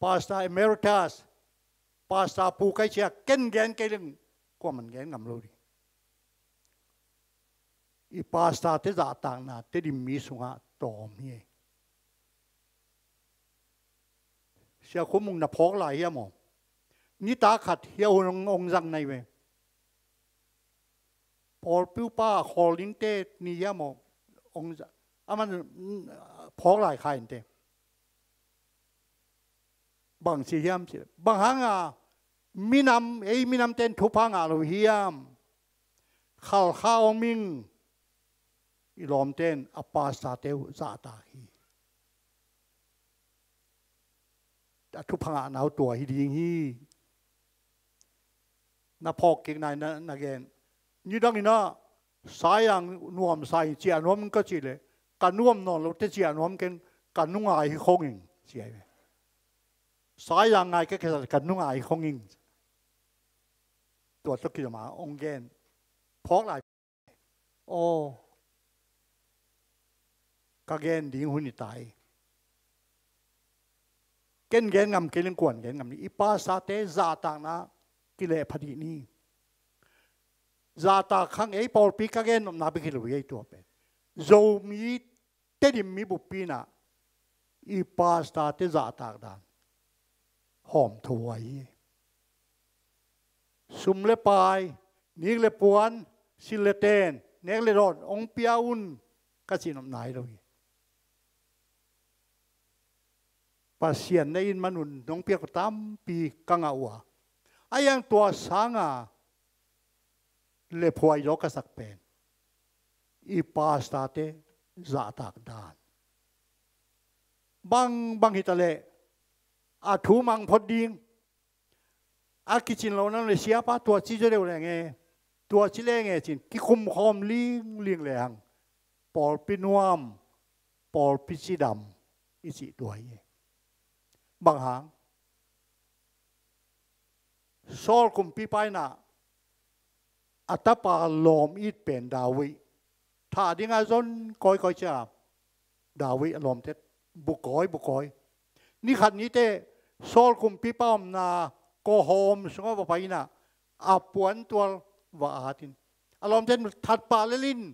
Pastor Emeritus, Pastor Pu Kai Ciak, ken gen kei leng kuaman gen ngam lo ding. I pastorte zahtakna Tedim mi sungah tawm hi. Tia khum ung na phawk lai hiam aw? Nitak khat hia hun ong, ong zang nai ve. Pawlpi upa khawl dingte ni hiam aw? Ong zang. Aman, mm, phawk lai kha inte. Bang ci hiam ci. Bang hanga minam, ei minamten thupha ngah lo hiam? Khalkha om ing. I lawmten a pastorte uh zahtak hi. A thupha ngahna uh tua hi ding hi. Na phawk kik nai na, na gen. Nidang inah, sai ang nuam sai ciah nuam ka cih leh, ka nuam nawn lote ciah nuam keng, ka nungai hi khong ing, ci ai ve. Sai ang ngai ka kisat ka nungai hi khong ing. Tua tawh kizom a ong gen. Phawk lai. Aw, ka gen ding hun hi ta hi. Ken gen ngam kei leng kuan gen ngam ni. I pastorte zahtakna kileh pha dih ni. Zahtak khang ei pawlpi ka gen nopna bek hi lo hi ei tua pen. Zomi Tedim mi buppi inah i pastorte zahtak dan hawmthu huai hi. Sum le pai, nik le puan, sil le ten, nek le dawn ong pia un ka cih nop nai lo hi. Pasian na in manun nong piak uh tampi ka ngah uh a, a iang tua sanga le phuai zaw ka sak pen i pastorte zahtak dan. Bang bang hi ta leh a thu mang phot ding. A kicin lo nan le siapa tua ci zaw deuh leng e, tua ci leng e cin kikum khawm lingling le hang pawlpi nuam, pawlpi cidam i cih tua hi. Bang hang? Saul kumpipa inah a tapa lawm it pen David thah dinga zon kawikawi cia David a lawmte bukawi bukawi. Ni khat nite Saul kumpipa omna kawhawm sungah va pai inah a puantual va atin a lawmte thatpah lelin,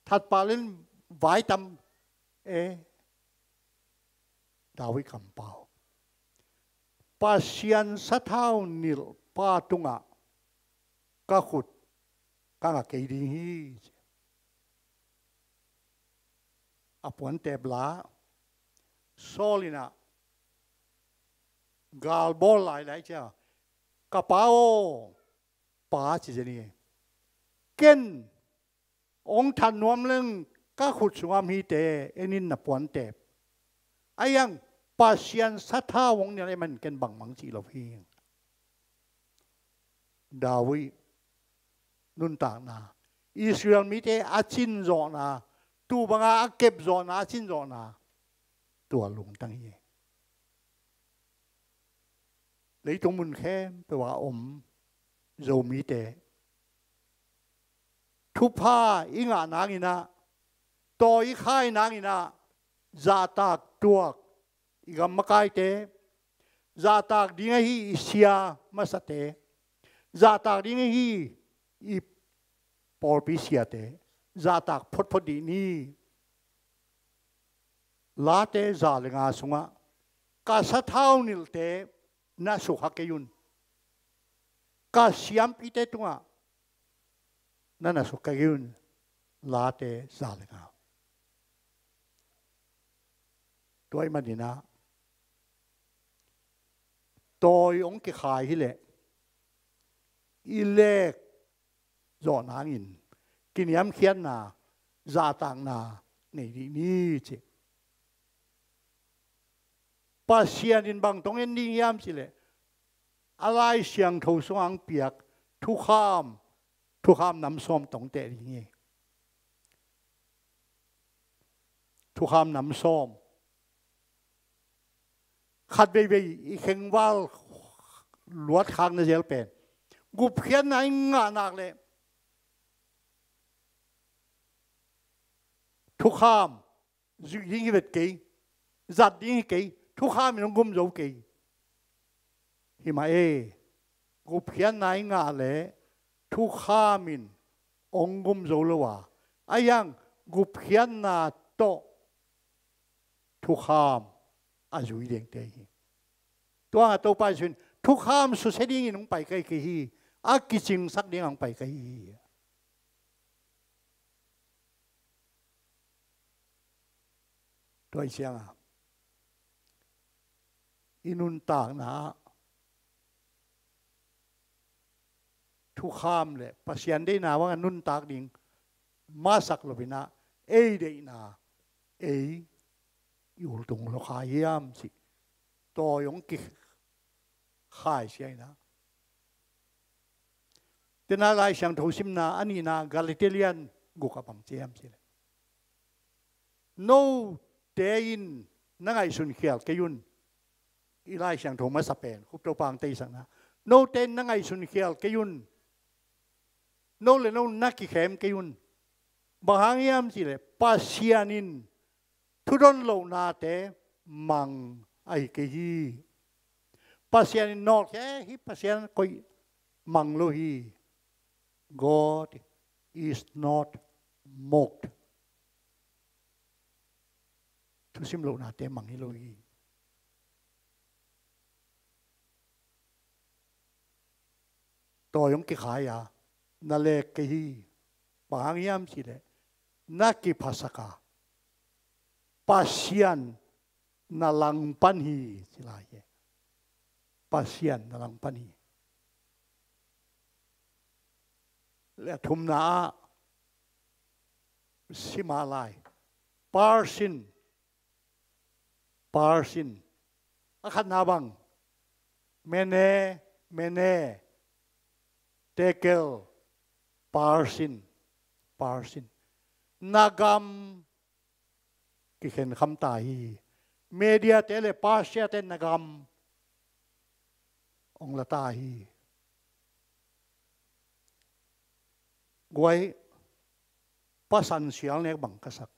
thatpah lelin vai tam e. David kampau. Pasian sathau nilh pa tungah ka khut ka nga kei ding hi. A puan tep la Saul inah gal bawl lailai cia ka pa aw, pa ci zen hi. Ken ong that nuam leng ka khut sungah mite en in na puan tep. A iang Pasian sathau ong nial e man ken bangmang cih lo hi. David nuntakna, Israel mite a cinzawhna, tu banga a kepzawhna a cinzawhna tua lungtang hi. Leitung mun khempeuh a om Zomite thupha i ngah nanginah, tawi i khai nanginah zahtak tuak i gam makaite, zahtak ding ahi i sia masate, zahtak ding ahi i pawlpi siate zahtak photphot dih ni. Late za le nga sungah ka sathau nilhte na sukha kei un. Ka siampite tungah na na sukha kei un. Late za le nga. Tua ahih maninah tawi hong kikhai hileh i lek zawh nangin kiniamkhiatna, zahtakna nei dih ni ci. Pasian in bang tong en ding hiam cileh a Lai Siangtho sungah ang piak thukham, thukham nam sawm tong teh ding hi. Thukham nam sawm. Khat veivei i khengval luat khak na zel pen gupkhiatna i ngah nak leh thukham zuih ding hi vet kei, zat ding hi kei, thukham in hong gum zo kei. Hi mah e, gupkhiatna i ngah leh thukham in hong gum zo lo a, a hiang gupkhiatna tawh thukham a zui dengte hi. Tua hangah Topa Jesu in thukham susia dingin hong pai ka hi kei hi. A kicingsak dingin hong pai ka hi hi. Tua hi ciangah i nuntakna ah thukham le Pasian deihna bangah nuntak ding masak loinah ei deihna ei i ultung lo kha hiam cih tawi hong kikhaisia inah. Tena Lai Siangtho simna a nihna Galatian guk a bang ci hiam cih leh, note in na ngaihsun khial kei un. I Lai Siangtho masa pen Khup Topa hong teisakna, note in na ngaihsun khial kei un. No le no na kikhem kei un. Bang hang hiam cih leh Pasian in thudon lohnate mang ahi kei hi. Pasian in nawlkhe hi, Pasian koih mang lo hi. God is not mocked. Thusim lohnate mang hi lo hi. Tawi hong kikhai a, na lek kei hi. Bang hang hiam cih leh na kiphasak a, Pasian na langpan hi ci lai hi. Pasian na langpan hi. Le a thumna ah sima lai. Parsin. Parsin. A khatna bang? Mene, mene, tekel, parsin, parsin. Na gam kikhen kham ta hi. Mediate le Persiate na gam hong la ta hi. Guai, pasan sial nek bang ka sak.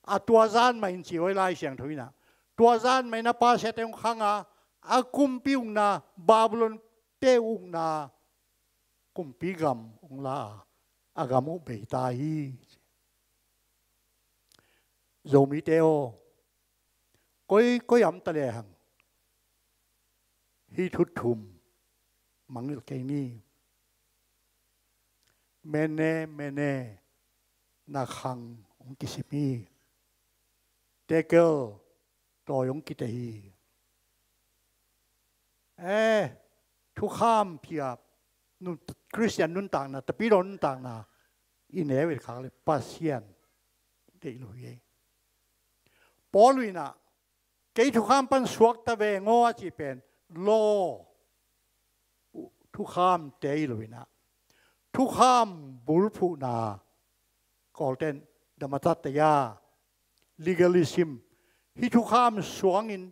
A tua zan mah in ci huai Lai Siangtho inah, tua zan mah inah Persiate hong khang a, a kumpi ukna, Babylon te ukna, kumpi gam hong la a, a gam uh bei ta hi. Zomite aw, koi koi am ta lehang hih thu thum mangngilh kei ni. Mene, mene, na khang hong kisim hi. Tekel, tawi hong kiteh hi. Eh, thukham phiap, nun-, Khristian nuntakna, tapidaw nuntakna i neu i khak le Pasian deih lo hi. Paul inah, kei thukham pan suak ta veng aw a cih pen law, thukham te hi lo inah, thukham bulphuhna, Kawlten damatataya, legalism, hih thukham suangin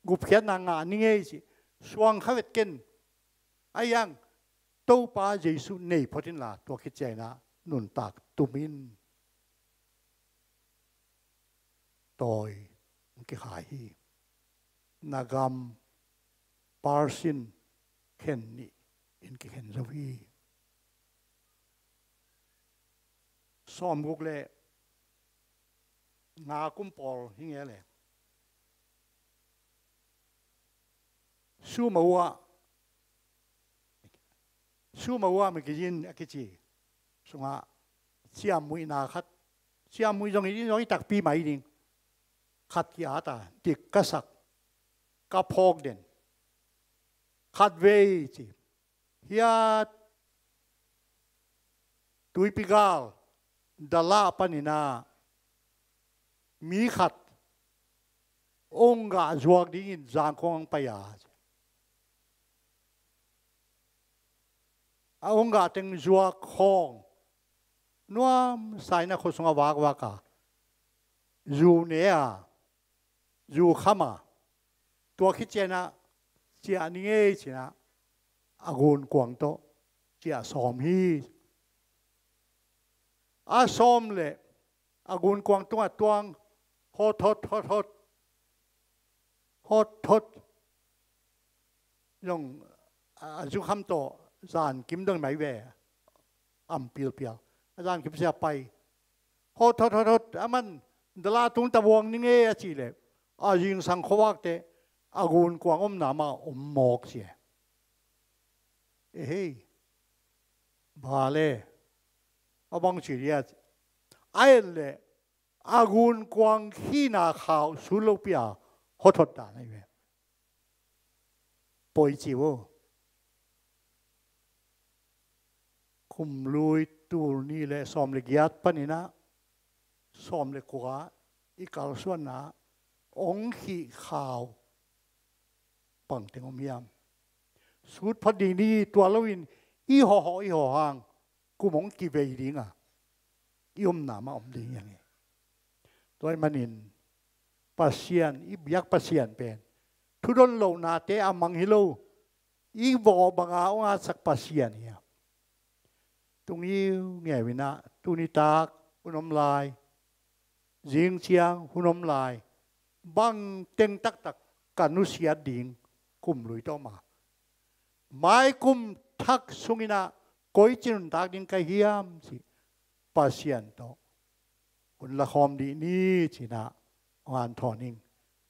gupkhiatna ngah ni ngei cih suang kha vet ken. A hiang Topa Jesuh nei phot inla, tua khit ciang inah nuntak tum in. Tawi hong kikhai hi. Na gam, parsin, khen nih in kikhen zo hi. Sawmguk le nga kum pawl hi nge le. Suma ua, suma ua magazine a kici sungah ciammuihna khat, ciammuih zong hi ding, zong hi takpi mai ding, khat ki-at a, dik ka sak, ka phawk den. Khatvei ci, hiat tuipi gal Dalat panin ah mi khat ong gah zuak dingin Zangkong ang pai a, a ong gah teng zuak khawng nuamsa in a khua sungah vakvak a, zu ne a, zu kham a, tua khit ciangin ah ciah ni ngei ci-in ah a gunkuang tawh ciah sawm hi. A sawm leh a gunkuang tungah tuang hot hot hot hot, hot hot zong a, a zu kham tawh zankim dong mai ve, am pilpial, a zankim sia pai. Hot hot hot hot, aman Dalat tung ta vuang ni ngei a cih leh a zingsang khuavakte a gunkuang omna mah om mawk ci e. Ehei, bale, a bang ci dia, a et leh a gunkuang khina khau sun lopi a hothot dan ahi ve. Poi ci vo. Kum lui tul nih le sawm le giat paninah sawm le kua i kalsuanna ong khih khau pangteng om hiam? Sut phat ding ni, tua loin i hawhawh i hawh hang kum ong kivei dinga i omna mah om ding hi ang e. Tua ahih manin Pasian, i biak Pasian pen thudon lohnate a mang hi lo, i vawh banga ong atsak Pasian hi a. Tung iu ngeu inah tuni tak hun om lai, zing ciang hun om lai, bang teng taktak ka nusiat ding kum lui tawh ma, mai kum thak sunginah koi ci nuntak ding ka hiam ci Pasian tawh hun lakhawm dih ni cinah hong hanthawn ing.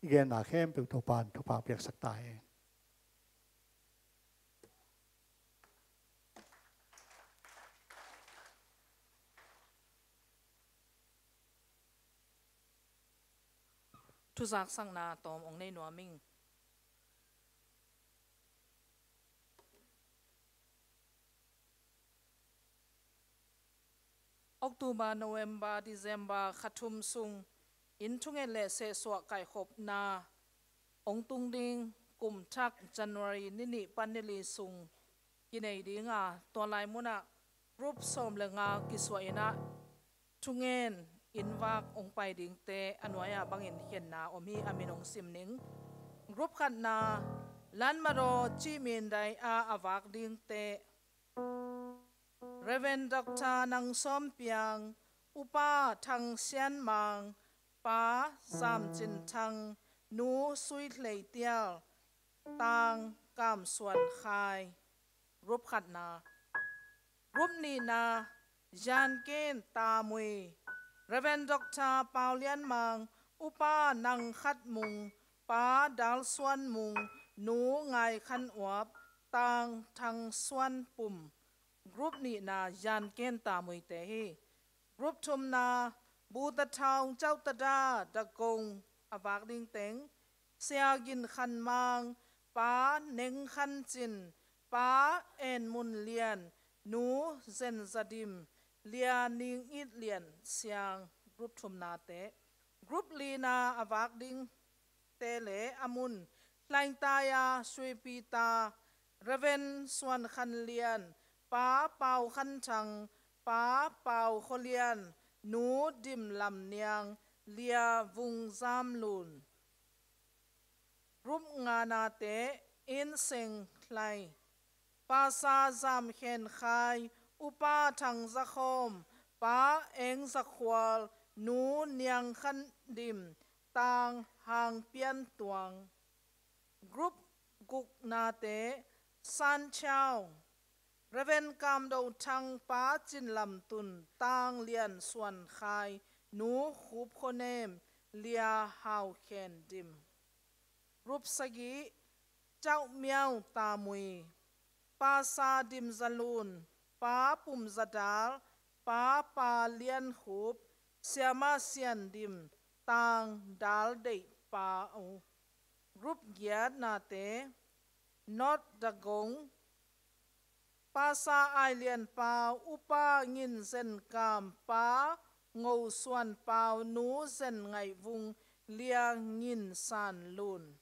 I genna khempeuh Topan thupha piaksak ta hen. Thuzaksakna tawm ong nei nuam ing. October, November, December kha thum sung inn thunget le sehsuah kaihkhopna ong tung ding kum thak January ni nih pan ni li sung kinei dinga, tua lai munah group sawm le nga kisuah inah thungen inn vak ong pai dingte a nuai-ah bangin khenna om hi. A min ong sim ning. Group khatna, Lanmadaw Cih Min Dai a a vak dingte, Reverend Doctor Nang Sawm Piang, Upa Thang Sian Mang, Pa Zam Cin Thang, Nu Sui Hlei Tial, Tang Kam Suan Khai. Group khatna. Group nihna, Yan Ken Ta Mui, Reverend Doctor Pau Lian Mang, Upa Nang Khat Mung, Pa Dal Suan Mung, Nu Ngai Khan Uap, Tang Thang Suan Pum. Group nihna Yan Ken Ta Muite hi. Group thumna, Bu Ta Thawng Cauh Ta Da Da Gong a vak ding teng, Sia Gin Khan Mang, Pa Neng Khan Cin, Pa En Mun Lian, Nu Zen Za Dim, Lia Ning It Lian Siang. Group thumnate. Group lina a vak ding te le a mun, Hlaingtai a Sui Peter, Reverend Suan Khan Lian, Pa Pau Khan Thang, Pa Pau Khaw Lian, Nu Dim Lam Niang, Lia Vung Zam Lun. Group nganate, Inn Seng Hlai, Pastor Zam Khen Khai, Upa Thang Za Khawm, Pa Eng Za Khual, Nu Niang Khan Dim, Tang Hang Pian Tuang. Group guknate, San Chiau, Reverend Kam Do Thang, Pa Cin Lam Tun, Tang Lian Suan Khai, Nu Khup Khaw Nem, Lia Hau Khen Dim. Group sagih, Cauh Miau Ta Mui, Pastor Dim Za Lun, Pa Pum Za Dal, Pa Pa Lian Khup, Siama Sian Dim, Tang Dal Deih Pau. Group giatnate, North Da Gong, Pastor Ai Lian Pau, Upa Ngin Zen Kam, Pa Ngo Suan Pau, Nu Zen Ngaih Vung, Lia Ngin San Lun.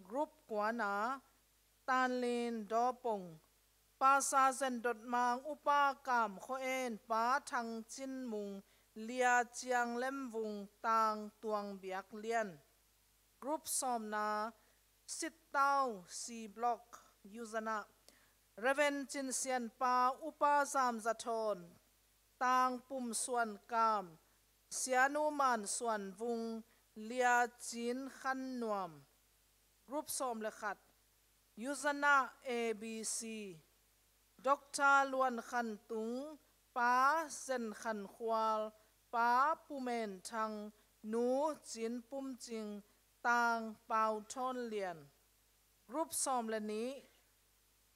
Group kuana, Tan Lin Daw Pong, Pastor Zen Dot Mang, Upa Kam Khaw En, Pa Thang Cin Mung, Lia Ciang Lem Vung, Tang Tuang Biak Lian. Group sawmna, Sit Tau C Block, Yuzana, Reverend Cin Sian Pau, Upa Zam Za Thawn, Tang Pum Suan Kam, Sianu Man Suan Vung, Lia Cin Khan Nuam. Group sawm le khat, Yuzana A B C, Doctor Luan Khan Tung, Pa Zen Khan Khual, Pa Pu Men Thang, Nu Cin Pum Cing, Tang Pau Thawn Lian. Group sawm le nih,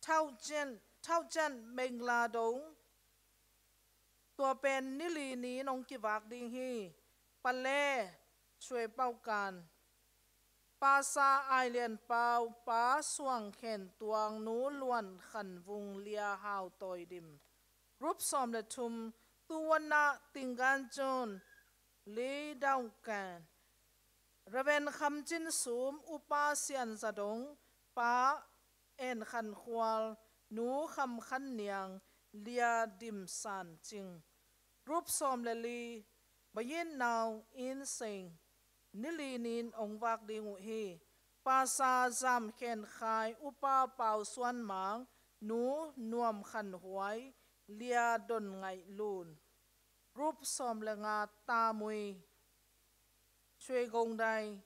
Thaucian, Thaucian Mengla Dong. Tua pen ni li ni-in hong kivak ding hi. Pale Suai Pau Kan, Pasa Ai Lian Pau, Pa Suang Khen Tuang, Nu Luan Khan Vung, Lia Hau Tawi Dim. Group sawm le thum, Tuan Na Ting Gan Cun, Li Dau Kan, Reverend Kham Cin Sum, Upa Sian Za Dong, Pa En Khan Khual, Nu Kham Khan Niang, Lia Dim San Cing. Group sawm le li, Bayin Nau In Seng, ni li ni-in hong vak ding uh hi. Pasa Zam Khen Khai, Upa Pau Suan Mang, Nu Nuam Khan Huai, Lia Don Ngaih Lun. Group sawm le nga, Tamui Suai Gong Dai,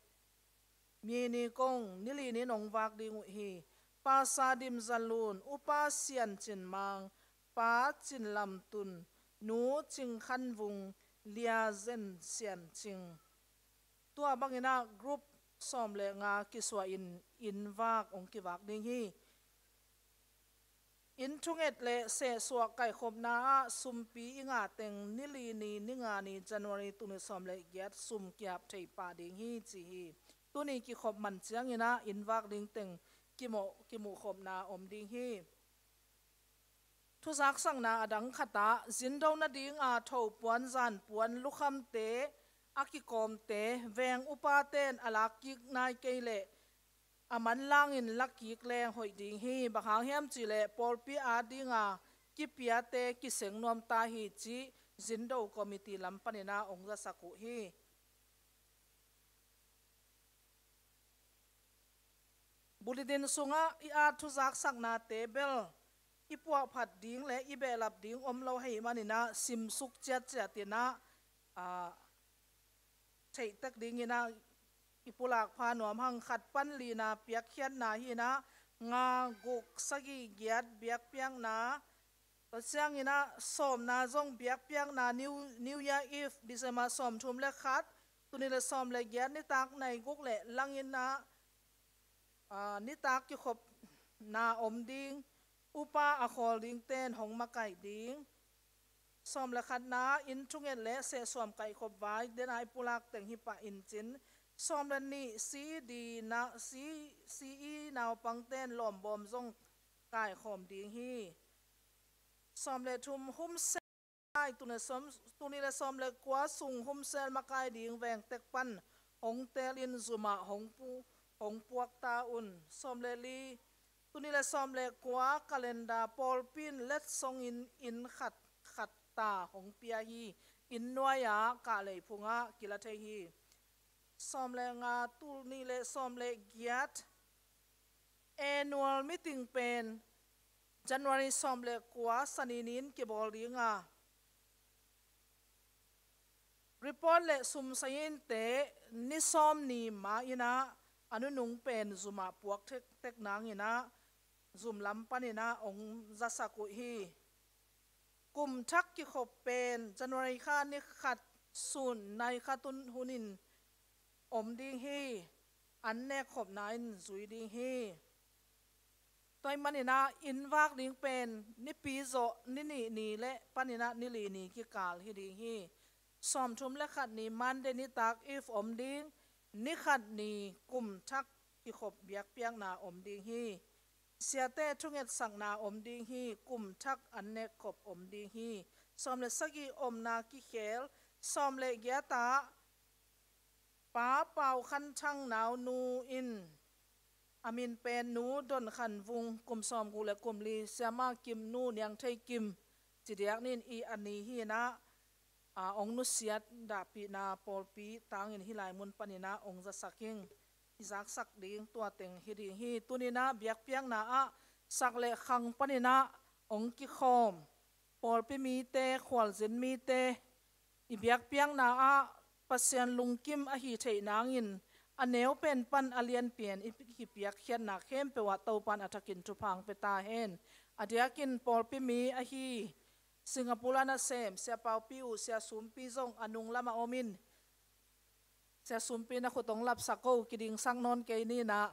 Mini Kong, ni li ni-in hong vak ding uh hi. Pasa Dim Za Lun, Upa Sian Cin Mang, Pa Cin Lam Tun, Nu Cing Khan Vung, Lia Zen Sian Cing. Tua bangin ah group sawm le nga kisuah in, inn vak hong kivak ding hi. Inn thunget le sehsuah kaihkhopna ah sumpi i ngah teng ni li ni, ni nga ni, January, tul nih sawm le giat sum ki-ap thei pah ding hi ci hi. Tuni kikhop man ciangin ah inn vak ding teng kimawh, kimuhkhopna om ding hi. Thuzaksakna a dang khat ah zindo nading a tho puan, zan puan, lukhamte, a kikawmte veng upaten a lakkik nai kei leh a manlangin lakik leng hoih ding hi. Bang hang hiam cih leh pawlpi adinga kipiate kiseng nuam ta hi cih zindo committee lam panin ah hong zasak uh hi. Bulletin sungah i at thuzaksaknate bel i puahphat ding le i behlap ding om lo ahih manin ah simsuk ciatciat in ah, ah, theih tek dingin ah i pulak pha nuam hang. Khat pan lina piakkhiatna hi-in ah, nga, guk, sagih, giat biakpiakna, tua ciangin ah sawmna zong biakpiakna, New, New Year Eve, December sawmthum le khat, tul nih le sawm le giat nitak nai guk le langin ah, aa, nitak kikhopna om ding, upa a khawl dingten hong makaih ding. Sawm le khatna, inn thunget le sehsuam kaihkhop vai, den a i pulak teng hi pah in cin. Sawm le nih, C E D na, C, C E naupangten lawmbawm zong kaikhawm ding hi. Sawm le thum, humsel, tul nih le sawm, tul nih le sawm le kua sung humsel makai ding veng tek pan hong tel in zumah hong pu, hong puak ta un. Sawm le li, tul nih le sawm le kua calendar pawlpi in letsong in, inn khat khat ta hong pia hi. Inn nuai-ah, kahlei phungah kila thei hi. Sawm le nga, tul nih le sawm le giat annual meeting pen January sawm le kua Sani ni-in kibawl ding a, report le sumsainte ni sawm ni ma-in ah a nunung pen zumah puak tek, tek nangin ah zum lam panin ah hong zasak uh hi. Kum thak kikhop pen January kha ni khat sun nai khat hun, hunin om ding hi. An nekkhopna in zui ding hi. Tua ahih manin ah inn vak ding pen nipi zawh ni nih ni le panin ah ni li ni kikal hi ding hi. Sawmthum le khat ni Monday nitak eve om ding, ni khat ni kum thak kikhop biakpiakna om ding hi. Siate thungetsakna om ding hi. Kum thak an nekkhop om ding hi. Sawm le sagih omna kikhel. Sawm le giat ah Pa Pau Khan Thang naunu in, a min pen Nu Don Khan Vung, kum sawmguk le kum li, Siama Kim nu Niang Thei Kim, ci diak ni-in i a ni hi-in ah, a, hong nusiat dahpihna pawlpi tangin hih lai mun panin ah hong zasak ing. I zaksak ding tua teng hi ding hi. Tuni-in ah biakpiakna ah sak le khang panin ah hong kikhawm pawlpi mite, khualzin mite, i biakpiakna ah Pasian lungkim ahi theih nangin a neu pen pan a lian pen i kipiakkhiatna khempeuh ah Topa'n a thakin thupha hong pia ta hen. A diakin pawlpi mi ahi Singapore a nasem Sia Pau Pi uh, Sia Sum Pi zong a nung lamah om in, Sia Sumpi na khut hong lapsak ko, kidingsak nawn kei ni in ah,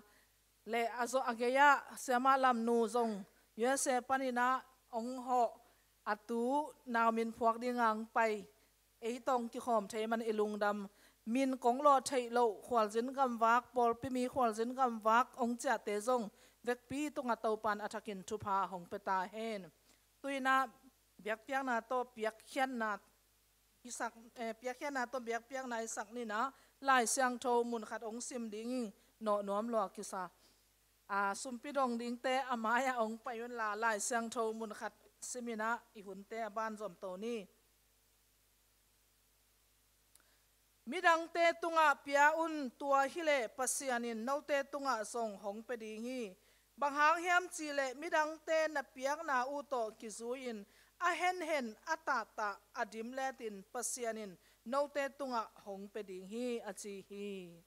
le a zawh a gei-ah Siamah Lamnu zong U S A panin ah hong hawh, a tu nau min phuak dingah hong pai, ei tawh hong kikhawm thei man i lungdam. Min kong lawh theih loh khualzin gamvak, pawlpi mi khualzin gamvak hong ciahte zong vekpi tungah Topa'n a thakin thupha hong pia ta hen. Tu in ah biakpiakna tawh piakkhiatna i sak, eh, piakkhiatna tawh biakpiakna i sak ni in ah, Lai Siangtho mun khat hong sim ding hi. Nawh nuam lua kisa. A, Sumpi dong dingte a mai-ah hong pai unla, Lai Siangtho mun khat sim in ah i hunte a ban zom to ni. Midangte tungah pia un, tua hileh Pasian in note tungah zong hong pia ding hi. Bang hang hiam cih leh midangte na piakna uh tawh kizui-in a henhen, a tahtah, a dimletin Pasian in note tungah hong pia ding hi, a ci hi.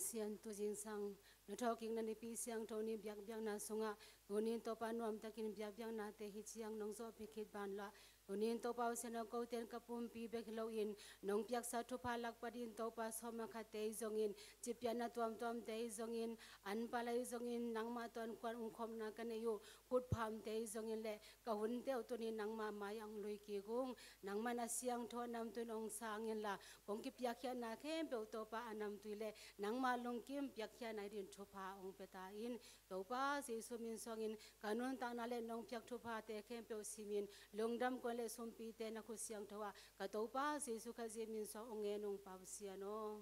Sian tu zingsang na thawhkikna nipi siangtho ni biakbiakna sungah, tuni in Topa nuamtakin biakbiaknate hi ciang nong zawhpih khit banlah, tuni in Topa Pasian aw, kote in ka pumpi bek hi loin nong piaksa thupha lak panin Topa sawm a khatte hi zongin, cipianna tuamtuamte hi zongin, anpalai zongin nangmah tawh an kuan umkhopna ka nei uh. Khutphamte hi zongin le ka hunte uh tuni nangmah mai-ah hong lui kik ung. Nangmah in a siangtho a namtui in hong sang inla, kong kipiakkhiatna khempeuh Topa a namtui le nangmah lungkim piakkhiatna hi dingin thupha hong pia ta in. Topa Jesu min suangin ka nuntakna le nong piak thuphate khempeuh simin, lungdam kong le sumpite na khut siangtho ah ka Topa Jesu Khazih min suang hong ngen ung, Pa Pasian aw.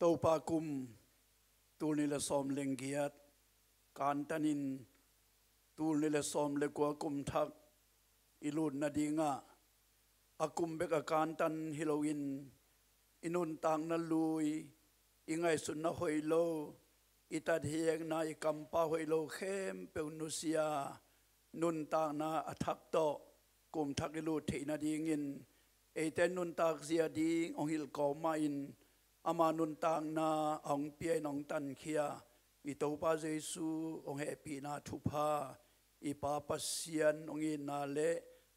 Topa kum tul nih le sawm leh giat kantanin tul nih le sawm le kua kum thak i lut nadingah a kum bek a kantan hi loin i nuntakna lui, i ngaihsutna hoih lo, i tathekna, i kampau hoih lo khempeuh nusia nuntakna a thak tawh kum thak i lut theih nadingin eite nuntak zia ding hong hilh kawm mahin ama nuntakna a hong pia in hong tankhia i Topa Jesu hong hehpihna thupha, i Pa Pasian hong itna le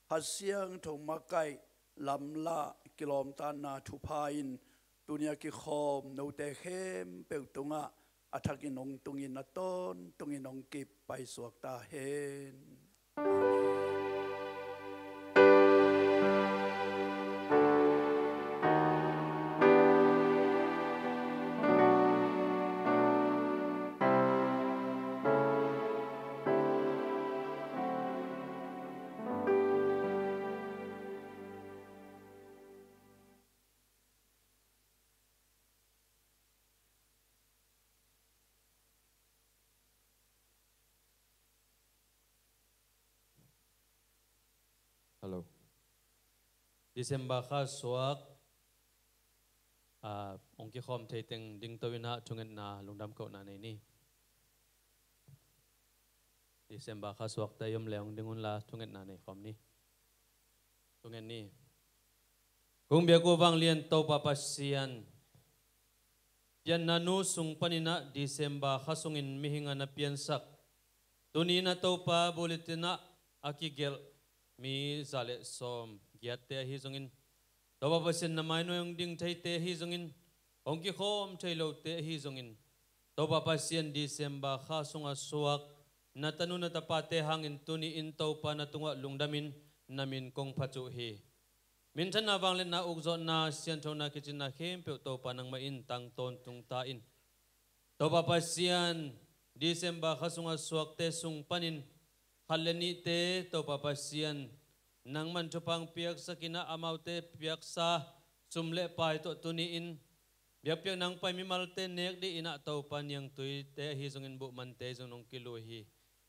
Kha Siangtho makaih lamlah kilawmtatna thupha in tuni a kikhawm note khempeuh tungah a thakin hong tungin a tawntungin hong kip paisuak ta hen. December kha suak, ah, hong kikhawm thei teng dingto in ah thungetna lungdam kohna nei ni. December kha suakte i om le hong ding unla thungetna nei khawm ni. Thunget ni. Kong biak uh vanglian Topa Pasian, pianna nu sung panin ah December kha sungin mihing a na piansak, tuni in ah Topa bulletin ah a kigelh mi za le sawm giatte ahi zongin, Topa Pasian na mainuai hong ding theite ahi zongin, hong kikhawm thei lote ahi zongin, Topa Pasian December kha sungah suak na tanu na tapate hangin tuni in Topa na tungah lungdamin na min kong phat uh hi. Minthanna, vangliatna, ukzawhna, sianthona, kicinna khempeuh Topa nangmah in tang tawntung ta in. Topa Pasian, December kha sungah suakte sung panin khat le nihte Topa Pasian nangman thupha hong piaksak in ah amaute piaksa sum le pai tawh tuni in biakpiakna hong pai mimalte nek dih in ah Topa niangtuite ahi zongin buhmante zong nong kilui hi.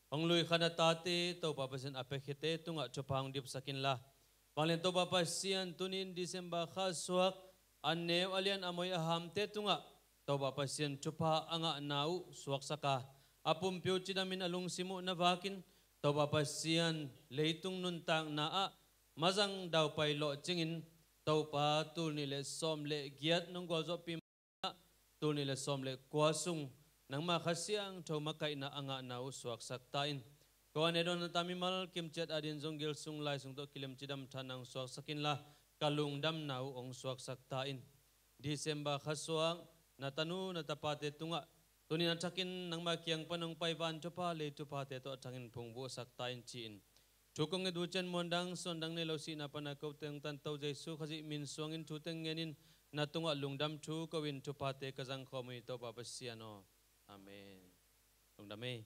Hong lui kha na tate Topa Pasian a piakhiate tungah thupha hong dipsak inla, vanglian Topa Pasian tuni in December kha suak a neu a lian a moi a hamte tungah Topa Pasian thupha a ngahna uh suaksak a, a pumpi uh cidamin a lungsim uh na vakin Topa Pasian leitung nuntakna ah mazang daupai lawhcingin Topa tul nih le sawm le giat nong gualzawhpi tul nih le sawm le kua sung nangma Kha Siangtho makaihna a ngahna uh suaksak ta in. Ko a ne dawn na ta mimal kimciat adin zong gil sung lai sung tawh kilem cidam tha nang suaksak inla, ka lungdamna uh hong suaksak ta in. December kha suak na tanu na tapate tungah tuni in a thakin nangma kiang pan hong pai van thupha lei thuphate tawh a thangin phungvuhsak ta in ci-in thu kong nget uh ciang muandang suandang nei lo sihna pana kote hong tanto Jesu Khazih min suangin thu teng ngenin na tungah lungdam thu ko-in thuphate ka zangkhawm uh hi Topa Pasian aw. Amen. Lungdam ei.